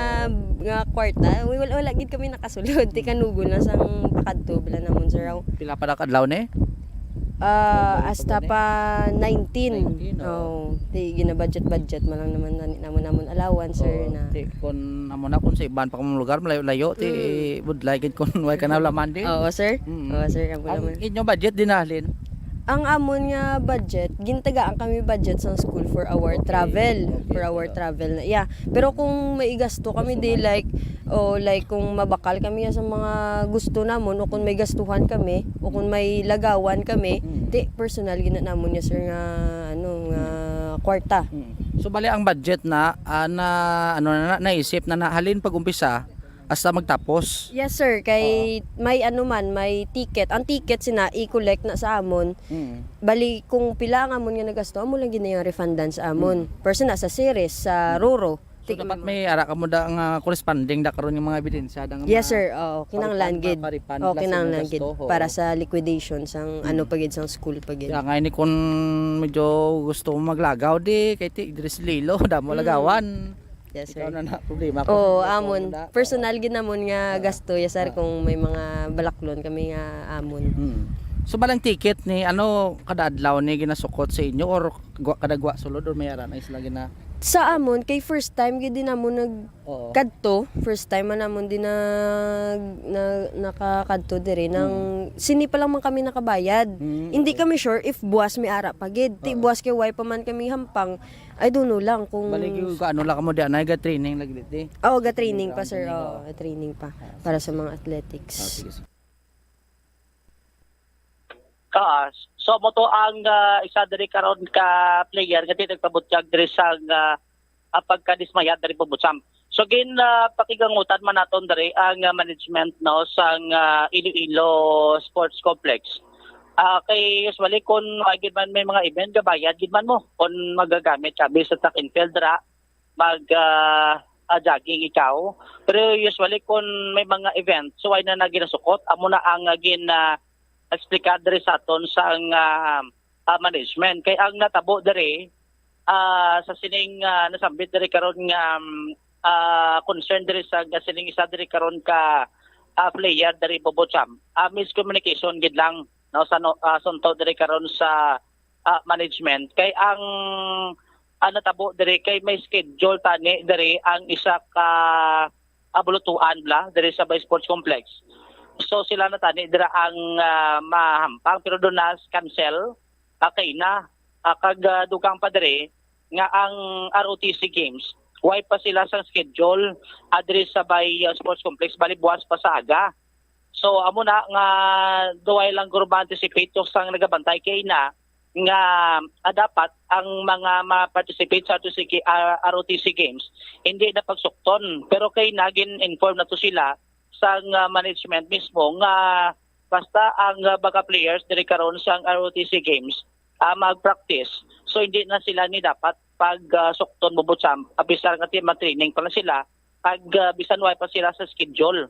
nga kwarta, wala, wala gid kami nakasulod. Ti kanugol na sang pakadto bila namon, sir, haw. Pila pa da ka adlaw ni? Ah, Ano, hasta ano, pa nineteen. Nineteen, oo. Oh, ti gina-budget-budget man lang naman tani namon namon allowance, sir, Oo, na. Ti kun amo na kun sa iban pa kung lugar malayo-layo ti Mm. budlay gid kun way ka na laman di. Oo, sir. Mm. Oo, sir, amo Ang naman. inyo budget din halin. Ang amon nga budget, gintagaan kami budget sang school for our Okay. travel, Okay, for our pero travel na. Yeah, pero kung may igasto kami di, Personal. Like, o like kung mabakal kami sa mga gusto namon o kung may gastuhan kami o kung may lagawan kami, Mm. ti personal gina namon niya, sir, nga ano nga kwarta. Mm. So bali ang budget na ah, na ano na naisip na, na halin pag-umpisa hasta magtapos. Yes, sir. Kay may ano man, may ticket. Ang ticket sina i-collect na sa amon. Mm. Bali kung pila ang amon nga nagasto, amo lang gid na yung refundan sa amon. Pero sa na sa series, sa Roro. So dapat may ara ka mo da nga corresponding da karon nga mga ebidensya da nga Yes, ma- sir. Oo, kinahanglan pa-refund, gid. pa-refund Oo, plus kinahanglan ang gid gasto, oo. Para sa liquidation sang ano pa gid, sang school pa gid. Kaya nga ini kung medyo gusto mo maglagaw di kay ti diri si Lilo damo lagawan. Yes, Ikaw sir. na na problema Oo, Gusto amon. mo na. Personal gid namon nga gasto, yes, sir, kung may mga balaklon kami nga amon. Hmm. So balang ticket ni ano kada adlaw ni ginasukot sa inyo or gwa, kada gwa sulod or may ara na sila gina Sa amon kay first time gid din namon nag Oo. kadto, first time man namon din nag na, nakakadto diri nang sini pa lang man kami nakabayad. Mm, Hindi kami sure if buwas may ara pa gid. Ti buwas kay way pa man kami hampang. I don't know lang kung Balik yung ano lang kamo di anay ga training lagi di. Oh, ga training pa, sir. Training, Oh, training pa para sa mga athletics. Ah, sige, sige. Kaas. So mo to ang ah, isa diri karon ka player nga di nagpabutyag diri sa ah, ah, pagkadismaya diri Bubutsam. So gin ah, pakigangutan man naton diri ang ah, management no sang ah, Iloilo Sports Complex. Ah, kay usually kung ah, gid man may mga event gabayad gid man mo kung magagamit ka sa track and field ra mag ah, ah, jogging ikaw. Pero usually kung may mga event, so ay na naginasukot, amo na ang ah, gin ah, explicar diri sa aton sang ah, ah, management. Kay ang natabo diri ah, sa sining ah, nasambit diri karon nga um, ah, concern diri sa nga sining isa diri karon ka ah, player diri Bobocham. Ah, miscommunication gid lang no sa no, ah, sunto diri karon sa ah, management kay ang ah, natabo diri kay may schedule tani diri ang isa ka ah, bulutuan bla diri sa Bay Sports Complex. So sila na tani dira ang ah, mahampang pero do na cancel ah, kay na ah, kag ah, dugang pa diri nga ang R O T C Games way pa sila sa schedule ah, diri sa Bay ah, Sports Complex bali buwas pa sa aga. So amo na nga duway lang guro ma-anticipate to sang nagabantay kay na nga ah, dapat ang mga ma-participate sa R O T C, ah, R O T C Games hindi na pagsukton. Pero kay nagin-inform na to sila sang ah, management mismo nga basta ang ah, mga players diri karon sang R O T C Games ah, mag-practice, so hindi na sila ni dapat pag ah, sukton Bubutsam, abisar nga ti mag-training pa lang sila kag ah, bisan way pa sila sa schedule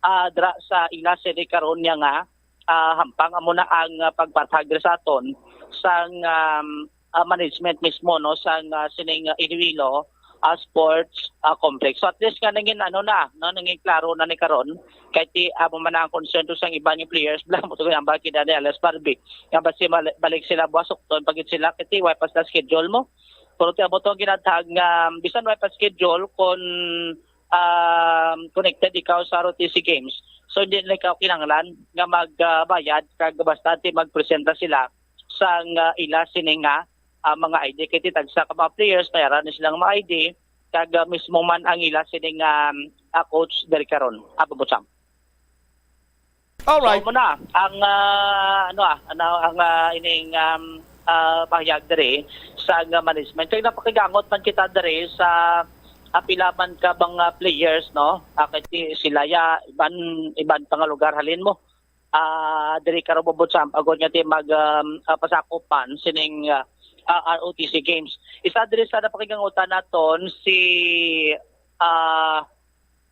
ah, dra sa ila sini karon niya nga ah, hampang amo na ang ah, pagpatag diri sa aton sang um, ah, management mismo no sang ah, sining ah, Iloilo ah, sports ah, complex. So at least nga nangin ano na no nangin klaro na ni karon kay ti amo man ang concern to sang iban nga players bla mo to ang bakit ani alas Barbie nga ba si mal- balik sila buwas ukton pagit sila kay ti way pa sila schedule mo. Pero ti amo to ang ginatag nga bisan way pa schedule kung um, connected ikaw sa R O T C Games. So hindi na ikaw kinahanglan nga magbayad kag basta ti magpresenta sila sang ah, ila sini nga ah, mga I D kay ti tagsa ka mga players may ara ni silang mga I D kag ah, mismo man ang ila sini nga um, ah, coach diri karon. Apo Butsam. All right. So, mo na ang ah, ano ah, ano ang ah, ining um, ah, pahayag diri sa ah, management. Kay napakigangot man kita diri sa ah, pila man ka mga players no. Ah, kay ti- sila ya iban iban pa nga lugar halin mo. Ah, diri ka robobot sa agod nga ti mag um, ah, pasakop man sining ah, ah, R O T C games. Isa diri sa napakigangutan naton si ah,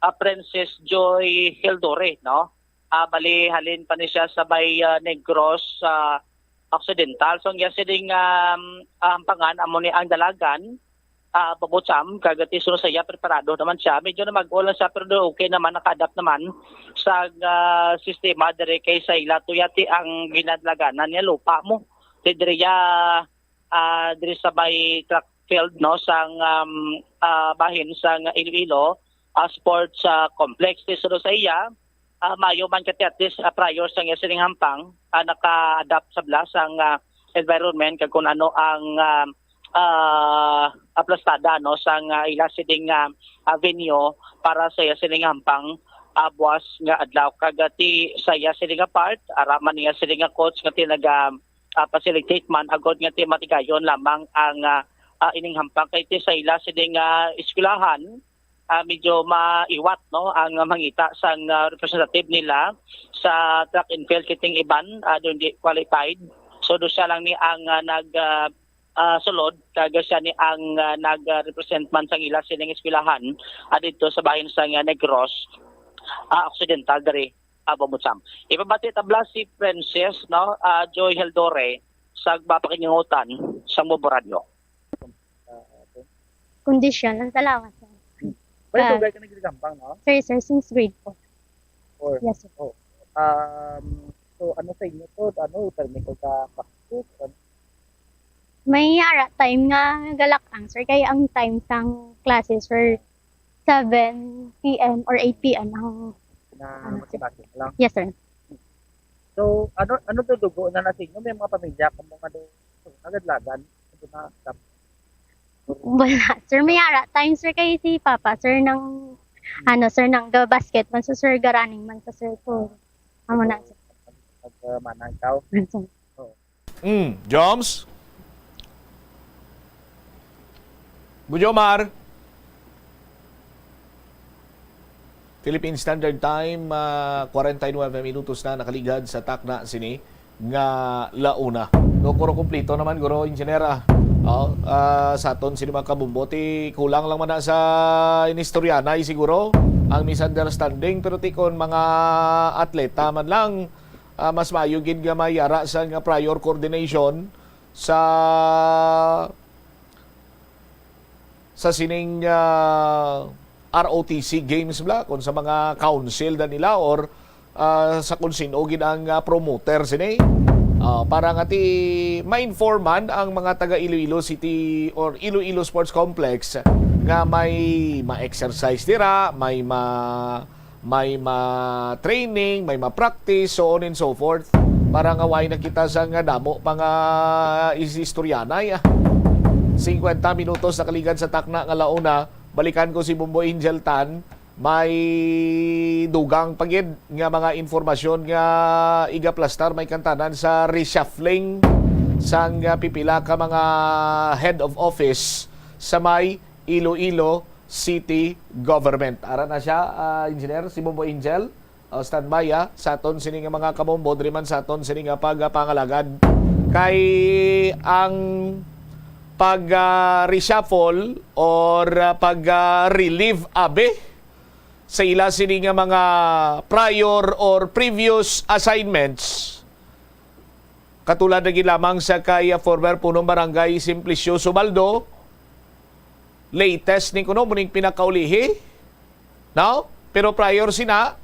ah, Princess Joy Hildore, no? Ah, bali, halin pa ni siya sa may, ah, Negros, ah, Occidental. So, ang iya sining, um, ah, hampangan, amo ni ang dalagan, ah, Babutsam, kag ti sunod sa iya, preparado naman siya. Medyo namag-o lang siya, pero do okay naman, naka-adapt naman sa, ah, sistema diri kay sa ila. Tuya ti ang ginadalaganan niya, lupa mo. Ti diri ya, ah, diri sa may track field, no, sang, um, ah, bahin sang Iloilo, ah, sports, ah, complex. Ti sunod sa iya, ah, maayo man kay at least, ah, prior sang iya sining hampang, ah, naka-adapt sa bala sang, ah, environment kag kung ano ang, ah, ah, aplastada, no, sang, ah, ila sining, ah, ah, venue para sa iya sining hampang, ah, buwas nga adlaw. Kag, ah, ti sa iya sining nga part, ara man niya sining nga coach nga ti naga, ah, facilitate man agod nga ti matigayon lamang ang, ah, ah, ining hampang kay ti sa ila sining, ah, eskwelahan, ah, medyo maiwat, no, ang mangita sang, ah, representative nila sa track and field, kiting iban, ah, do hindi qualified. So, do siya lang ni ang, ah, nag, ah, ah, sulod, kag siya ni ang, ah, nag, ah, represent man sang ila sining eskwelahan, ah, didto sa bahin sang, ah, Negros, ah, Occidental diri, ah, Babutsam. Ipabati tabla si Princess, no, ah, Joy Heldore sa mapakingutan sang Bombo Radyo. Kondisyon lang, salamat, sir. May Ah. tugay ka nagsigampang, no? Sir, sir, since grade four. Or, Yes, sir. um, so, ano sa inyo to? Ano, permi ko ka practice? Ano? May ara time nga galak ang, sir, kay ang time sang classes, sir, seven p.m. or eight p.m. ang, Na Ano, magsibati lang. Yes, sir. So, ano, ano to dugo na na sa inyo? May mga pamilya ka mo nga doon? Nagadlagan? Ano na? Wala, sir, may ara time, sir, kay si Papa, sir, nang, ano, sir, nang ga-basket man, so, sir, ga-running man sa, sir, ko. Amo na, sir. Pag uh, manang ikaw? Sir. Mm, Joms? Bujomar? Philippine Standard Time, ah, forty-nine minutos na nakaligad sa takna sini nga launa. No, kuro kumplito naman, guro, engineer, ah. Oh, ah, sa aton sini mga kabumbo, ti kulang lang man na sa inistoryanay siguro ang misunderstanding, pero ti kon mga atleta man lang, ah, mas maayo gid nga mayara sa nga prior coordination sa sa sining, ah, R O T C games bla, kung sa mga council na nila or, ah, sa kung sino gid ang, ah, promoter sini. Ah, para nga ti ma-informan ang mga taga Iloilo City or Iloilo Sports Complex nga may ma-exercise dira, may ma may ma-training, may ma-practice, so on and so forth. Para nga way na kita sa nga damo pa nga is-, istoryanay, ah. Singkwenta minutos nakaligad sa takna nga launa, balikan ko si Bombo Angel Tan, may dugang pa gid nga mga impormasyon nga igaplastar may kantanan sa reshuffling sang, ah, pipila ka mga head of office sa may Iloilo City Government. Ara na siya, ah, Engineer, si Bombo Angel. Oh, standby, ah, sa aton sini nga mga kabombo, diri man sa aton sini nga pagpangalagad. Kay ang pag, ah, reshuffle or, ah, pag, ah, relieve, abi, sa ila sini nga mga prior or previous assignments, katulad na gid lamang sa kay, ah, former punong barangay Simplicio Subaldo, latest ni kuno, muning pinakaulihi, no? Pero prior sina,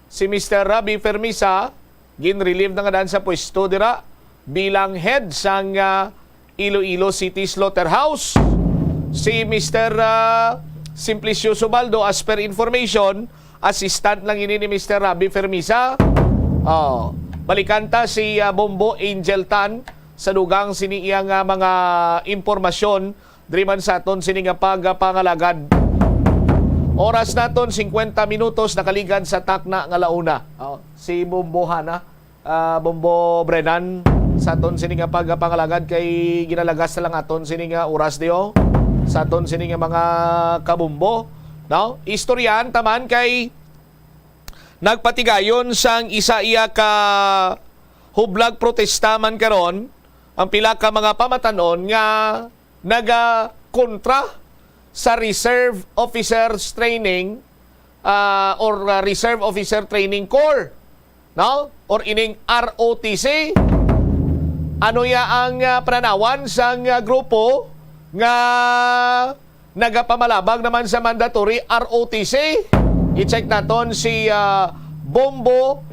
si Mister Rabi Fermisa, gin-relieve na nga dan sa pwesto dira bilang head sang, ah, Iloilo City Slaughterhouse. Si Mister, ah, Simplicio Subaldo, as per information, assistant lang ini ni Mister Rabi Fermisa. Oh, balikan ta si, ah, Bombo Angel Tan sa dugang sini iya nga mga impormasyon diri man sa aton sini nga pagpangalagad. Oras naton, singkwenta minutos nakaligad sa takna nga launa. Oh, si Bombo Hana, ah, Bombo Brenan, sa aton sini nga pagpangalagad kay ginalagas na lang aton sini nga oras diyo sa aton sini nga mga kabombo, no? Istoryahan taman kay nagpatigayon sang isa iya ka hublag protesta man karon ang pila ka mga pamatanon nga nagakontra sa Reserve Officers Training ah, or, ah, Reserve Officer Training Corps, no? Or ining R O T C? Ano ya ang, ah, pananawan sang, ah, grupo nga nagapamalabag naman sa mandatory R O T C? I-check naton si, ah, Bombo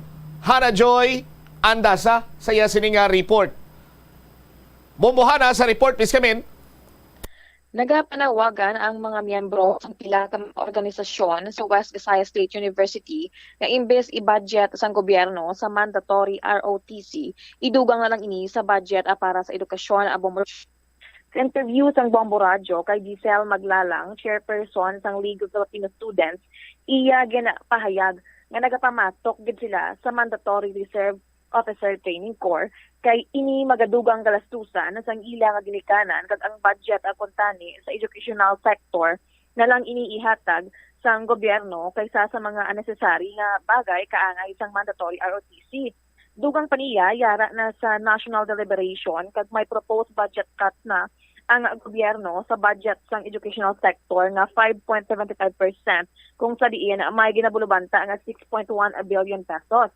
Hanajoy Andasa sa iya sini nga report. Bombo Hana sa report, please come in. Nagapanawagan ang mga miyembro sa pila ka mga organisasyon sa West Visayas State University nga imbes i-budget sang gobyerno sa mandatory R O T C, idugang na lang ini sa budget, ah, para sa edukasyon, ah, Bombo. Sa interview sang Bombo Radyo kay Giselle Maglalang, chairperson sang League of Filipino Students, iya ginapahayag nga nagapamatok gid sila sa mandatory reserve Officer Training Corps, kay ini magadugang galastusan sang ila nga ginikanan, kag ang budget, ah, kuntani sa educational sector na lang ini ihatag sang gobyerno kaysa sa mga unnecessary nga bagay kaangay sang mandatory R O T C. Dugang pa niya, yara na sa national deliberation kag may proposed budget cut na ang gobyerno sa budget sang educational sector nga five point seven five percent, kung sa diin may ginabulubanta nga six point one billion pesos.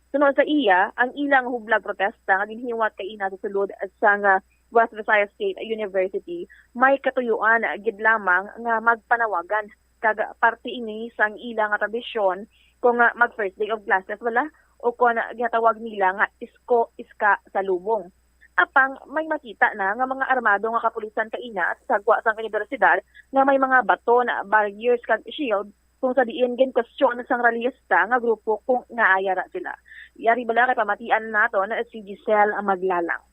Suno sa iya, ang ilang hublag protesta nga ginhiwat kaina sa sulod sang West Visayas State University may katuyuan gid lamang nga magpanawagan, kag parte ini sang ila nga tradisyon kung mag first day of classes bala, o kon ginatawag nila nga isko-iska sa lubong. Apang may makita na nga mga armado nga kapulisan kaina sa sagwa sang universidad nga may mga baton, barriers, kag shield, kung sa diin ginkwestiyon sang rallyista nga grupo kung ngaa yara sila. Yari bala kay pamatian naton si Giselle Maglalang.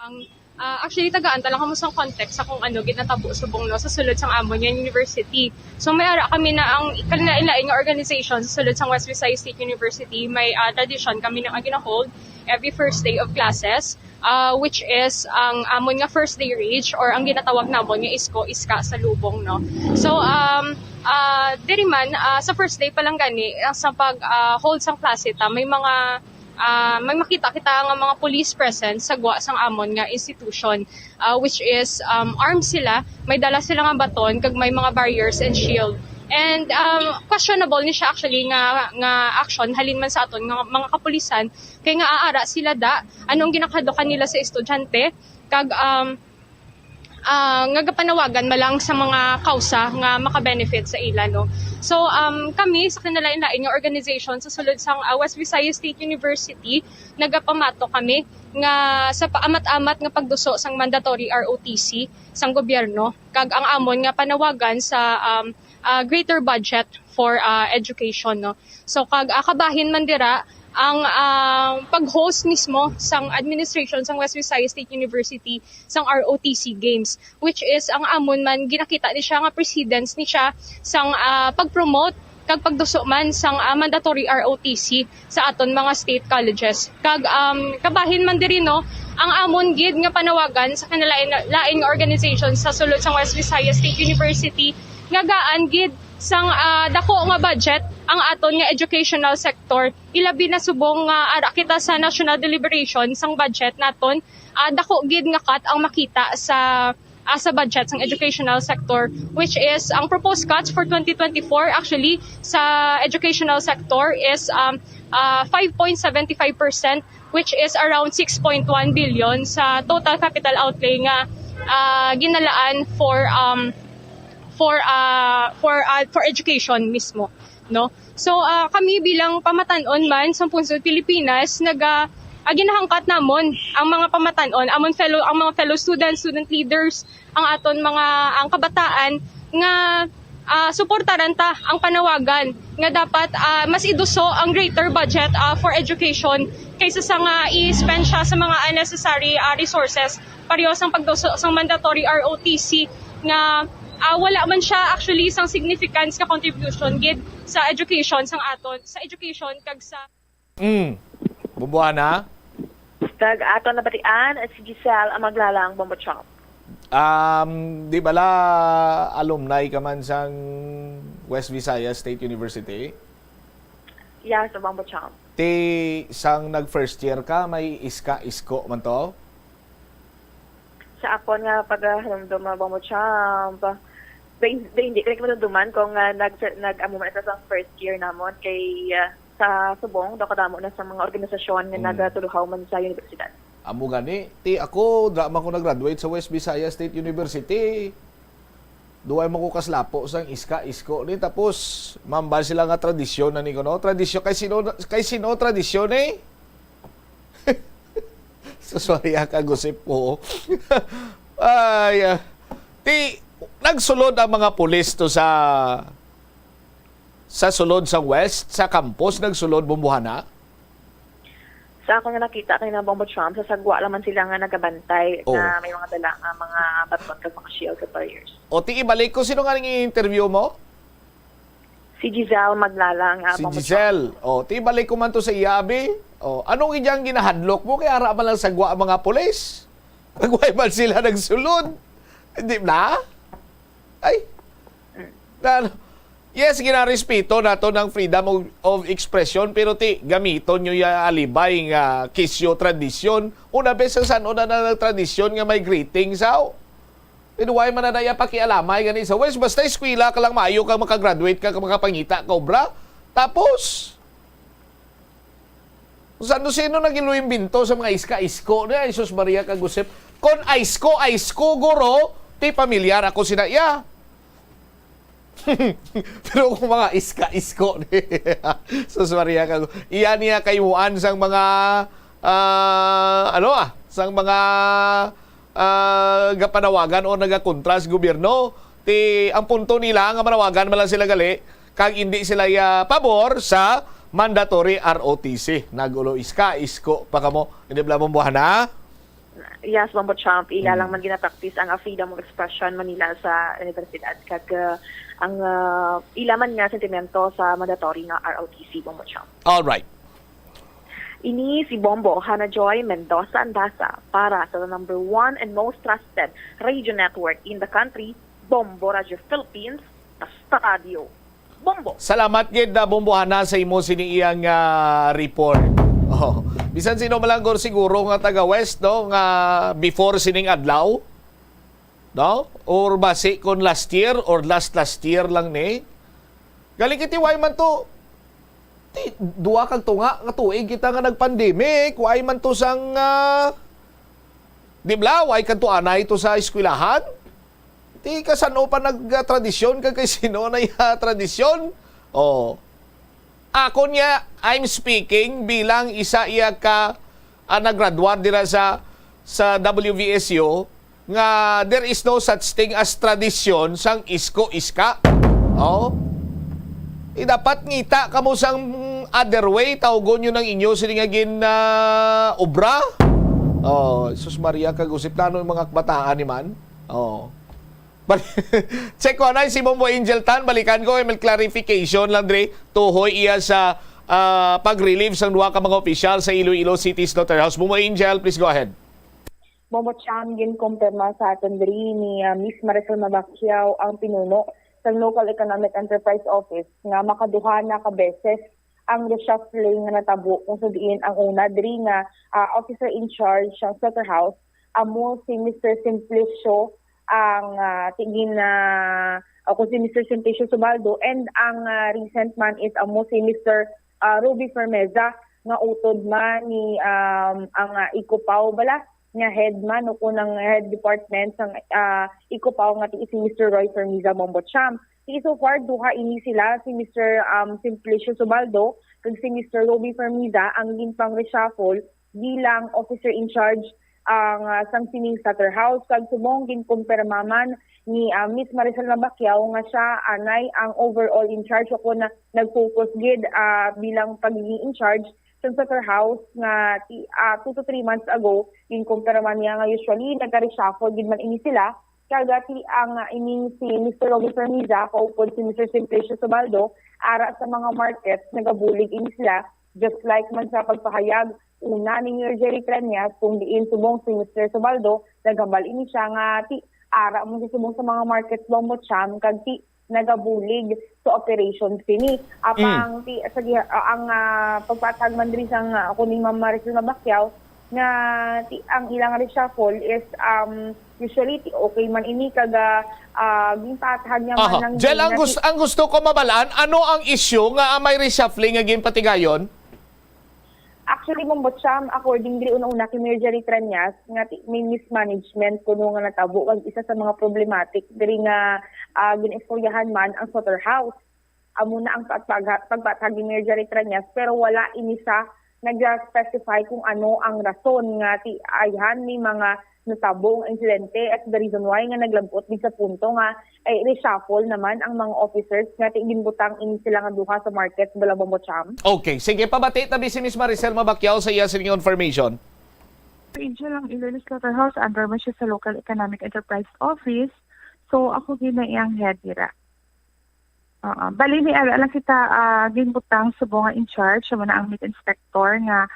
Ang, ah, actually, tagaan ta lang kamo sang context sa kung ano ginatabo subong, no, sa sulod sang amon nga university. So, may ara kami na ang kalain-lain nga organization sa sulod sang West Visayas State University. May, ah, tradisyon kami na gina-hold every first day of classes, ah, which is ang amon nga first day rage or ang ginatawag namon nga isko-iska sa lubong, no? So, um, ah, diri man, ah, sa first day pa lang gani, ah, sa pag, ah, hold sang klase ta, may mga, ah, may makita kita nga mga police presence sa gwa sang amon nga institution, ah, which is, um, armed sila, may dala sila nga baton, kag may mga barriers and shield. And, um, questionable ni siya actually nga, nga action halin man sa aton nga mga kapulisan, kay nga aara sila da, anong ginakadukan nila sa estudyante, kag, um, ah, nga gapanawagan man lang sa mga kausa nga maka-benefit sa ila, no? So, um, kami sa kinalain-lain nga organization sa sulod sang, ah, West Visayas State University, nagapamato kami nga sa paamat-amat nga pagduso sang mandatory R O T C sang gobyerno, kag ang amon nga panawagan sa, um, ah, greater budget for, ah, education, no? So, kag, ah, kabahin man dira ang, ah, pag-host mismo sang administration sang West Visayas State University sang R O T C Games, which is ang amon man ginakita ni siya nga precedence ni siya sang, ah, pag-promote kag pagduso man sang, ah, mandatory R O T C sa aton mga state colleges. Kag, um, kabahin man diri, no, ang amon gid nga panawagan sa kinalain-lain nga organization sa sulod sang West Visayas State University nga gaan gid sang, ah, dako nga budget ang aton nga educational sector. Ilabi na subong nga ara kita sa national deliberation sang budget naton, ah, dako gid nga cut ang makita sa, ah, sa budget sang educational sector, which is ang proposed cuts for twenty twenty-four actually sa educational sector is, um, ah, five point seventy-five percent, which is around six point one billion sa total capital outlay nga, ah, ginalaan for, um, for, ah, for, ah, for education mismo, no? So, ah, kami bilang pamatan-on man sa Pungsod Pilipinas, naga-, ah, ginahangkat namon ang mga pamatan-on, amon fellow, ang mga fellow students, student leaders, ang aton mga, ang kabataan nga, ah, suportaran ta ang panawagan nga dapat, ah, mas iduso ang greater budget, ah, for education kaysa sa nga i-spend siya sa mga unnecessary, ah, resources, pareho sang pagduso sang mandatory R O T C nga, ah, wala man siya actually sang significance nga contribution gid sa education sang aton, sa education kag sa Mm. Bubuana? Kag aton nabatian si Giselle ang maglalang Bombo Chomp. Um, di bala alumni ka man sang West Visayas State University? Yes, Bombo Chomp. Ti sang nag first year ka, may iska-isko man to? Sa akon nga pagahumdom, ah, Bombo Chomp, Bay, bay, hindi kami maduduman kung, ah, nag-, nag-amo man ito sa first year namon kay, ah, sa subong, daw kadamo na sa mga organisasyon nga Mm. nagatuluhaw man sa universidad. Amo gani, ti ako, dra man ko nag-graduate sa West Visayas State University. Duway man ko kaslapo sang iska-isko ni, tapos mambal sila nga tradisyon na ni kuno. Tradisyon kay sino, kay sino tradisyon eh? Suswariya ka, gusip ko. Ay, ah, ti, nagsulod ang mga pulis to sa, sa sulod sa West, sa campus, nagsulod, Bombohana? Sa ako nga nakita kay na Bombo Trump, sa sagwa lamang sila nga nagabantay Oh. na may mga dala nga mga baton kag mga shield kag barriers. O, ti, ibalik ko, sino nga nang i-interview mo? Si Giselle Maglalang, ah, Si Bombo Giselle. Trump. O, ti, balik ko man to sa iya, abi. O, anong idyang ginahadlok mo? Kay ara man lang sagwa ang mga pulis. Nagway man sila nagsulod. Hindi na? Ay. Mm. Na, yes, ginarespeto nato ng freedom of, of expression, pero ti, gamiton nyo ya alibay nga kisyo tradisyon. Una, bes, sa san-o na na tradisyon nga may greetings, aw? Pero why man na naya pakialamay gani sa West? Basta eskwela ka lang, maayo ka, makagraduate ka, ka makapangita ka obra. Tapos, kung sino-sino nag-iluimbento sa mga iska-isko niya, Jesus Maria kag Josep. Kon isko, isko, guro, ti pamilyar ako sina iya. Pero kung mga iska-isko ni, sus Maria, kag iya niya kaimuan sang mga, ah, ano, ah, sang mga, ah, gapanawagan o nagakontra sa gobyerno, ti ang punto nila nga manawagan man lang sila gali, kag indi sila iya pabor sa mandatory R O T C. Nagulo iska, isko pa kamo. Hindi bala mo buhana? Yes, Bombo Trump, ila lang Mm. man ginapractice ang, ah, freedom of expression man nila sa universidad, kag, ah, ang, ah, ila man nga sentimento sa mandatory nga R O T C, Bombo Trump. All right. Ini si Bombo Hana Joy Mendoza Andaza para sa the number one and most trusted radio network in the country, Bombo Radio Philippines, Basta Radio. Bombo. Salamat gid, ah, Bombohana, sa imo sini iyang, ah, report. Oh, bisan sino man lang guro siguro nga taga West, no, nga before sining adlaw, no? Or basi kon last year or last last year lang ni. Galing kiti, why man to? Ti, duha kag tunga nga tuig kita nga nag-pandemic, why man to sang, ah, di bala, why kadto anay to sa eskwelahan? Ti kasan-o pa nagtradisyon, kag kay sino na iya tradisyon? Oh. Ako niya, I'm speaking bilang isa iya ka, ah, naggraduar dira sa, sa W V S U, nga there is no such thing as tradisyon sang isko-iska. Oh. Eh, dapat ngita kamo sang other way, tawgon nyo nang inyo sini nga gin, ah, obra. Oh, Jesus Maria, kag usip na ano yung mga kabataan ni man. Oh. Bal-, check ko anay si Bombo Angel Tan, balikan ko, may clarification lang dre. Tuhoy iya sa, ah, pag-relieve sang duha ka mga opisyal sa Iloilo City Slaughterhouse. Bombo Angel, please go ahead. Bombo Cham, ginkumpirma sa aton diri ni, ah, Miss Marisol Mabacquiao ang pinuno sa Local Economic Enterprise Office nga makaduha na ka beses ang reshuffling nga natabo, kung sa diin ang una diri nga, ah, officer in charge sang slaughterhouse amo si Mister Simplicio ang, ah, tingin na, o kung si Mister Simplicio Subaldo, and ang, ah, recent man is amo si Mister, ah, Ruby Fermeza nga utod man ni, um, ang, ah, Ikupaw bala nga head man o kung ang head department sang, ah, Ikupaw nga ti si Mister Roy Fermiza Bombo Cham. Ti so far, duha ini sila, si Mister, um, Simplicio Subaldo kag si Mister Roby Fermiza ang ginpang-reshuffle bilang officer in charge ang, ah, sang sining slaughterhouse. Kag subong ginkumpirma man ni, ah, Miss Marisol Mabacquiao nga siya anay ang overall in charge o kung na, nag-focus gid, ah, bilang pagiging in charge sa slaughterhouse nga ti-, ah, two to three months ago, ginkumpirma niya nga usually nagka-reshuffle gid man ini sila. Kag ti ang, ah, ining si Mister Roby Fermiza, kaupod si Mister Simplicio Subaldo, ara sa mga markets, nagabulig ini sila, just like man sa pagpahayag una ni Mayor Jerry Treñas, kung diin subong si Mister Subaldo, naghambal ini siya nga ti ara mo si subong sa mga markets, Bombo Cham, kag ti nagabulig sa operations sini. Apang Mm. ti, sa gi-, ah, ang, ah, pagpatag man diri sang, ah, kuning Ma'am Marisol Mabacquiao, nga ti-, ang ilang reshuffle is, um, usually ti-, okay man ini kag, ah, ah, ginpatahan niya man Aha. lang Jel, din ang nga gus-, ti- ang gusto ko mabalaan, ano ang issue nga, ah, may reshuffling nga ginpatigayon? Actually, Ma'am Bocham, according diri una-una kay Mayor Jerry Treñas, nga ti-, may mismanagement kuno nga natabo kag isa sa mga problematic diri nga, ah, ginaistoryahan man ang slaughterhouse. Amo na ang pagpagha-, pagpatag ni Mayor Jerry Treñas, pero wala ini sa nag-specify kung ano ang rason nga ti-, ayhan ni mga natabo nga insidente, as the reason why nga naglabot din sa punto nga, eh, reshuffle naman ang mga officers nga ti-, ginbutang ini sila nga duha sa market sa Balabong Bocham. Okay, sige, pabati tabi si Miss Maricel Mabacquiao sa iya sini information. Region lang Iloilo Slaughterhouse, under man siya sa Local Economic Enterprise Office. So, ako gid na iyang head dira. Oo. Bali, may ara lang kita, ah, ginbutang subong nga in charge, amo na ang meat inspector nga,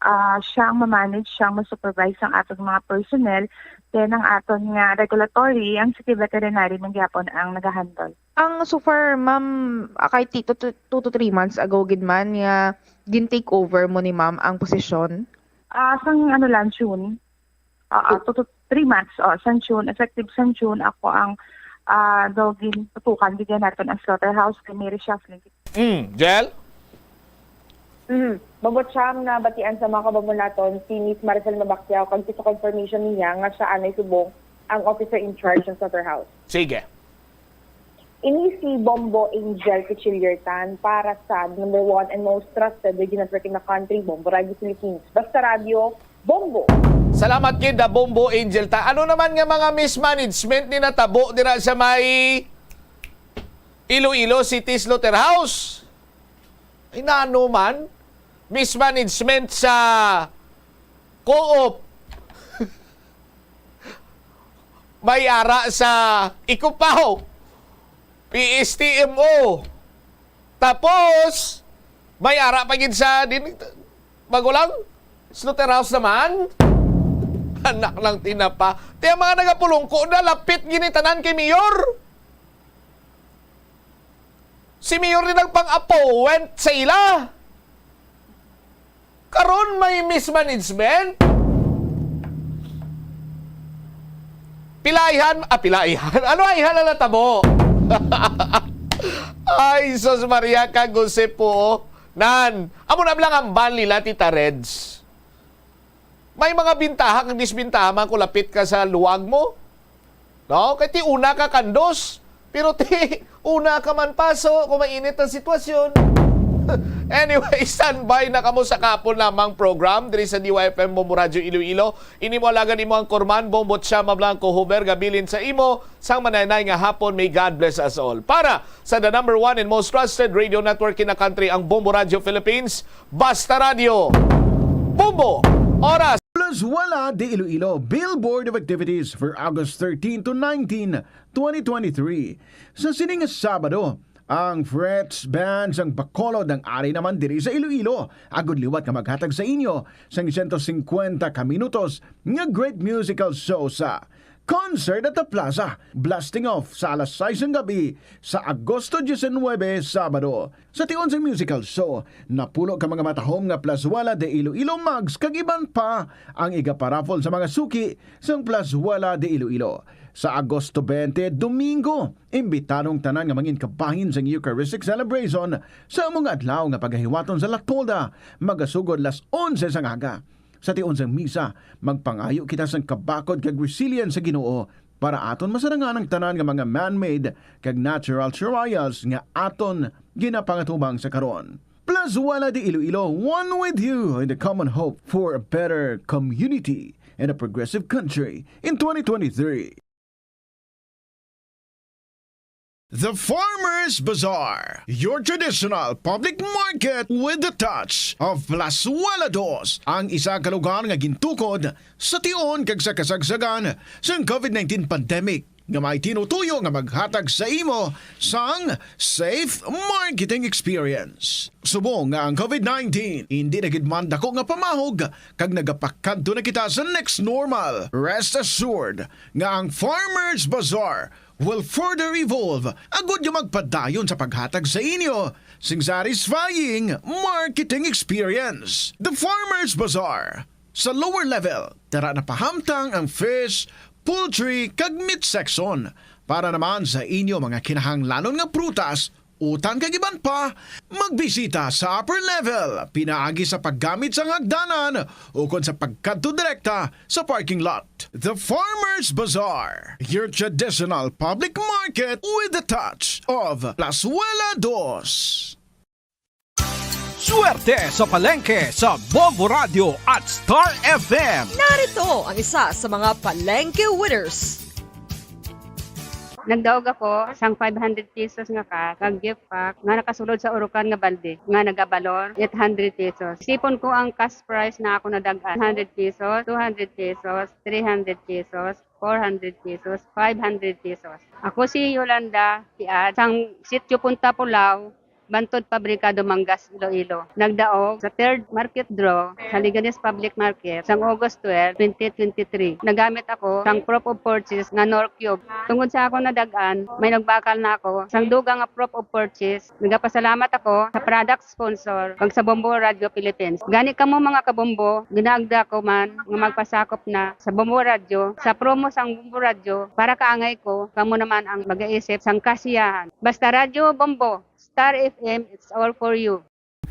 ah, siya ang ma-manage, siya ang ma-supervise ang aton mga personnel. Then, ang aton nga regulatory, ang city veterinary man gyapon ang nagahandle. Ang so far, ma'am, ah, kay ti-, two to, two to three months ago gid man nga gin-take over mo ni ma'am ang posisyon? Ah, sang ano lang, June. Ah, ah, two to three months, oh, sang June, effective sang June, ako ang, ah, daw gintutukan, bigyan naton ang slaughterhouse, kay may reshuffling. Mm, Jel? Mm. Ma'am Bocham, nabatian sa mga kababo naton si Miss Maricel Mabacquiao, kag sa confirmation niya nga siya anay subong ang officer in charge sa slaughterhouse. Sige. Ini si Bombo Angel Cuchillertan para sa number one and most trusted radio network in the country, Bombo Radio Philippines. Basta Radio, Bombo! Salamat gid, ah, Bombo Angel ta. Ano naman nga mga mismanagement ni natabo dira sa may Iloilo City Slaughterhouse? Ay, nano man? Mismanagement sa Co-op. May ara sa Ikupaw, P S T M O. Tapos, may ara pa gid sa din, magulang, slaughterhouse naman. Anak ng tinapa. Ti ang mga nagapulungko na, lapit gini tanan kay Mayor. Si Mayor rin nagpang-appoint sa ila. Karon may mismanagement. Pilaihan, ah, pilaihan. Ano ay hala natabo? Ay, sus Maria, kag Jose po. Nan, amo na lang ang ban nila, Tita Reds. May mga bintaha kag disbintaha man kung lapit ka sa luwag mo. No? Kay ti una ka kandos, pero ti una ka man paso kung mainit ang sitwasyon. Anyway, standby na kamo sa kapon lamang program diri sa D Y F M Bombo Radyo Iloilo. Ini mo alagad imo ang Korman, Bombo Chama Blanco Huber, gabilin sa imo sang manaynay nga hapon. May God bless us all. Para sa the number one and most trusted radio network in the country, ang Bombo Radyo Philippines, Basta Radyo. Bombo, oras. Plazuela de Iloilo, Billboard of Activities for August thirteen to nineteen, twenty twenty-three. Sa sining Sabado, ang Frets Band sang Bacolod ang ari naman diri sa Iloilo, agud liwat nga maghatag sa inyo sang sento singkwenta ka minutos nga great musical show sa Concert at the Plaza, blasting off sa alas sais sang gabi sa Agosto diecinuebe, Sabado. Sa tion sang musical show, napulo ka mga matahom nga Plazuela de Iloilo mugs kag iban pa ang igaparaffle sa mga suki sang Plazuela de Iloilo. Sa Agosto twenty, Domingo, imbitado ang tanan nga mangin kabahin sang Eucharistic Celebration sa amo nga adlaw nga pagahiwaton sa Latpolda, magasugod las onse sang aga. Sa tion sang misa, magpangayo kita sang kabakod kag resilience sa Ginoo para aton masarangan ang tanan nga mga man-made kag natural trials nga aton ginapangatubang sa karon. Plazuela de Iloilo, one with you in the common hope for a better community and a progressive country in twenty twenty-three. The Farmers Bazaar, your traditional public market with the touch of Plazuela Dos, ang isa ka lugar nga gintukod sa tion kag sa kasagsagan sang COVID nineteen pandemic, nga may tinutuyo nga maghatag sa imo sang safe marketing experience. Subong nga ang COVID nineteen indi na gid man dako nga pamahog kag nagapakadto na kita sa next normal, rest assured nga ang Farmers Bazaar will further evolve agud nga magpadayon sa paghatag sa inyo sing satisfying marketing experience. The Farmers Bazaar, Sa lower level, dira na pahamtang ang fish, poultry, kag meat section. Para naman sa inyo mga kinahanglanon nga prutas, utan kag iban pa, magbisita sa upper level, pinaagi sa paggamit sang hagdanan ukon sa pagkadto direkta sa parking lot. The Farmers Bazaar, your traditional public market with a touch of Plazuela Dos. Swerte sa palengke sa Bombo Radio at Star F M. Narito ang isa sa mga palengke winners. Nagdaog ako sang five hundred pesos nga cash, kag gift pack nga nakasulod sa urukan nga balde nga nagabalor eight hundred pesos. Isipon ko ang cash prize na ako nadag-an, hundred pesos, two hundred pesos, three hundred pesos, four hundred pesos, five hundred pesos. Ako si Yolanda Piad, sang Sitio Punta Pulao, Bantod Pabrika, Dumangas, Iloilo. Nagdaog sa third market draw sa Leganes Public Market sang August twelve, twenty twenty-three. Nagamit ako sang proof of purchase nga Knorr Cube. Tungod sa ako nadag-an, may nagbakal na ako sang dugang nga proof of purchase. Nagapasalamat ako sa product sponsor kag sa Bombo Radio Philippines. Gani kamo, mga kabombo, ginaagda ko man nga magpasakop na sa Bombo Radio, sa promo sang Bombo Radio, para kaangay ko kamo naman ang magaisip sang kasiyahan. Basta Radyo Bombo, Star F M, it's all for you.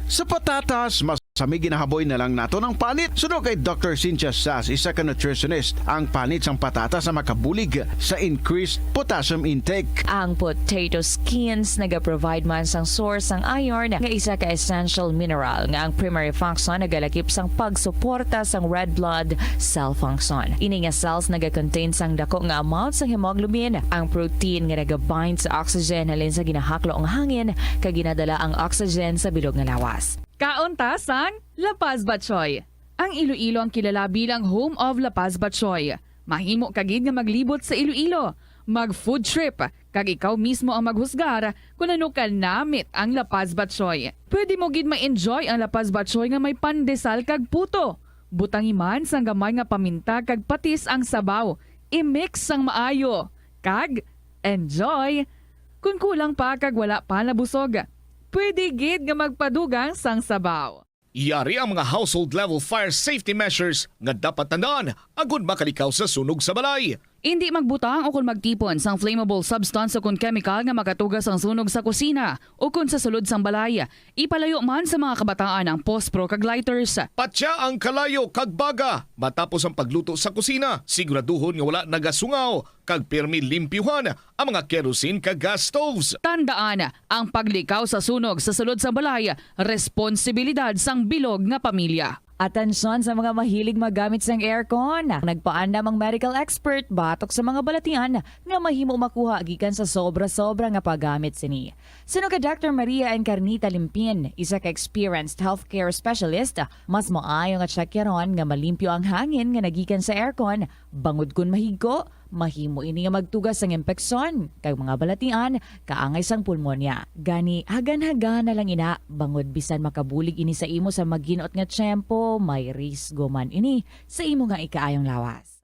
Sa patatas, mas sami ginahaboy na lang nato ng panit. Suno kay Doctor Cynthia Sass, isa ka nutritionist, ang panit sang patatas ang makabulig sa increased potassium intake. Ang potato skins nagaprovide man sang source sang iron, nga isa ka essential mineral nga ang primary function nagalakip sang pagsuporta sang red blood cell function. Ini nga cells nagacontain sang dako nga amount sang hemoglobin, ang protein nga nagabind sa oxygen halin sa ginahaklo nga hangin kag ginadala ang oxygen sa bilog nga lawas. Kaon ta sang La Paz Batchoy. Ang Iloilo ang kilala bilang home of La Paz Batchoy. Mahimo ka gid nga maglibot sa Iloilo, mag food trip, kag ikaw mismo ang maghusgar kon ano ka namit ang La Paz Batchoy. Pwede mo gid ma-enjoy ang La Paz Batchoy nga may pandesal kag puto. Butangi man sang gamay nga paminta kag patis ang sabaw. I-mix sang maayo, kag enjoy! Kon kulang pa kag wala pa nabusog, pwede gid nga magpadugang sang sabaw. Yari ang mga household-level fire safety measures nga dapat tandaan agud makalikaw sa sunog sa balay. Indi magbutang ukon magtipon sang flammable substance ukon chemical nga makatuga sang sunog sa kusina ukon sa sulod sang balay. Ipalayo man sa mga kabataan ang pospro kag lighters. Patya ang kalayo kag baga matapos ang pagluto sa kusina. Siguraduhon nga wala nagasungaw kag pirmi limpyuhan ang mga kerosene kag gas stoves. Tandaan, ang paglikaw sa sunog sa sulod sang balay responsibilidad sang bilog nga pamilya. Atensyon sa mga mahilig maggamit sang aircon. Nagpaandam ang medical expert batok sa mga balatian nga mahimo makuha gikan sa sobra-sobra nga paggamit sini. Suno kay Doctor Maria Encarnita Limpin, isa ka experienced healthcare specialist, mas maayo nga tsakyaron nga malimpyo ang hangin nga nagikan sa aircon, bangod kon mahigko, mahimo ini nga magtuga sang impeksyon kag mga balatian kaangay sang pulmonya. Gani, hagan-hagan na lang ina, bangod bisan makabulig ini sa imo sa maginot nga tiyempo, may risgo man ini sa imo nga ikaayong lawas.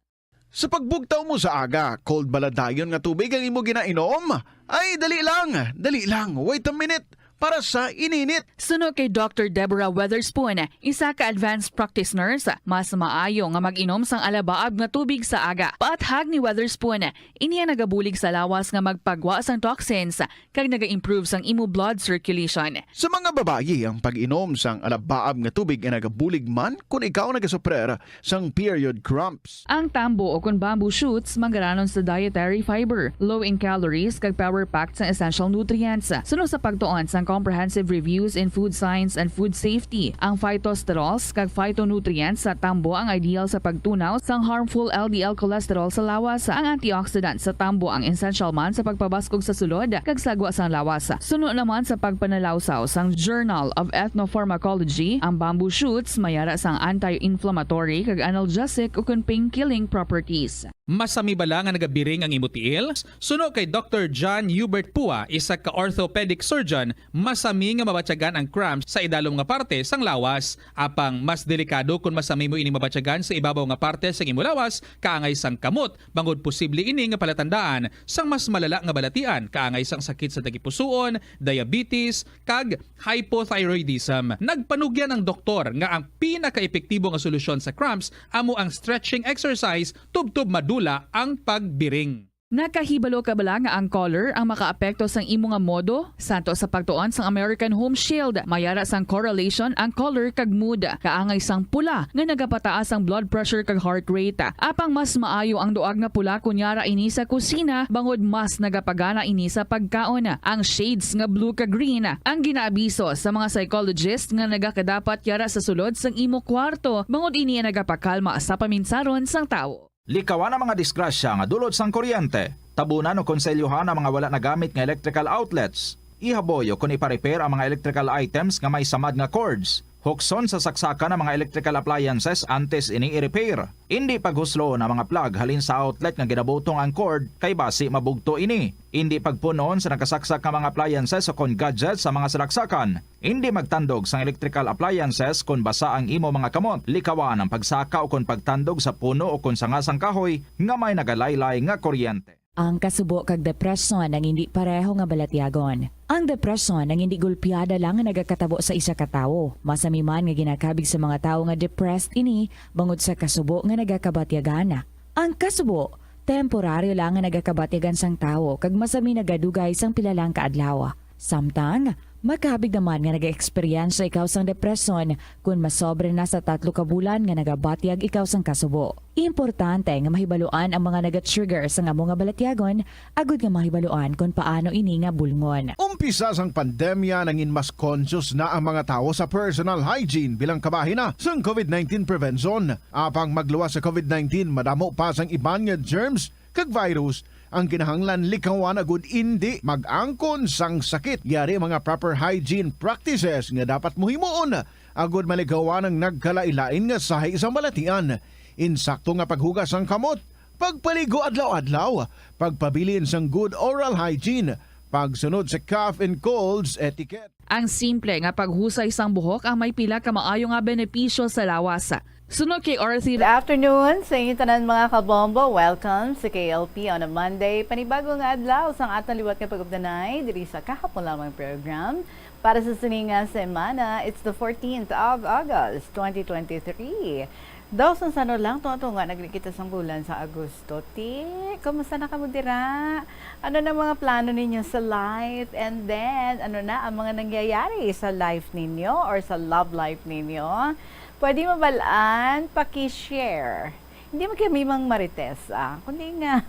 Sa pagbugtaw mo sa aga, cold bala dayon nga tubig ang imo ginainom? Ay, dali lang, dali lang, wait a minute, para sa ininit. Suno kay Doctor Deborah Weatherspoon, isa ka advanced practice nurse, mas maayo nga mag-inom sang alabaab nga tubig sa aga. Paathag ni Weatherspoon, ini ang nagabulig sa lawas nga magpagwa sang toxins kag naga-improve sang imo blood circulation. Sa mga babayi, ang pag-inom sang alabaab nga tubig ay nagabulig man kon ikaw nagasuprer sang period cramps. Ang tambo o kon bamboo shoots manggaranon sa dietary fiber, low in calories kag power-packed sang essential nutrients. Suno sa pagtuon sang Comprehensive Reviews in Food Science and Food Safety, ang phytosterols kag phytonutrients sa tambo ang ideal sa pagtunaw sang harmful L D L cholesterol sa lawas. Ang antioxidant sa tambo ang essential man sa pagpabaskog sa sulod kag sagwa sang lawas. Suno naman sa pagpanalawsaw sang Journal of Ethnopharmacology, ang bamboo shoots mayara sang anti-inflammatory kag analgesic ukon pain-killing properties. Masami bala nga nagabiring ang imo tiil? Suno kay Doktor John Hubert Pua, isa ka orthopedic surgeon, masami nga mabatyagan ang cramps sa idalom nga parte sang lawas. Apang mas delikado kon masami mo ini mabatyagan sa ibabaw nga parte sang imo lawas, kaangay sang kamot, bangod posible ini nga palatandaan sang mas malala nga balatian, kaangay sang sakit sa tagipusoon, diabetes, kag hypothyroidism. Nagpanugyan ang doktor nga ang pinakaepektibo nga solusyon sa cramps amo ang stretching exercise tubtob madula ang pagbiring. Nakahibalo ka bala nga ang color ang makaapekto sang imo nga modo? Santo sa pagtuon sang American Home Shield, may ara sang correlation ang color kag mood. Kaangay sang pula nga nagapataas ang blood pressure kag heart rate. Apang mas maayo ang duag nga pula kon yara ini sa kusina, bangod mas nagapagana ini sa pagkaon. Ang shades nga blue kag green ang ginaabiso sa mga psychologist nga nagakadapat yara sa sulod sang imo kwarto, bangod ini ang nagapakalma sa paminsaron sang tawo. Likawan ang mga disgrasya nga dulot sang kuryente. Tabunan o konselyuhan ang mga wala nagamit nga electrical outlets. Ihaboy o kon ipa-repair ang mga electrical items nga may samad nga cords. Hukson sa saksakan ang mga electrical appliances antes ini i-repair. Indi paghusloon ang mga plug halin sa outlet nga ginabutong ang cord, kay basi mabugto ini. Indi pagpun-on sa nakasaksak nga mga appliances o kon gadgets sa mga salaksakan. Indi magtandog sang electrical appliances kon basa ang imo mga kamot. Likawan ang pagsaka o kon pagtandog sa puno o kon sanga sang kahoy nga may nagalaylay nga kuryente. Ang kasubo kag depresyon ang indi pareho nga balatyagon. Ang depresyon ang indi gulpiada lang nga nagakatabo sa isa ka tawo. Masami man nga ginakabig sa mga tawo nga depressed ini bangod sa kasubo nga nagakabatyagan. Ang kasubo, temporaryo lang nga nagakabatyagan sang tawo kag masami nagadugay sang pila lang ka adlaw. Samtang, makabig naman nga nag-eksperyensya ikaw sang depresyon kon masobra na sa tatlo ka bulan nga nagabatyag ikaw sang kasubo. Importante nga mahibaluan ang mga naga-trigger sang amo nga balatyagon agud nga mahibaluan kon paano ini nga bulngon. Umpisa sang pandemya, nangin mas conscious na ang mga tawo sa personal hygiene bilang kabahin na sang covid nineteen prevention. Apang magluwas sa covid nineteen, madamo pa sang iban nga germs kag virus ang kinahanglan likawan agud indi mag-angkon sang sakit. Yari mga proper hygiene practices nga dapat mo himuon agud malikawan ang nagkalain-lain nga sahi sang balatian. Insakto nga paghugas sang kamot, pagpaligo adlaw-adlaw, pagpabilin sang good oral hygiene, pagsunod sa cough and colds etiquette. Ang simple nga paghusay sang buhok ang may pila ka maayo nga benepisyo sa lawas. Suno kay Orthy. Good afternoon sa inyo tanan, mga kabombo. Welcome sa K L P on a Monday. Panibago nga adlaw sang aton liwat nga pag-updanay diri sa Kahapon Lamang program. Para sa sini nga semana, it's the fourteenth of August, twenty twenty-three. Daw sang sano lang tunga-tunga naglikita sang bulan sa Agosto. Ti, kumusta na kamo dira? Ano na mga plano ninyo sa life? And then, ano na ang mga nangyayari sa life ninyo or sa love life ninyo? Pwede mo balaan, paki-share. Hindi man kami mang marites, ah, kundi nga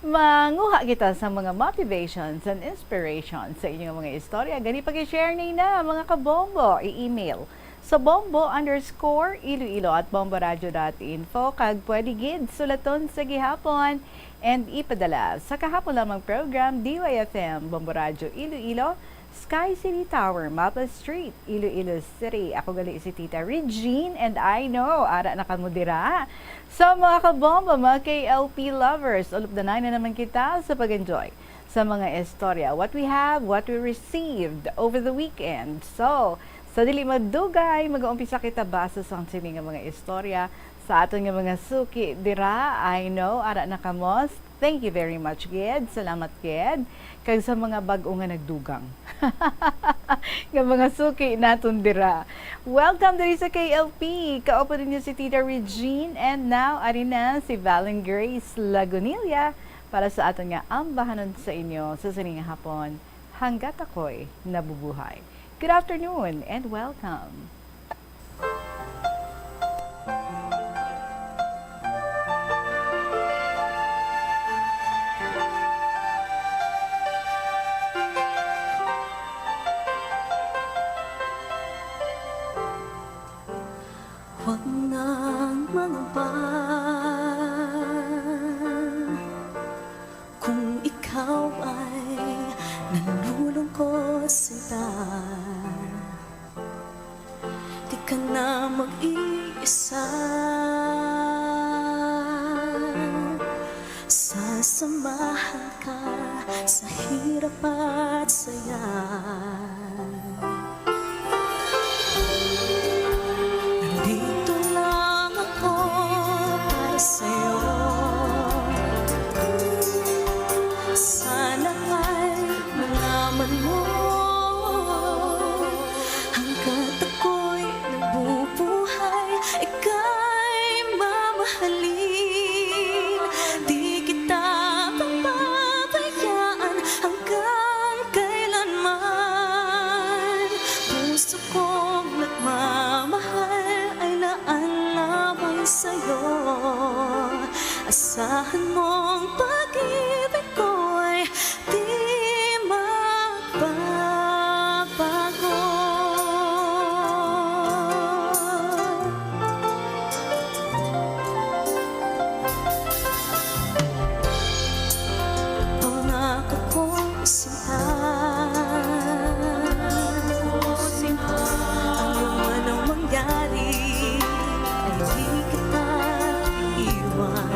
manguha kita sa mga motivations and inspirations sa inyong mga istorya. Gani, paki-share na ina, mga kabombo. I-email sa bombo underscore iloilo at bomboradio dot info, kag pwede gid sulaton sa gihapon and ipadala sa Kahapon Lamang program, D Y F M, Bombo Radio Iloilo, Sky City Tower, Mapa Street, Iloilo City. Ako gali si Tita Regine, and I know, ara na kamo dira. So, mga kabombo, mga K L P lovers, ulupdanay na naman kita sa pag-enjoy sa mga istorya. What we have, what we received over the weekend. So, sa dili madugay, mag-uumpisa kita basa sa sini nga mga istorya sa aton nga mga suki dira. I know, ara na kamo. Thank you very much, gid. Salamat, gid. Kag sa mga bag-o nga nagdugang nga mga suki naton dira. Welcome diri sa K L P. Kaupo ninyo si Tita Regine, and now, ari na si Valen Grace Lagunilla para sa aton nga ambahanon sa inyo sa sini nga hapon. Hanggat ako'y nabubuhay. Good afternoon and welcome. Huwag nang mangamba kung ikaw ay nalulungkot, sinta. Di ka na mag-iisa. Samahan ka sa hirap at saya. Nandito lang ako para sa'yo. Sana ay malaman mo, hanggat ako'y nabubuhay, ika'y mamahalin. Di kita papabayaan hanggang kailanman. Puso kong nagmamahal ay laan lamang sa'yo. Asahan mong pag-ibig ko'y di magbabago. Pangako kong sinta, ano man ang mangyari, ay di kita iiwan.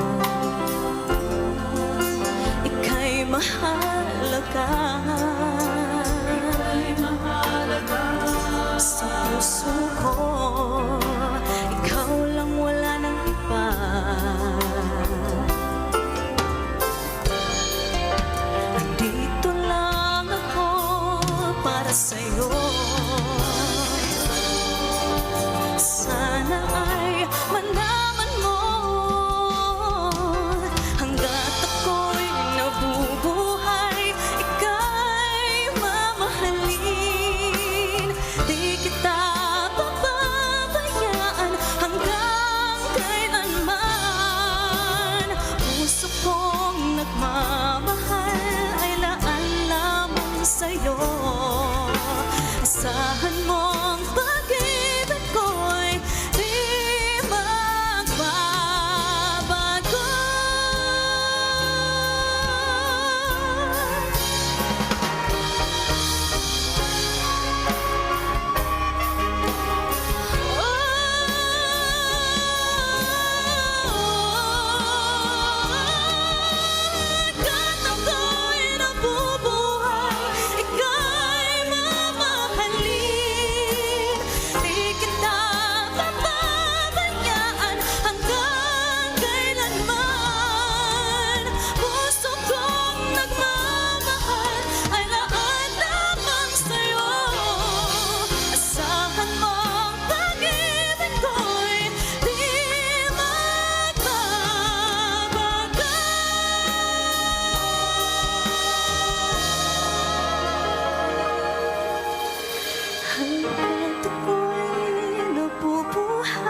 Ika'y mahalaga. Sa puso ko, ikaw lang, wala nang iba. Nandito lang ako para sa'yo. Sana ay malaman mo, hanggat ako'y nabubuhay, ika'y mamahalin. Di kita pababayaan hanggang kailanman. Puso kong nagmamahal ay laan lamang sa'yo. Asahan mong pag-ibig ko'y di magbabago. Hanggat ako'y nabubuhay, ika'y mamahalin. Di kita pababayaan hanggang kailanman. Puso kong nagmamahal ay laan lamang sa'yo. Asahan mong pag-ibig ko'y di magbabago. Hanggat ako'y nabubuhay.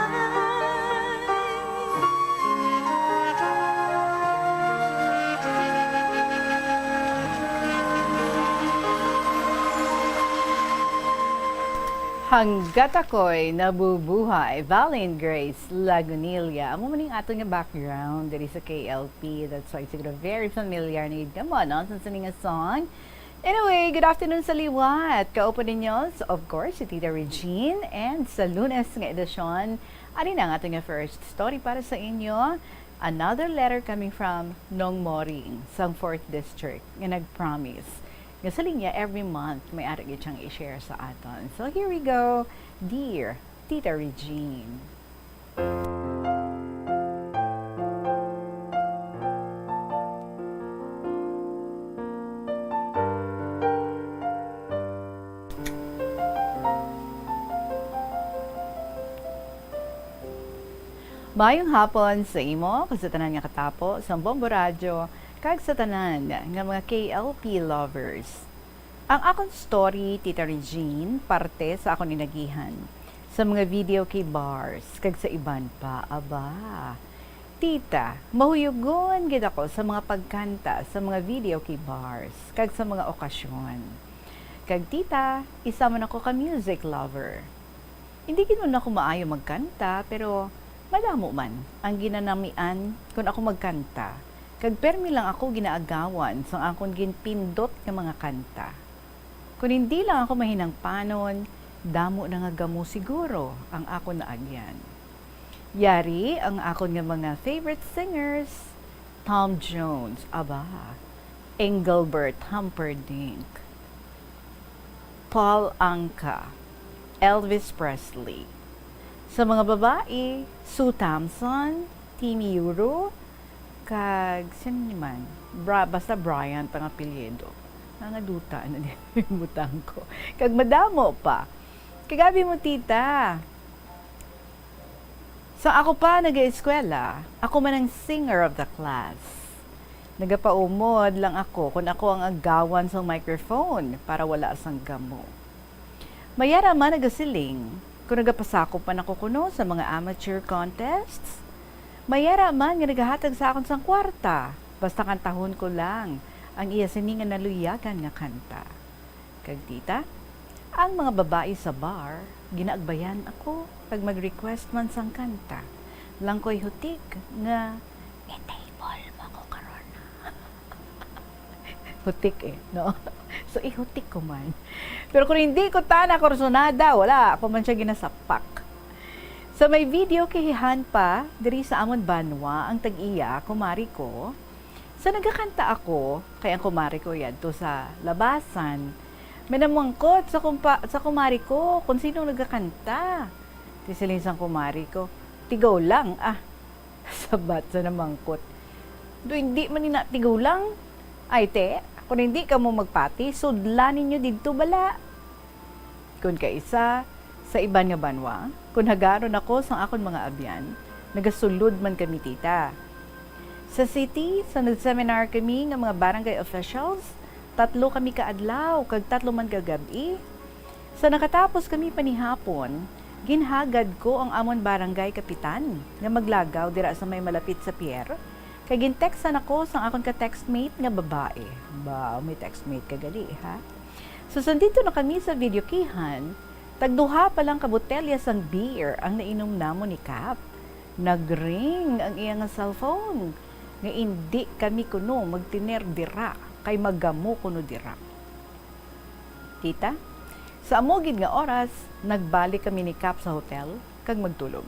Hanggat ako'y nabubuhay, Valen Grace Lagunilla. Amo man ning aton nga background diri sa K L P. That's why siguro very familiar na gid kamo, no? Sa sini nga song. Anyway, good afternoon sa liwat. Kaupo ninyo, s-, of course, si Tita Regine. And sa Lunes nga edisyon, ari na ang aton nga first story para sa inyo. Another letter coming from Nong Moring, sang fourth District, nga nag-promise nga sa linya every month may ari gid siyang i-share sa aton. So here we go, dear Tita Regine. Maayong hapon sa imo, kag sa tanan nga katapo sang Bombo Radyo, kag sa tanan nga mga K L P lovers. Ang akon story, Tita Regine, parte sa akon inagihan, sa mga video kay bars, kag sa iban pa. Aba, Tita, mahuyugon gid ako sa mga pagkanta sa mga video kay bars, kag sa mga okasyon. Kag, Tita, isa man ako ka music lover. Hindi gid man ako maayo magkanta, pero madamo man ang ginanamian kon ako magkanta, kag permi lang ako ginaagawan sang akon ginpindot nga mga kanta. Kon hindi lang ako mahinangpanon, damo na nga gamo siguro ang akon naagyan. Yari ang akon nga mga favorite singers, Tom Jones, aba, Engelbert Humperdinck, Paul Anka, Elvis Presley. Sa mga babayi, Sue Thompson, Timmy Yuru, kag sino ni man? Bra-, basta Bryant ang apelyido. Nangaduta na din yung butang ko. Kag madamo pa. Kag abi mo, tita, sa ako pa nag-eskwela, ako man ang singer of the class. Nagapaumod lang ako kon ako ang agawan sang microphone para wala sang gamo. May ara man nagasiling kon nagapasakop man ako kuno sa mga amateur contests. May ara man nga nagahatag sa akon sang kwarta, basta kantahon ko lang ang iya sini nga naluyagan nga kanta. Kag tita, ang mga babayi sa bar, ginaagbayan ako kag mag-request man sang kanta. Lang ko'y hutik nga, "I-table mo ko karon." Hutik eh, no? So, ihutik ko man. Pero kung hindi ko tana kursunada, wala, ako man siya ginasapak. Sa may video kihihan pa, diri sa amon banwa, ang tag-iya, kumari ko, sa nagakanta ako, kay ang kumari ko yadto sa labasan, may namangkot sa kumpa-, sa kumari ko kung sino nagakanta. Ti siling sang kumari ko, "Tigaw lang, ah." Sabat sa namangkot, "Do hindi man ni na tigaw lang? Ay, te, kung hindi kamo magpati, sudlan ninyo didto bala." Kun kaisa, sa iban nga banwa, kun hagaron ako sang akon mga abyan, nagasulod man kami, tita. Sa city, sa nag-seminar kami nga mga barangay officials, tatlo kami ka adlaw kag tatlo man ka gab-i. Sa nakatapos kami panihapon, ginhagad ko ang amon barangay kapitan nga maglagaw dira sa may malapit sa pier, kag gin-textan ako sang akon ka textmate nga babae. Ba, may textmate ka gali, ha? So, sandito na kami sa videokihan, tagduha pa lang ka botelya sang beer ang nainom namon ni Kap. Nag-ring ang iya nga cellphone, nga indi kami kuno magtener dira, kay magamo kuno dira. Tita, sa amo gid nga oras, nagbalik kami ni Kap sa hotel kag magtulog.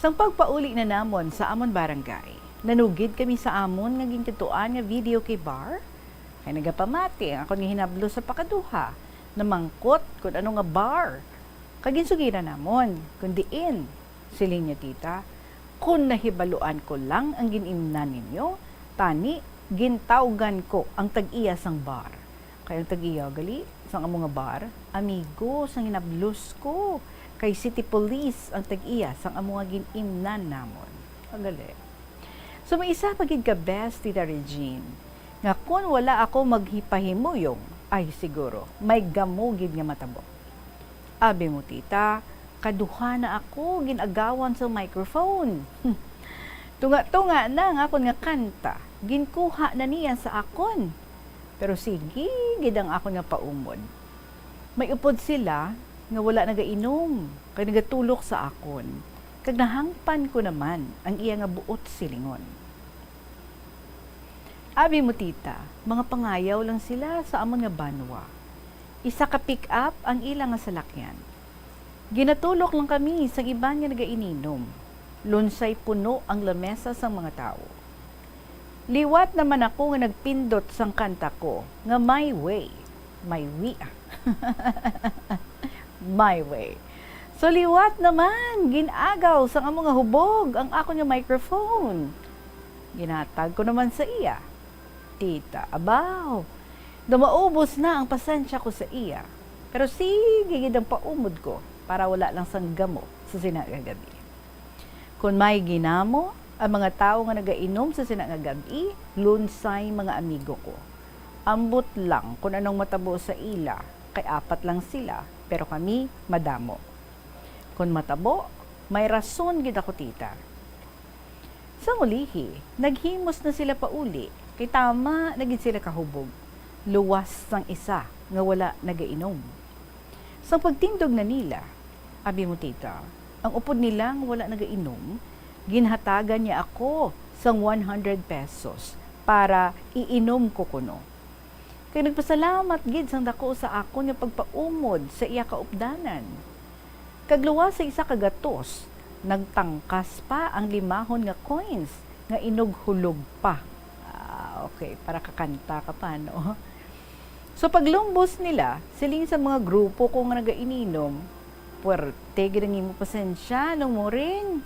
Sang pagpauli na namon sa amon barangay, nanugid kami sa amon nga ginkadtuan nga videoke bar, kay nagapamati ang akon nga hinablo sa pakaduha, namangkot kon ano nga bar, kag ginsugiran namon kon diin. Siling niya, tita, "Kon nahibaluan ko lang ang gin-imnan ninyo, tani gintawgan ko ang tag-iya sang bar." Kay ang tag-iya gali sang amo nga bar, amigo sang hinablos ko, kay city police ang tag-iya sang amo nga gin-imnan namon. Kagali. So, may isa pa gid ka best, Tita Regine, nga kon wala ako maghipahimuyong, ay siguro, may gamo gid nga matabo. Abi mo, tita, kaduha na ako gin-agawan sa microphone. Tunga-tunga na ang akon nga kanta, ginkuha na niya sa akon. Pero sige gid ang akon nga paumod. May upod sila nga wala nagainom, kag nagatulok sa akon, kag nahangpan ko naman ang iya nga buot silingon. Abi mo, tita, mga pangayaw lang sila sa amon nga banwa. Isa ka pick-up ang ila nga salakyan. Ginatulok lang kami sang iban nga nagaininom. Lunsay puno ang lamesa sang mga tawo. Liwat naman ako nga nagpindot sang kanta ko nga My Way. My Way, ah. My Way. So, liwat naman, gin-agaw sang amo nga hubog ang akon nga microphone. Ginatag ko naman sa iya. Tita, abaw, daw maubos na ang pasensya ko sa iya. Pero sige gid ang paumod ko para wala lang sang gamo sa sina nga gab-i. Kon may ginamo ang mga tawo nga nagainom sa sina nga gab-i, lunsay mga amigo ko. Ambot lang kon anong matabo sa ila, kay apat lang sila, pero kami madamo. Kon matabo, may rason gid ako, tita. Sang ulihi, naghimos na sila pauli, kay tama na gid sila kahubog, luwas sang isa nga wala nagainom. Sang pagtindog na nila, abi mo, tita, ang upod nila nga wala nagainom, ginhatagan niya ako sang one hundred pesos para iinom ko kuno. Kag nagpasalamat gid sang daku sa akon nga pagpaumod sa iya kaupdanan. Kag luwas sa isa ka gatos, nagtangkas pa ang limahon nga coins nga inughulog pa. Ah, okay, para kakanta ka pa, no? So, paglumbos nila, siling sa mga grupo ko nga nagaininom, "Puwerte gid ang imo pasensya, Nong Moring."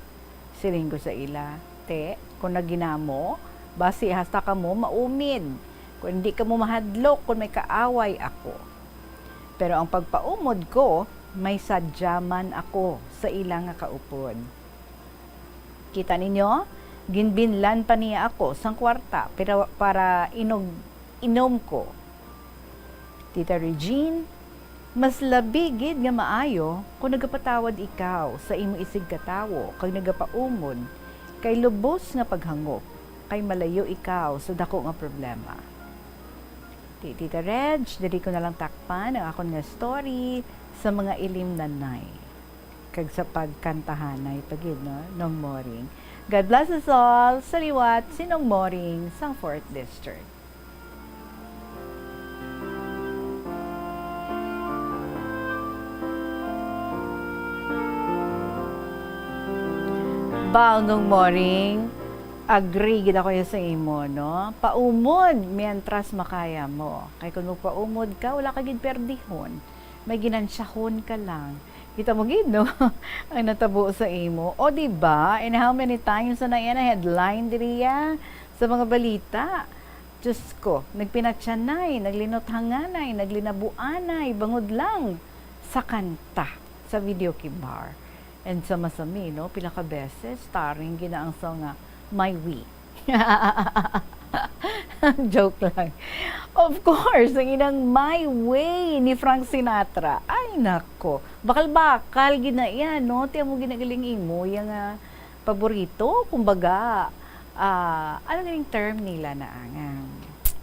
Siling ko sa ila, "Te, kung naginamo, basi hasta kamo maumid. Kung hindi kamo mahadlok kung may kaaway ako." Pero ang pagpaumod ko, may sadya man ako sa ila nga kaupod. Kita ninyo, ginbinlan pa niya ako sang kwarta para, para inog-, inom ko. Tita Regine, mas labi gid nga maayo kung nagapatawad ikaw sa imo isigkatawo kag nagapaumod kay lubos nga paghangop, kay malayo ikaw sa dako nga problema. Ti-, Tita Reg, diri ko na lang takpan ang akon nga story sa mga ilimnanay kag sa pagkantahanay pa gid, no, Nong Moring. God bless us all. Sa liwat, si Nong Moring sang Fourth District. Baw, Nong Moring, agree gid ako ya sa imo, no? Paumod mientras makaya mo. Kay kung magpaumod ka, wala ka gid perdihon. May ginansyahon ka lang. Kita mo gid, no? Ang natabo sa imo. O, di ba? And how many times na yan na headline diri ya sa mga balita? Diyos ko, nagpinatyanay, naglinuthanganay, naglinabuanay, bangod lang sa kanta, sa video kay Bar. And sa masami, no, pila ka beses, starring gid na ang song nga My Way. Joke lang. Of course, ang inang My Way ni Frank Sinatra. Ay, nako. Bakal-bakal gid na iya, no? Ti amo ginagaling imo, yang, ah, paborito, kumbaga, ah, ano ganing term nila na, nga,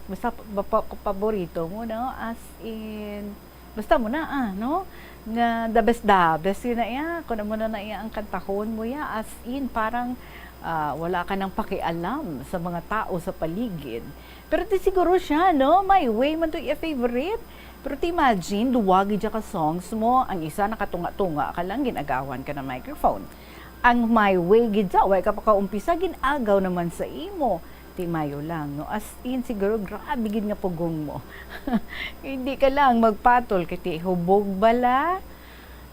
basta pa-, pa-, paborito mo, no? As in, basta mo na, ah, no? Nga the best, the best yun na iya. Kung amo na na iya ang kantahon mo, ya, as in, parang, ah, wala ka nang pakialam sa mga tao sa paligid. Pero ti siguro siya, no? My Way man to iya favorite. Pero ti imagine, duwa gid siya ka songs mo. Ang isa, nakatunga-tunga ka lang, gin-agawan ka ng microphone. Ang My Way gid sa, way ka pa kaumpisa, gin-agaw naman sa imo. Ti mayo lang, no? As in, siguro, grabe gid nga pugong mo. Hindi ka lang magpatol, kay ti hubog bala.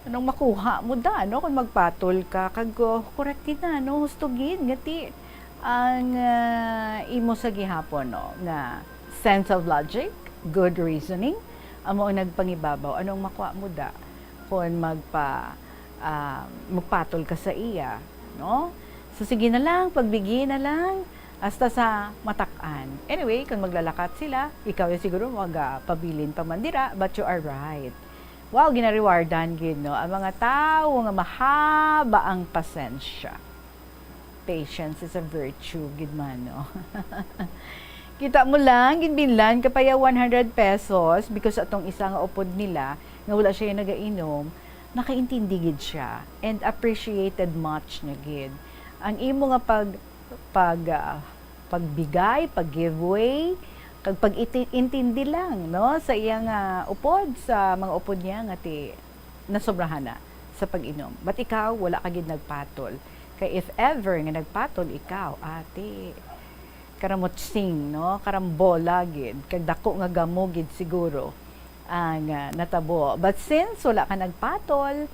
Anong makuha mo da, no? Kung magpatol ka, kag, oh, correct gid na, no? Husto gid, nga ti, ang, ah, imo sa gihapon, no? Nga sense of logic, good reasoning, amo ang nagpangibabaw. Anong makuha mo da? Kung magpa-, ah, magpatol ka sa iya, no? So, sige na lang, pagbigi na lang, hasta sa matak-an. Anyway, kung maglalakat sila, ikaw yung siguro magpabilin pa man dira, but you are right. Wow, ginarewardan gid, no? Ang mga tawo nga mahaba ang pasensya. Patience is a virtue, gid man, no? Kita mo lang, ginbinlan ka pa ya one hundred pesos because atong isa nga upod nila, nga wala siya nagainom, nakaintindi gid siya and appreciated much niya gid. Ang imo nga pag, pag, ah, pagbigay, pag-giveaway, kag pag-iti-, intindi lang, no, sa iya nga upod, sa mga upod niya nga ti-, nasobrahan na sa pag-inom. But ikaw, wala ka gid nagpatol. Kay if ever nga nagpatol ikaw, ate, karamutsing, no? Karambola gid, kag dako nga gamo gid siguro ang, ah, natabo. But since wala ka nagpatol,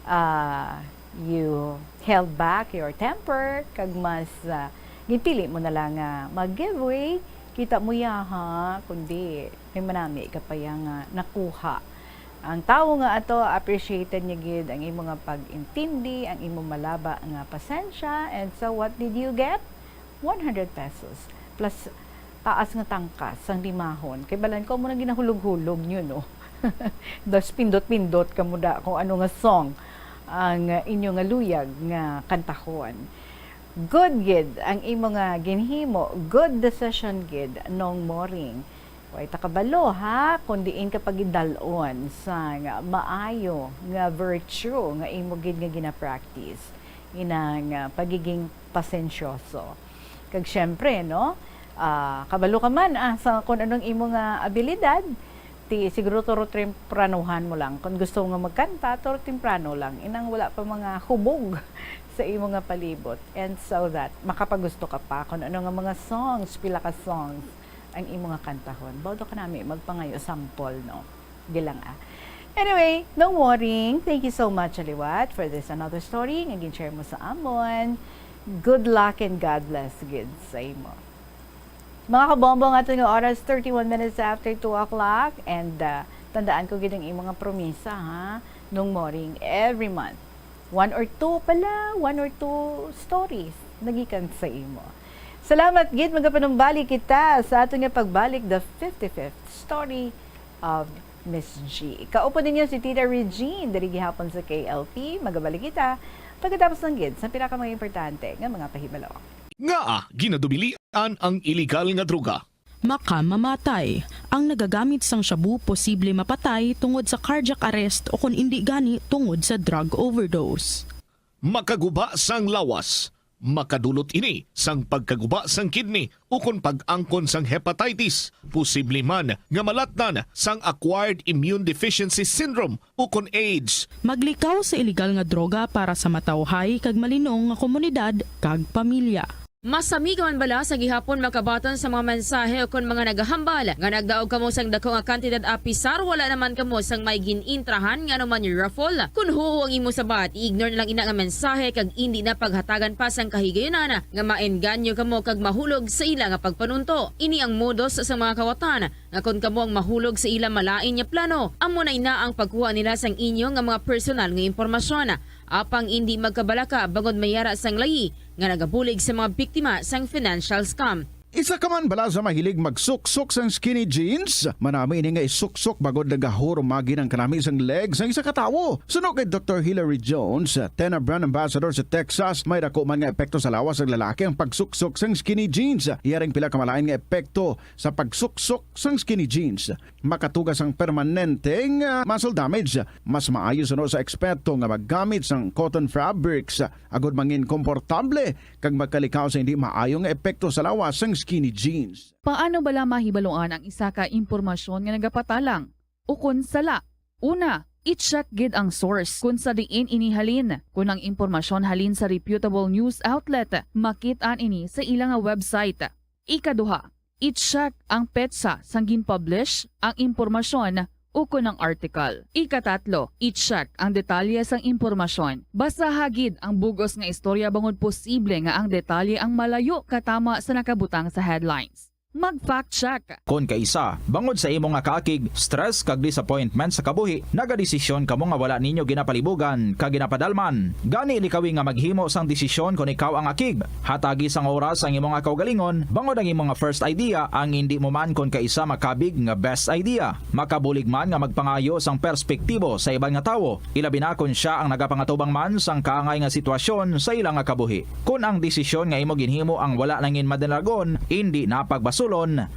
ah, you held back your temper, kag mas, ah, ginpili mo na lang nga mag-giveaway, kita mo ya, ha? Kundi may manami ka pa ya nga nakuha. Ang tawo nga ato, appreciated niya gid ang imo nga pag-intindi, ang imo malaba nga pasensya. And so, what did you get? One hundred pesos. Plus, taas nga tangkas sang limahon. Kay balan ko, amo na ginahulog-hulog niyo, no? Das pindot-pindot ka mo da kung ano nga song ang inyo nga luyag nga kantahon. Good gid ang imo nga ginhimo. Good decision gid, Nong Moring. Way ta kabalo, ha, kung diin ka pagidalon sang maayo nga virtue nga imo gid nga gina-practice, inang, ah, pagiging pasensyoso. Kag syempre, no, ah, kabalo ka man, ah, sa kung anong imo nga abilidad, ti siguro turo tempranuhan mo lang. Kung gusto mo nga magkanta, turo temprano lang. Inang wala pa mga hubog sa imo nga palibot, and so that makapagusto ka pa kung ano nga mga songs, pila ka songs ang imo nga kantahon. Bawdo ka nami magpangayo sample, no? Gilang, ah. Anyway, no worrying. Thank you so much, liwat, for this another story nga gin-share mo sa amon. Good luck and God bless gid sa imo. Mga kabombo, nga ato nga oras, thirty-one minutes after two o'clock. And, ah, tandaan ko gid ang imo nga promisa, ha? Nung morning, every month, one or two pala, one or two stories nagikan sa imo. Salamat gid, magapanumbalik kita sa ato nga pagbalik, the fifty-fifth story of Miss G. Kaupo ninyo si Tita Regine, diri gihapon sa K L P. Magabalik kita pagkatapos lang gid sa pila ka mga importante nga mga pahibalo. Ngaa ginadubilian ang iligal nga droga? Makamamatay. Ang nagagamit sang shabu posible mapatay tungod sa cardiac arrest o kon indi gani tungod sa drug overdose. Makaguba sang lawas. Makadulot ini sang pagkaguba sang kidney ukon pag-angkon sang hepatitis, posible man nga malatnan sang acquired immune deficiency syndrome ukon AIDS. Maglikaw sa iligal nga droga para sa matawhay kag malinong nga komunidad kag pamilya. Masami ka man bala sa gihapon makabaton sa mga mensahe ukon mga nagahambal nga nagdaog kamo sang dako nga kantidad apisar wala naman kamo sang may gin-intrahan nga anuman raffle? Kon huo ang imo sabat, i-ignore na lang ina nga mensahe kag indi na paghatagan pa sang kahigayunan nga maengganyo kamo kag mahulog sa ila nga pagpanunto. Ini ang modus sa mga kawatan nga kon kamo ang mahulog sa ila malain nga plano, amo na ina ang pagkuha nila sang inyo nga mga personal nga impormasyon. Apang indi magkabalaka bangod may ara sang layi nga nagabulig sa mga biktima sang financial scam. Isa ka man bala sa mahilig magsuksok sang skinny jeans? Manami ini nga isuksok bangod nagahurumagi ang kanami sang leg sang isa ka tawo. Suno kay Doktor Hilary Jones, Tena Brand Ambassador sa Texas, may dako man nga epekto sa lawas sang lalaki ang pagsuksok sang skinny jeans. Iya ring pila ka malain nga epekto sa pagsuksok sang skinny jeans. Makatuga sang permanente nga muscle damage. Mas maayo suno sa eksperto nga maggamit sang cotton fabrics agod mangin komportable kag magkalikaw sa hindi maayo nga epekto sa lawas sang skinny jeans. Paano bala mahibaluan ang isa ka impormasyon nga nagapatalang ukon sala? Una, i-check gid ang source kon sa diin ini halin. Kon ang impormasyon halin sa reputable news outlet, makit-an ini sa ila nga website. Ikaduha, i-check ang petsa sang gin-publish ang impormasyon ukon ang article. Ikatatlo, i-check ang detalye sang impormasyon. Basaha gid ang bug-os nga istorya bangod posible nga ang detalye ang malayo katama sa nakabutang sa headlines. Mag-fact check. Kon kaisa, bangod sa imo nga kaakig, stress kag disappointment sa kabuhi, nagadesisyon kamo nga wala ninyo ginapalibugan kag ginapadalman. Gani likawi nga maghimo sang desisyon kon ikaw ang akig. Hatagi sang oras ang imo nga kaugalingon, bangod ang imo nga first idea ang indi mo man kon kaisa makabig nga best idea. Makabulig man nga magpangayo sang perspektibo sa iban nga tawo, ilabi na kon sia ang nagapangatubang man sang kaangay nga sitwasyon sa ila nga kabuhi. Kon ang desisyon nga imo ginhimo ang wala nangin madalagon, indi na pagbasulon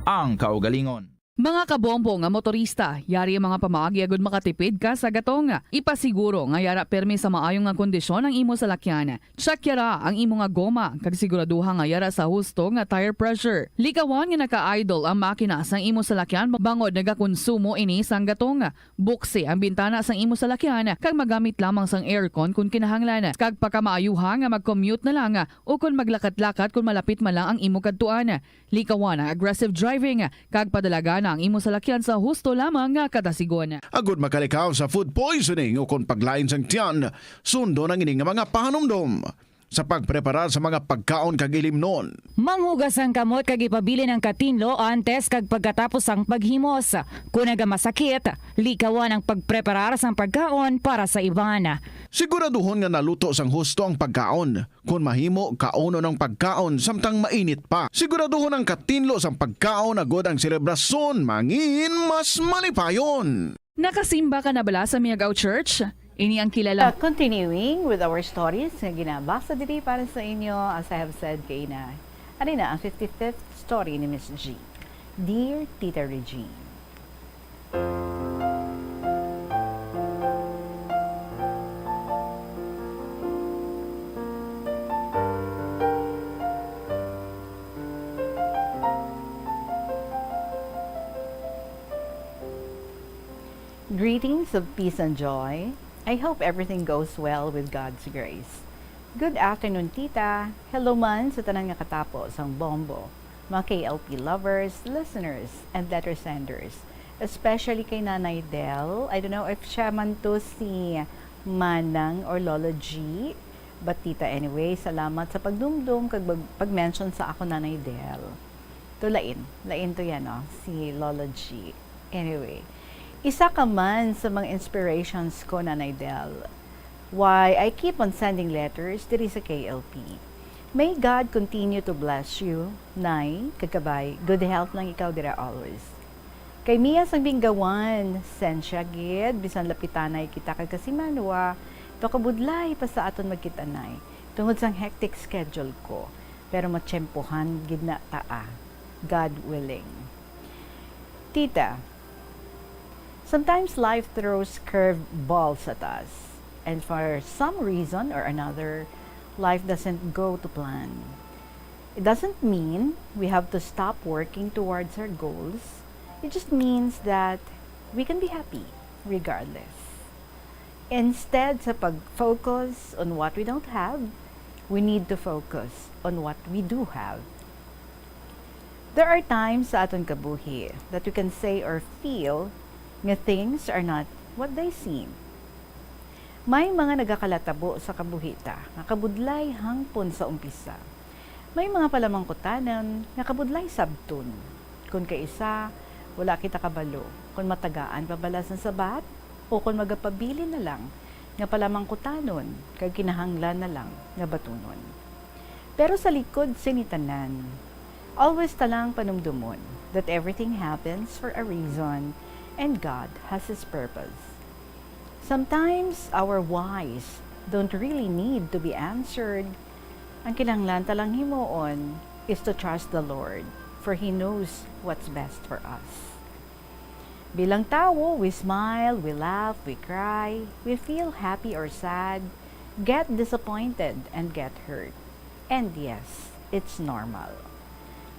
ang kaugalingon. Mga kabombo nga motorista, yari ang mga pamaagi agud makatipid ka sa gatong. Ipasiguro nga yara permi sa maayo nga kondisyon ang imo salakyan. Check yara ang imo nga goma, kag siguraduha nga yara sa husto nga tire pressure. Likawan nga naka-idle ang makina sang imo salakyan bangod nagakonsumo ini sang gatong. Buksi ang bintana sang imo salakyan kag magamit lamang sang aircon kon kinahanglan, kag pakamaayuha nga mag-commute na lang o kon maglakat-lakat kon malapit man lang ang imo kadtuan. Likawan ang aggressive driving, kag padalagana ang imo salakyan sa husto lamang nga kadasigon. Agud makalikaw sa food poisoning o kon paglain sang tiyan, sundon ang ini nga mga pahanumdom sa pagpreparar sa mga pagkaon kag ilimnon. Manghugas ang kamot kag ipabilin ang katinlo antes kag pagkatapos sang paghimos. Kon nagamasakit, likawan ang pagpreparar sang pagkaon para sa iban. Siguraduhon nga naluto sang husto ang pagkaon. Kon mahimo, kaunon ang pagkaon samtang mainit pa. Siguraduhon ang katinlo sang pagkaon agud ang selebrasyon mangin mas malipayon. Nakasimba ka na bala sa Miagao Church? Ini ang kilala. Uh, continuing with our stories nga ginabasa diri para sa inyo, as I have said kaina, ari na ang fifty-fifth story ni Miss G. Dear Tita Regine. Greetings of peace and joy. I hope everything goes well with God's grace. Good afternoon, Tita. Hello man sa tanan nga katapo sang Bombo, mga K L P lovers, listeners, and letter senders. Especially kay Nanay Del. I don't know if siya man to si Manang or Lolo G. But, Tita, anyway, salamat sa pagdumdum kag pag-, pag-mention sa ako, Nanay Del. To lain, lain to yan, no? Si Lolo G. Anyway, isa ka man sa mga inspirations ko, Nanay Del. Why I keep on sending letters diri sa K L P. May God continue to bless you, Nay, kag kabay, good health lang ikaw dira always. Kay Mia sang Binggawan, sensya gid, bisan lapitanay kita kag kasimanwa, pakabudlay pa sa aton magkita-nay, tungod sang hectic schedule ko, pero matiyempohan gid na ta, ah. God willing. Tita, sometimes life throws curveballs at us, and for some reason or another, life doesn't go to plan. It doesn't mean we have to stop working towards our goals. It just means that we can be happy regardless. Instead sa pag-focus on what we don't have, we need to focus on what we do have. There are times sa aton kabuhi that we can say or feel nga things are not what they seem. May mga nagakalatabo sa kabuhi ta nga kabudlay hangpon sa umpisa. May mga palamangkutanon nga kabudlay sabton. Kon kaisa, wala kita kabalo kon matagaan pa bala sang sabat o kon magapabilin na lang nga palamangkutanon kag kinahanglan na lang nga batunon. Pero sa likod sini tanan, always ta lang panumdumon that everything happens for a reason and God has His purpose. Sometimes our whys don't really need to be answered. Ang kinahanglan ta lang himuon is to trust the Lord, for He knows what's best for us. Bilang tawo, we smile, we laugh, we cry, we feel happy or sad, get disappointed, and get hurt. And yes, it's normal.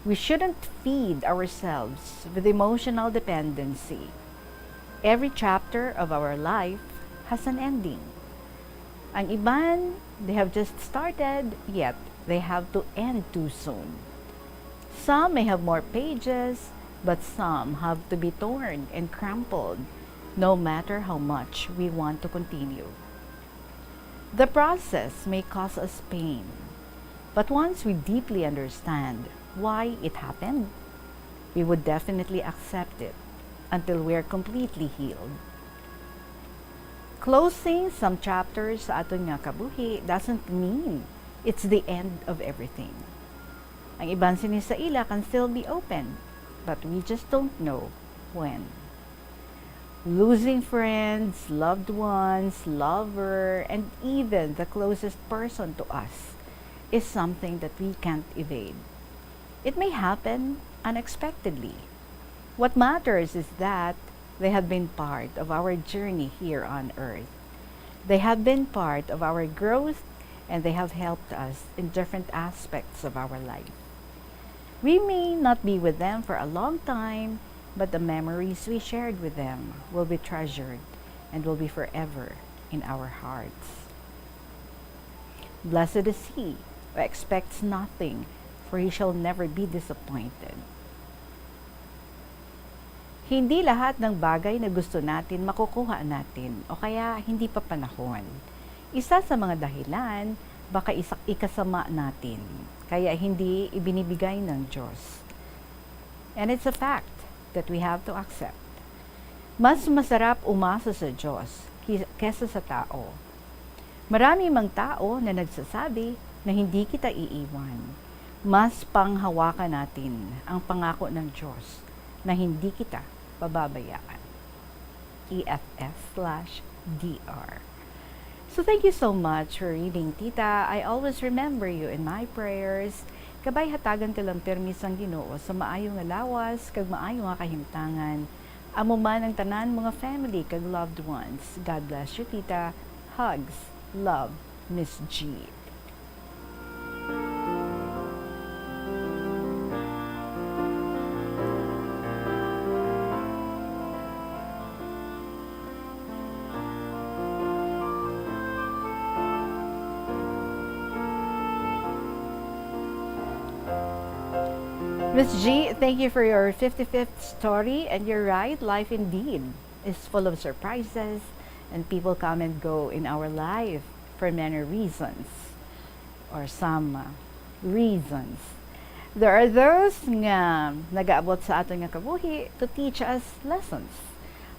We shouldn't feed ourselves with emotional dependency. Every chapter of our life has an ending. Ang iban, they have just started, yet they have to end too soon. Some may have more pages, but some have to be torn and crumpled, no matter how much we want to continue. The process may cause us pain, but once we deeply understand why it happened, we would definitely accept it until we are completely healed. Closing some chapters sa aton nga kabuhi doesn't mean it's the end of everything. Ang iban sini sa ila can still be opened, but we just don't know when. Losing friends, loved ones, lover, and even the closest person to us is something that we can't evade. It may happen unexpectedly. What matters is that they have been part of our journey here on earth. They have been part of our growth, and they have helped us in different aspects of our life. We may not be with them for a long time, but the memories we shared with them will be treasured and will be forever in our hearts. Blessed is he who expects nothing, for he shall never be disappointed. Hindi lahat ng bagay na gusto natin makukuha natin o kaya hindi pa panahon. Isa sa mga dahilan, baka isa, ikasama natin, kaya hindi ibinibigay ng Diyos. And it's a fact that we have to accept. Mas masarap umasa sa Diyos ki-, kesa sa tao. Marami mang tao na nagsasabi na hindi kita iiwan. Mas panghawakan natin ang pangako ng Diyos na hindi kita pababayaan. E F F slash D R. So thank you so much for reading, Tita. I always remember you in my prayers. Kabay hatagan ka lang permi sang Ginoo sa maayo nga lawas kag maayo nga kahimtangan. Amo man ang tanan, mga family kag loved ones. God bless you, Tita. Hugs. Love, Miss G. Miss G, thank you for your fifty-fifth story. And you're right, life indeed is full of surprises, and people come and go in our life for many reasons, or some uh, reasons. There are those nga nagaabot sa aton nga kabuhi to teach us lessons,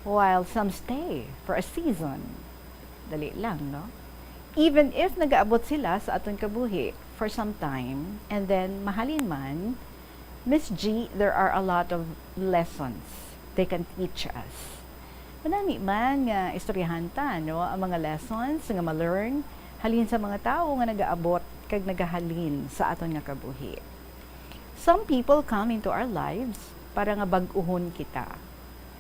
while some stay for a season. Dali lang, no? Even if nagaabot sila sa aton kabuhi for some time, and then mahalin man, Miss G, there are a lot of lessons they can teach us. Manami man nga istoryahan ta, no, ang mga lessons nga ma-learn halin sa mga tawo nga nagaabot kag nagahalin sa aton nga kabuhi. Some people come into our lives para nga bag-uhon kita.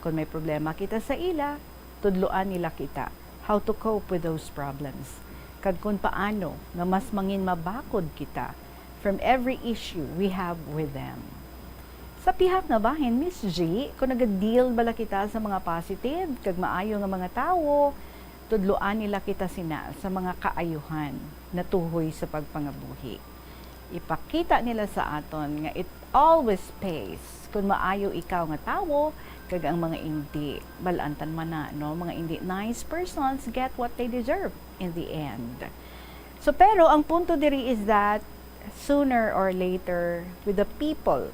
Kung may problema kita sa ila, tudloan nila kita how to cope with those problems, kag kung paano nga mas mangin mabakod kita from every issue we have with them. Sa pihak nga bahin, Miss G, kung nag-deal bala kita sa mga positive kag maayo nga mga tawo, tudloan nila kita sina sa mga kaayuhan natuhoy sa pagpangabuhi. Ipakita nila sa aton nga it always pays kung maayo ikaw nga tawo, kag ang mga indi, bal-an ta man na, no? Mga indi nice persons get what they deserve in the end. So, pero ang punto diri is that sooner or later, with the people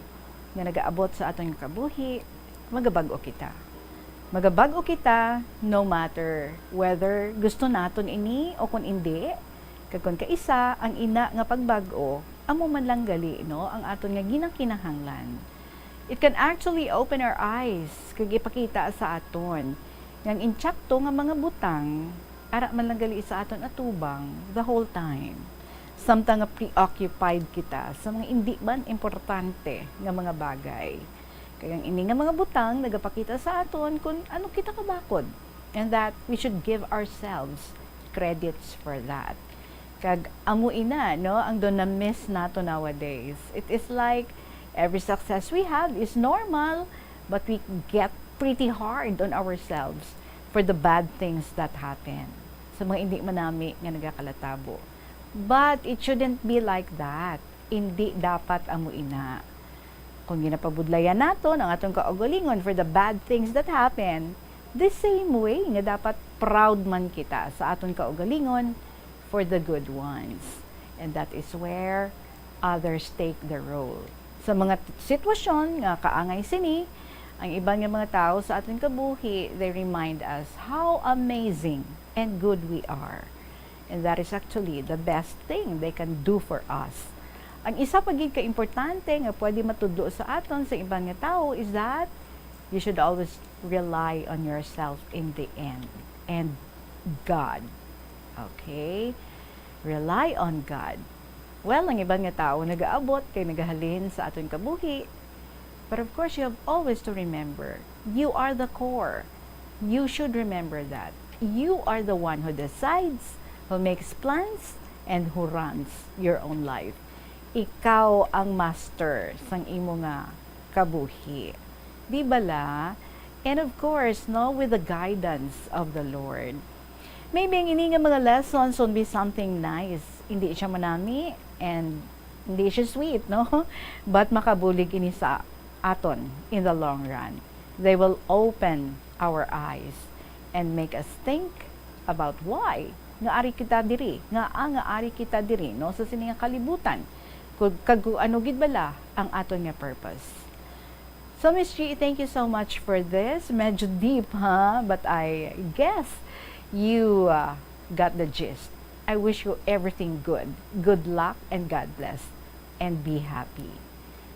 nga nagaabot sa aton nga kabuhi, magabag-o kita. Magabag-o kita no matter whether gusto naton ini o kung indi. Kag kon kaisa, ang ina nga pagbag-o, amo man lang gali, no, ang aton nga ginakinahanglan. It can actually open our eyes kag ipakita sa aton nga ang insakto nga mga butang ara man lang gali sa aton atubang the whole time, samtang nga preoccupied kita sa mga indi man importante nga mga bagay. Kay ang ini nga mga butang nagapakita sa aton kung ano kita kabakod, and that we should give ourselves credits for that. Kag amo ina, no, ang do na-miss nato nowadays. It is like every success we have is normal, but we get pretty hard on ourselves for the bad things that happen, sa mga indi manami nga nagakalatabo. But it shouldn't be like that. Indi dapat amo ina. Kung ginapabudlayan naton ang aton kaugalingon for the bad things that happen, the same way nga dapat proud man kita sa aton kaugalingon for the good ones. And that is where others take the role. Sa mga t- sitwasyon nga kaangay sini, ang iban nga mga tawo sa aton kabuhi, they remind us how amazing and good we are. And that is actually the best thing they can do for us. Ang isa pa gid ka importante nga pwede matudlo sa aton sa iban nga tawo is that you should always rely on yourself in the end and God. Okay? Rely on God. Well, ang iban nga tawo nagaabot kay nagahalin sa aton kabuhi. But of course, you have always to remember, you are the core. You should remember that. You are the one who decides, who makes plans, and who runs your own life. Ikaw ang master sang imo nga kabuhi. Di bala? And of course, no, with the guidance of the Lord. Maybe ang ini nga mga lessons won't be something nice. Hindi siya manami and hindi siya sweet, no? But makabulig ini sa aton in the long run. They will open our eyes and make us think about why nga ari kita diri, nga ang nga ari kita diri, no, sa sini nga kalibutan. Kag, kag kung ano gid bala ang aton nga purpose. So, Miss G, thank you so much for this. Medyo deep, ha? But I guess you uh, got the gist. I wish you everything good. Good luck and God bless. And be happy.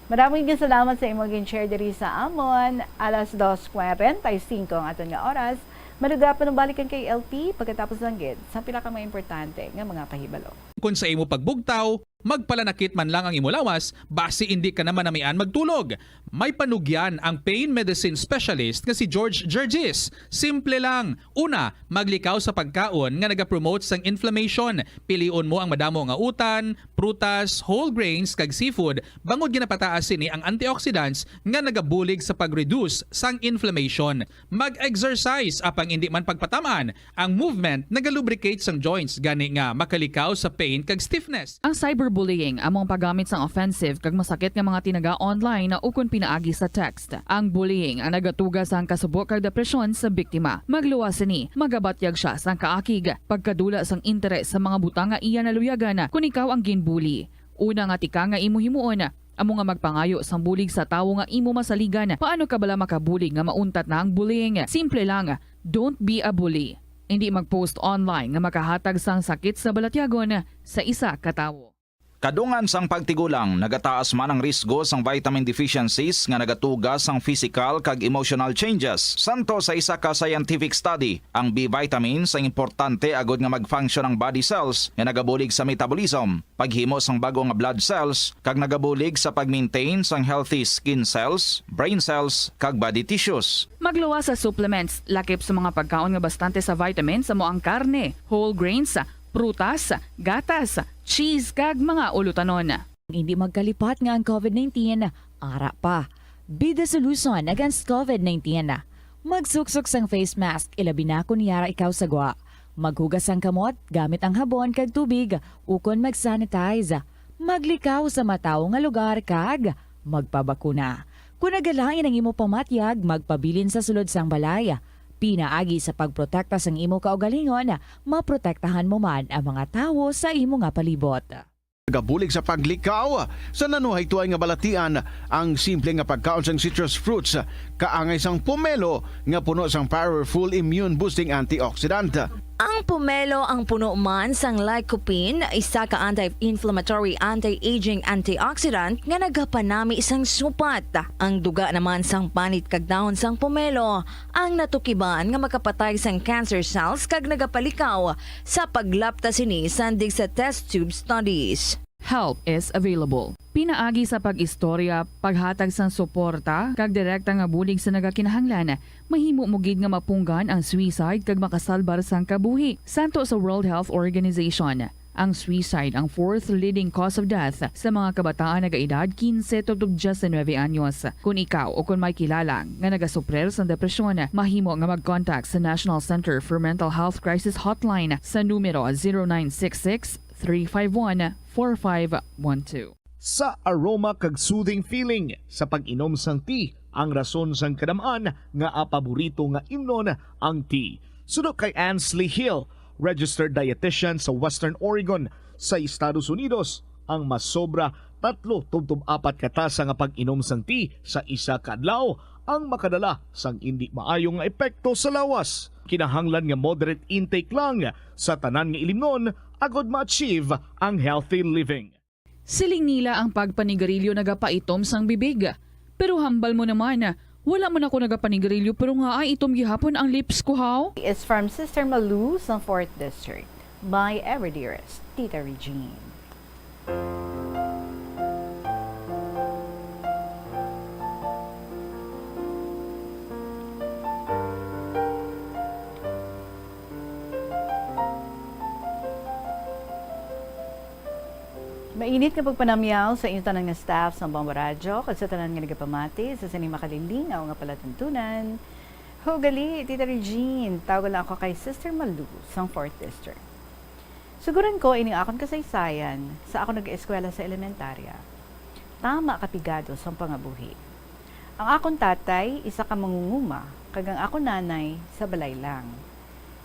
Maraming salamat sa imong gin-share diri sa amon. Alas dos kwarenta y cinco ang aton nga oras. Madugay pa nang balik ang K L P pagkatapos lang gid sa pila ka mga importante nga mga pahibalo. Kon sa imo pagbugtaw, magpalanakit man lang ang imo lawas, basi indi ka na manamian magtulog. May panugyan ang pain medicine specialist nga si George Gergis. Simple lang. Una, maglikaw sa pagkaon nga nagapromote sang inflammation. Pilion mo ang madamo nga utan, prutas, whole grains, kag seafood, bangod ginapataas sini ang antioxidants nga nagabulig sa pag-reduce sang inflammation. Mag-exercise, apang indi man pagpatam-an, ang movement nagalubricate sang joints, gani nga makalikaw sa pain kag stiffness. Ang cyberbullying amo ang paggamit sang offensive kag masakit nga mga tinaga online ukon pinaagi sa text. Ang bullying ang nagatuga sang kasubo kag depresyon sa biktima. Magluwas sini, magabatyag sia sang kaakig, pagkadula sang interes sa mga butang nga iya naluyagan kon ikaw ang ginbully. Una nga tikang nga imo himuon, amo nga magpangayo sang bulig sa tawo nga imo masaligan. Paano ka bala makabulig nga mauntat na ang bullying? Simple lang, don't be a bully. Indi mag-post online nga makahatag sang sakit sa balatyagon sa isa ka tawo. Kadungan sang pagtigulang, nagataas man ang risgo sang vitamin deficiencies nga nagatuga sang physical kag emotional changes. Santo sa isa ka scientific study, ang B vitamins ang importante agod nga mag-function ang body cells nga nagabulig sa metabolism, paghimo sang bag-o nga blood cells, kag nagabulig sa pag-maintain sang healthy skin cells, brain cells, kag body tissues. Magluwas sa supplements, lakip sa mga pagkaon nga bastante sa vitamins, amo ang karne, whole grains, prutas, gatas, cheese, kag mga ulutanon. Hindi magkalipat nga ang covid nineteen ara pa. Be the solution against covid nineteen. Magsuksok sang face mask, ilabi na kon yara ikaw sa gwa. Maghugas sang kamot gamit ang habon kag tubig, ukon mag-sanitize. Maglikaw sa matawo nga lugar kag magpabakuna. Kon nagalain ang imo pamatyag, magpabilin sa sulod sang balay. Pinaagi sa pagprotekta sang imo kaugalingon, maprotektahan mo man ang mga tawo sa imo nga palibot. Nagabulig sa paglikaw sa nanuhaytoy nga balatian ang simple nga pagkaon sang citrus fruits, kaangay sang pomelo nga puno sang powerful immune-boosting antioxidant. Ang pomelo ang puno man sang lycopene, isa ka anti-inflammatory, anti-aging antioxidant nga nagapanami sang supat. Ang duga naman sang panit kag dahon sang pomelo ang natukiban nga makapatay sang cancer cells kag nagapalikaw sa paglapta sini sandig sa test tube studies. Help is available. Pinaagi sa pag-istorya, paghatag sang suporta, kag direkta nga bulig sa nagakinahanglan, mahimo mo gid nga mapunggan ang suicide kag makasalbar sang kabuhi. Santo sa World Health Organization, ang suicide ang fourth leading cause of death sa mga kabataan nagaedad quince tubtob diecinuebe anyos. Kon ikaw o kon may kilala nga nagasuprir sang depresyon, mahimo nga mag-contact sa National Center for Mental Health Crisis Hotline sa numero zero nine six six, three five one, four five one two. Sa aroma kag soothing feeling sa pag-inom sang tea, ang rason sang kadam-an nga paborito nga imnon ang tea. Suno kay Ansley Hill, registered dietitian sa Western Oregon sa Estados Unidos, ang masobra tatlo tubtob apat ka tasa nga pag-inom sang tea sa isa ka adlaw ang makadala sang indi maayo nga epekto sa lawas. Kinahanglan nga moderate intake lang sa tanan nga ilimnon agod ma-achieve ang healthy living. Siling nila ang pagpanigarilyo nagapaitom sang bibig. Pero hambal mo naman, wala man ako nagapanigarilyo pero nga ay itom gihapon ang lips ko, haw? Is from Sister Malu sa fourth District. My ever dearest, Tita Regine. Mainit nga pagpanamyaw sa inyo tanan nga staff sa Bombo Radyo kag sa tanan nga nagapamati sa sini makalilingaw nga palatuntunan. Hugali, Tita Regine, tawag lang ako kay Sister Malu sang fourth District. Suguran ko ining akon kasaysayan sa akon nag-eskwela sa elementarya. Tama ka pigado sang pangabuhi. Ang akon tatay, isa ka mangunguma, kag ang akon nanay, sa balay lang.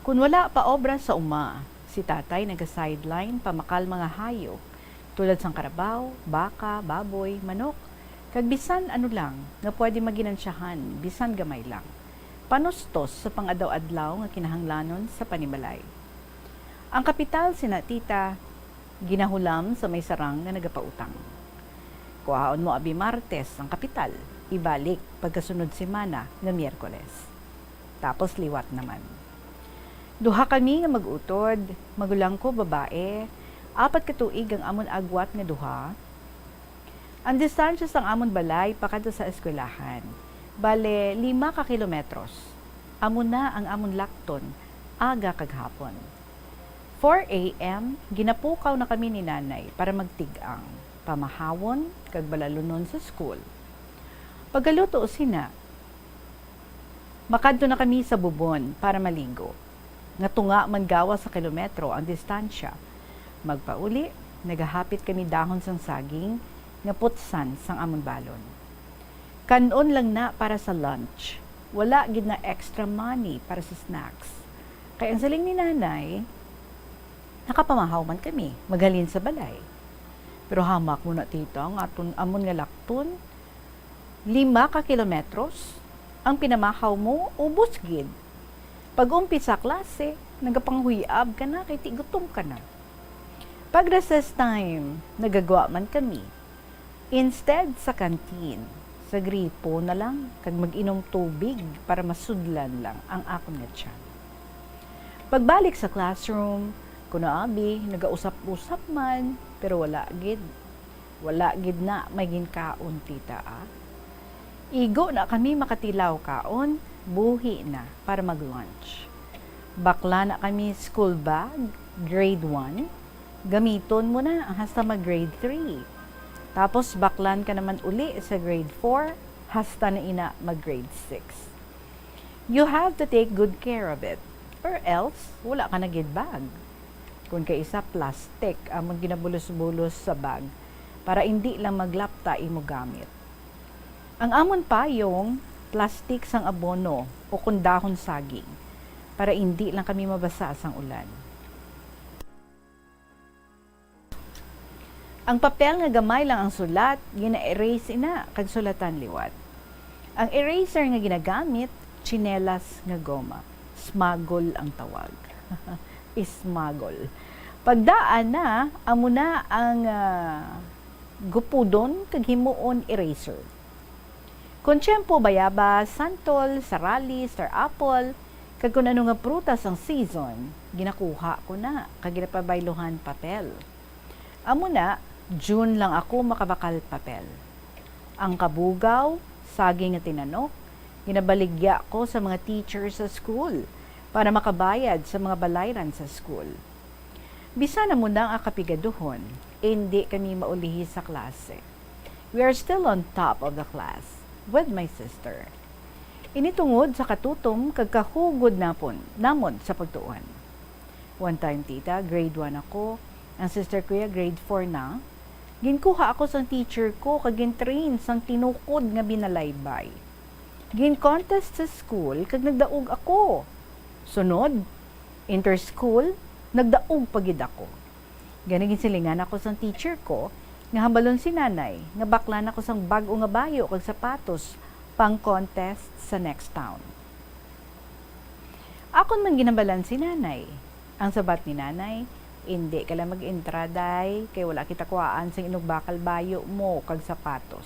Kon wala pa obra sa uma, si tatay naga-sideline pamakal mga hayop, tulad sang karabaw, baka, baboy, manok, kag bisan ano lang nga pwede maginansyahan, bisan gamay lang, panustos sa pang-adlaw-adlaw nga kinahanglanon sa panimalay. Ang kapital sina tita ginahulam sa may sarang nga nagapautang. Kuhaon mo abi Martes ang kapital, ibalik pagkasunod semana nga Miyerkules. Tapos liwat naman. Duha kami nga mag-utod, magulang ko babae, apat ka tuig ang amon agwat nga duha, Ang distansya sang amon balay pakadto sa eskwelahan, bale, lima ka kilometros. Amo na ang amon lakton, aga kag hapon. Four a m, ginapukaw na kami ni Nanay para magtig-ang, pamahawon, kag balalunon sa school. Pagkaluto sina, makadto na kami sa bubon para maligo, nga tunga man gawas sa kilometro ang distansya. Magpauli, nagahapit kami dahon sang saging nga putsan sang amon balon. Kan-on lang na para sa lunch. Wala gid na extra money para sa snacks. Kay ang siling ni Nanay, nakapamahaw man kami, maghalin sa balay. Pero hamak mo na, tita, ang aton, amon nga lakton, lima ka kilometros, ang pinamahaw mo, ubos gid. Pag-umpisa klase, nagapanghuy-ab ka na kay ti gutom ka na. Pag recess time, nagagwa man kami. Instead sa canteen, sa gripo na lang kag mag-inom tubig para masudlan lang ang akon nga tiyan. Pagbalik sa classroom, kuno abi, nagausap-usap man, pero wala gid. Wala gid na may ginkaon, tita, ah. Igo na kami makatilaw kaon, buhi na para mag-lunch. Bakla na kami school bag, grade one. Gamiton mo na hasta mag grade three. Tapos baklan ka naman uli sa grade four, hasta na ina mag grade six. You have to take good care of it, or else wala ka na gid bag. Kung kaisa, plastic amon ginabulos-bulos sa bag para indi lang maglapta imo gamit. Ang amon payong, plastic sang abono o kon dahon saging, para indi lang kami mabasa sang ulan. Ang papel nga gamay lang ang sulat, gina-erase ina kag sulatan liwat. Ang eraser nga ginagamit, tsinelas nga goma. Smagol ang tawag. Smagol. Pagdaan na, amo na ang, ah, gupudon kag himuon eraser. Kon tiyempo, bayabas, santol, sarali, star apple, kag kon ano nga prutas ang season, ginakuha ko na kag ginapabayluhan papel. Amo na, June lang ako makabakal papel. Ang kabugaw, saging nga tinanok, ginabaligya ko sa mga teacher sa school para makabayad sa mga balayran sa school. Bisan amo na ang kapigaduhon, indi kami maulihi sa klase. We are still on top of the class with my sister. Ini tungod sa katutom kag kahugod napon, namon sa pagtuon. One time, tita, grade one ako, ang sister ko ya grade four na. Ginkuha ako sang teacher ko kag gin-train sang tinukod nga binalaybay. Gin-contest sa school kag nagdaog ako. Sunod, inter-school, nagdaog pa gid ako. Gani ginsilingan ako sang teacher ko nga hambalon si nanay nga baklan ako sang bag-o nga bayo kag sapatos pang contest sa next town. Akon man ginhambalan si nanay. Ang sabat ni nanay, "Indi ka lang mag-entra, day, kay wala kita kuhaan sang inugbakal bayo mo kag sapatos."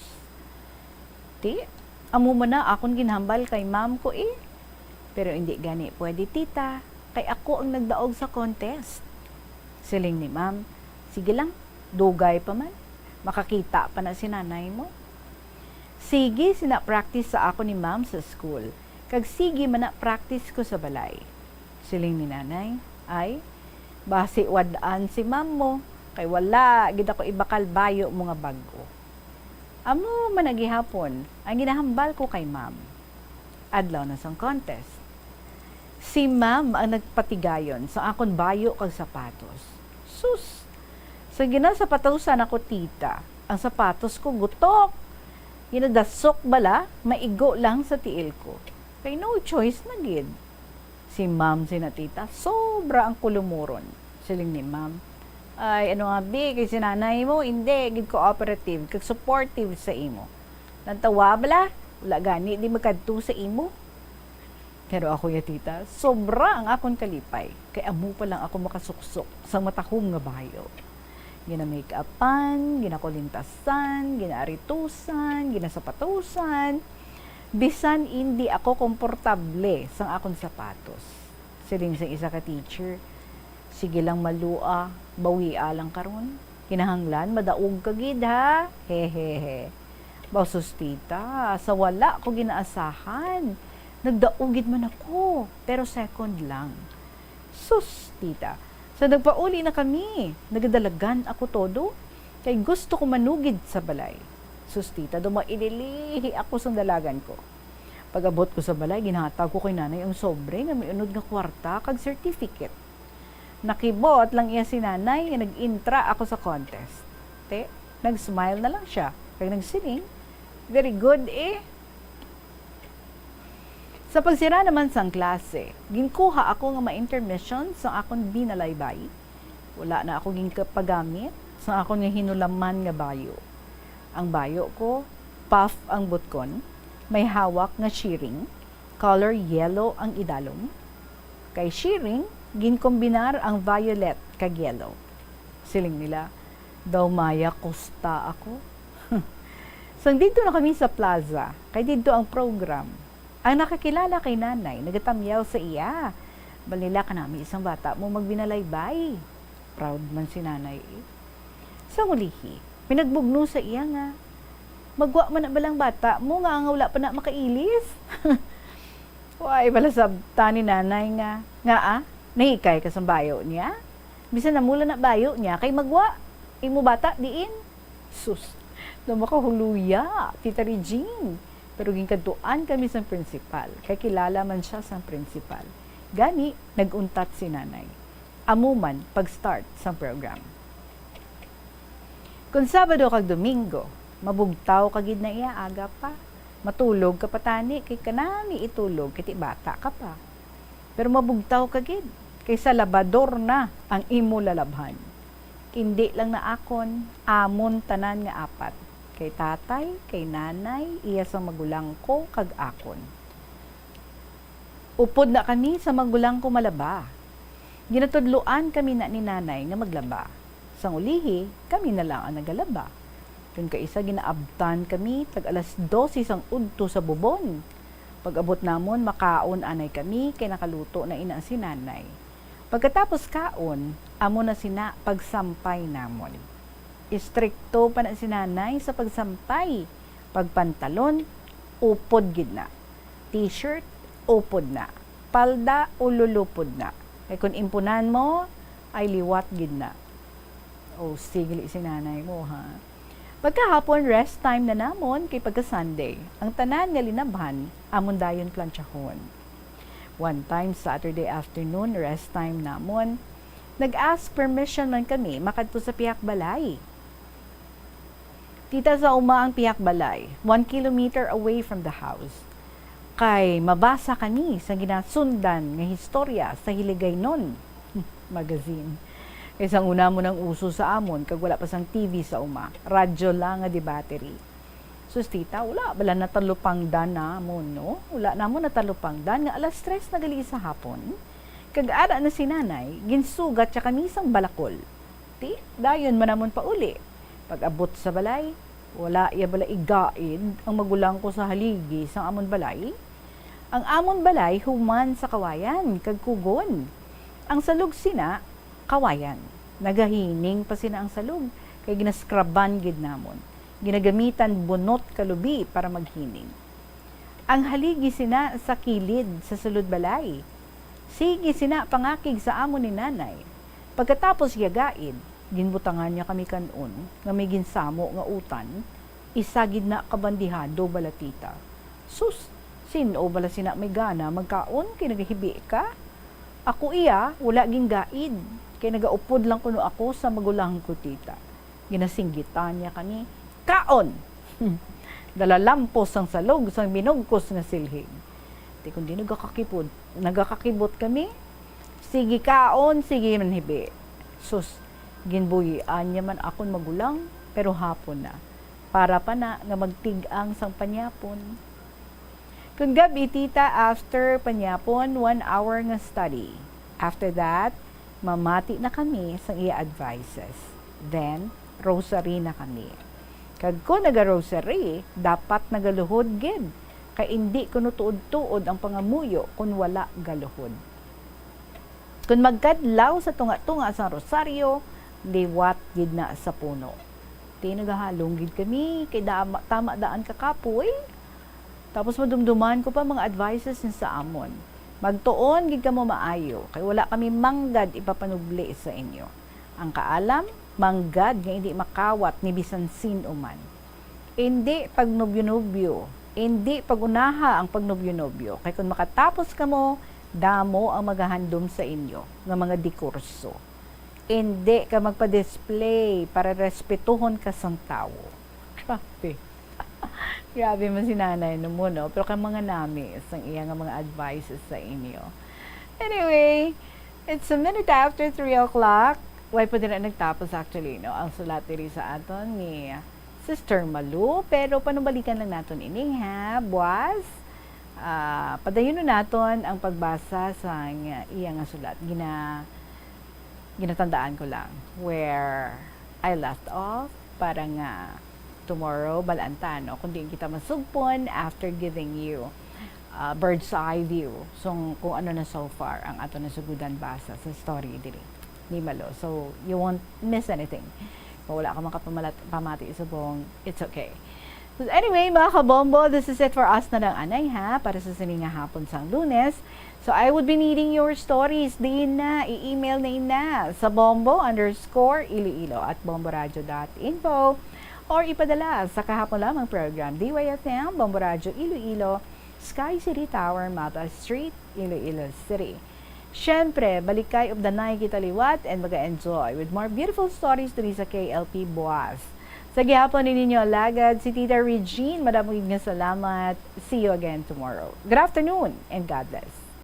Ti, amo man na akon ginhambal kay ma'am ko, eh. "Pero indi gani pwede, tita, kay ako ang nagdaog sa contest," siling ni ma'am. "Sige lang, dugay pa man. Makakita pa na si nanay mo." Sige sina practice sa akon ni ma'am sa school, kag sige man na practice ko sa balay. Siling ni nanay, "Ay, basi wad-an si ma'am mo, kay wala gid ako ibakal bayo mo nga bag-o." Amo man na gihapon ang ginahambal ko kay ma'am. Adlaw na sang contest. Si ma'am ang nagpatigayon sa akon bayo kag sapatos. Sus! Sa ginasapatosan ako, tita, ang sapatos ko gutok. Ginadasok bala, maigo lang sa tiil ko. Kay no choice na gid. Si ma'am sina tita, sobra ang kulumuron. Siling ni ma'am, "Ay, ano nga, bi, kay si nanay mo, indi gid cooperative kag supportive sa imo. Natawa bala, wala gani di magkadto sa imo." Pero ako ya, tita, sobra ang akon kalipay, kay amo pa lang ako makasuksok sa matahom nga bayo. Gina-make-upan, ginakulintasan, ginaaritusan, ginasapatusan, bisan indi ako komportable sang akon sapatos. Siling sang isa ka teacher, "Sige lang, Malua, bawia lang karon." Kinahanglan madaog ka gid, ha? Hehehe. Baw sus, tita, sa wala ko ginaasahan, nagdaog gid man ako, pero second lang. Sus, tita, sa nagpauli na kami, nagadalagan ako todo, kay gusto ko manugid sa balay. Sus, tita, daw maililihi ako sang dalagan ko. Pag-abot ko sa balay, ginhatag ko kay nanay ang sobre nga may unod nga kwarta kag certificate. Nakibot lang iya si nanay nga nag-intra ako sa contest. Te, nag-smile na lang siya, kag nagsiling, "Very good, eh." Sa pagsira naman sang klase, ginkuha ako nga ma-intermission sa akon binalaybay. Wala na ako ginkapagamit sa akon nga hinulaman nga bayo. Ang bayo ko, puff ang butkon, may hawak nga shirring, color yellow ang idalom. Kay shirring, ginkombinar ang violet kag yellow. Siling nila, daw maya kusta ako. Sang didto na kami sa plaza, kay didto ang program. Ang nakakilala kay nanay, nagatamyaw sa iya. Bal nila, "Kanami sang bata mo magbinalaybay." Proud man si nanay, eh. Sang ulihi, may nagbugno sa iya nga, "Magwa man na bala ang bata mo nga, nga wala pa na makailis?" Way bala sabta ni nanay nga, "Ngaa, nahikay ka sang bayo niya? Bisan amo lang na bayo niya, kay magwa, imo bata diin." Sus, daw makahuluya, Tita Regine. Pero ginkadtuan kami sang principal, kay kilala man sia sang principal. Gani, nag-untat si nanay. Amo man pag-start sang program. Kon Sabado kag Domingo, mabugtaw ka gid na iya aga pa. Matulog ka pa tani, kay kanami itulog, kay ti bata ka pa. Pero mabugtaw ka gid, kay sa labador na ang imo lalabhan. Indi lang na akon, amon tanan nga apat. Kay tatay, kay nanay, iya sang magulang ko, kag akon. Upod na kami sa magulang ko malaba. Ginatudloan kami na ni nanay nga maglaba. Sang ulihi, kami na lang ang nagalaba. Kon kaisa, ginaabtan kami tag alas dose sang udto sa bubon. Pag-abot namon, makaon anay kami kay nakaluto na ina si nanay. Pagkatapos kaon, amo na sina pagsampay namon. Istrikto pa na si nanay sa pagsampay. Pagpantalon, upod gid na. T-shirt, upod na. Palda, ululupod na. Kay kon impunan mo, ay liwat gid na. O, sigli si nanay mo, ha? Pagkahapon, rest time na namon kay pagka-Sunday. Ang tanan nga linabhan, amon dayon plantsahon. One time, Saturday afternoon, rest time namon. Nag-ask permission man kami makadto sa pihak balay. Tita, sa uma ang pihak balay, one kilometer away from the house. Kay mabasa kami sa ginasundan nga historya sa Hiligaynon magazine. Kay sang una mo nang uso sa amon, kag wala pa sang T V sa uma, radyo lang nga di battery. Sus, tita, wala bala natalupangdan namon, no? Wala namon natalupangdan nga alas tres na gali sa hapon. Kag ara na si nanay, ginsugat siya kami sang balakol. Ti, dayon man namon pauli. Pag-abot sa balay, wala iya bala igaid ang magulang ko sa haligi sang amon balay. Ang amon balay human sa kawayan kag kugon. Ang salog sina, kawayan. Nagahining pa sina ang salog, kay ginaskraban gid namon. Ginagamitan bunot kalubi para maghining. Ang haligi sina sa kilid sa sulod balay. Sige sina pangakig sa amon ni nanay. Pagkatapos yagaid, ginbutangan niya kami kan-on nga may ginsamo nga utan, isa gid na ka bandihado bala, tita. Sus, sin-o bala sina may gana magkaon kay nagahibi ka? Ako iya, wala gingaid, kay nagaupod lang kuno ako sa magulang ko, tita. Ginasinggitan niya kami, "Kaon!" Dalalampos ang salog sang minugkos nga silhig. Ti kundi nagakakipod-, nagakakibot kami, "Sige kaon, sige manhibi." Sus, ginbuyian niya man akon magulang, pero hapon na. Para pa na nga magtig-ang sang panyapon. Kun gab-i, tita, after panyapon, one hour nga study. After that, mamati na kami sang iya advices. Then, rosary na kami. Kag kun naga-rosary, dapat nagaluhod gid, kay indi kuno tuod-tuod ang pangamuyo kun wala galuhod. Kun magkadlaw sa tunga-tunga sang rosaryo, liwat gid na sa puno. Ti nagahalong gid kami, kay dama, tama daan ka kapoy. Tapos madumduman ko pa mga advices niya sa amon. Magtuon gid kamo maayo, kay wala kami manggad ipapanubli sa inyo. Ang kaalam, manggad nga indi makawat ni bisan sin-o man. Indi pagnubyo-nubyo, indi pag-unaha ang pagnubyo-nubyo, kay kon makatapos kamo, damo ang magahandom sa inyo nga mga dikurso. Indi ka magpa-display para respetuhon ka sang tawo. Grabe. Grabe man si nanay no mo, no? Pero kay mga nami sang iya nga mga advices sa inyo. Anyway, it's a minute after three o'clock. Way pa din na nagtapos actually, no? Ang sulat diri sa aton ni Sister Malu, pero panubalikan lang naton ini, ha, buwas. Ah, padayonon naton ang pagbasa sa nga, iya nga sulat. Gina-, ginatandaan ko lang where I left off para nga tomorrow, bal-an ta, no? Kung diin kita masugpon after giving you, ah, bird's eye view. So, kung ano na so far ang ato nasugudan basa sa story diri ni Malo. So, you won't miss anything. Kung wala ka makapamalat-, pamati subong, it's okay. So anyway, mga kabombo, this is it for us na lang anay, ha, para sa sini nga hapon sang Lunes. So I would be needing your stories. Diin na, i-email na ina sa bombo underscore iloilo at bomboradio dot info or ipadala sa kahapon lamang program, D Y F M, Bombo Radio Iloilo, Sky City Tower, Mata Street, Iloilo City. Siyempre, balikay updanay kita liwat and maga-enjoy with more beautiful stories diri sa K L P buwas. Sa gihapon ni ninyo alagad, si Tita Regine, madamo gid nga salamat. See you again tomorrow. Good afternoon and God bless.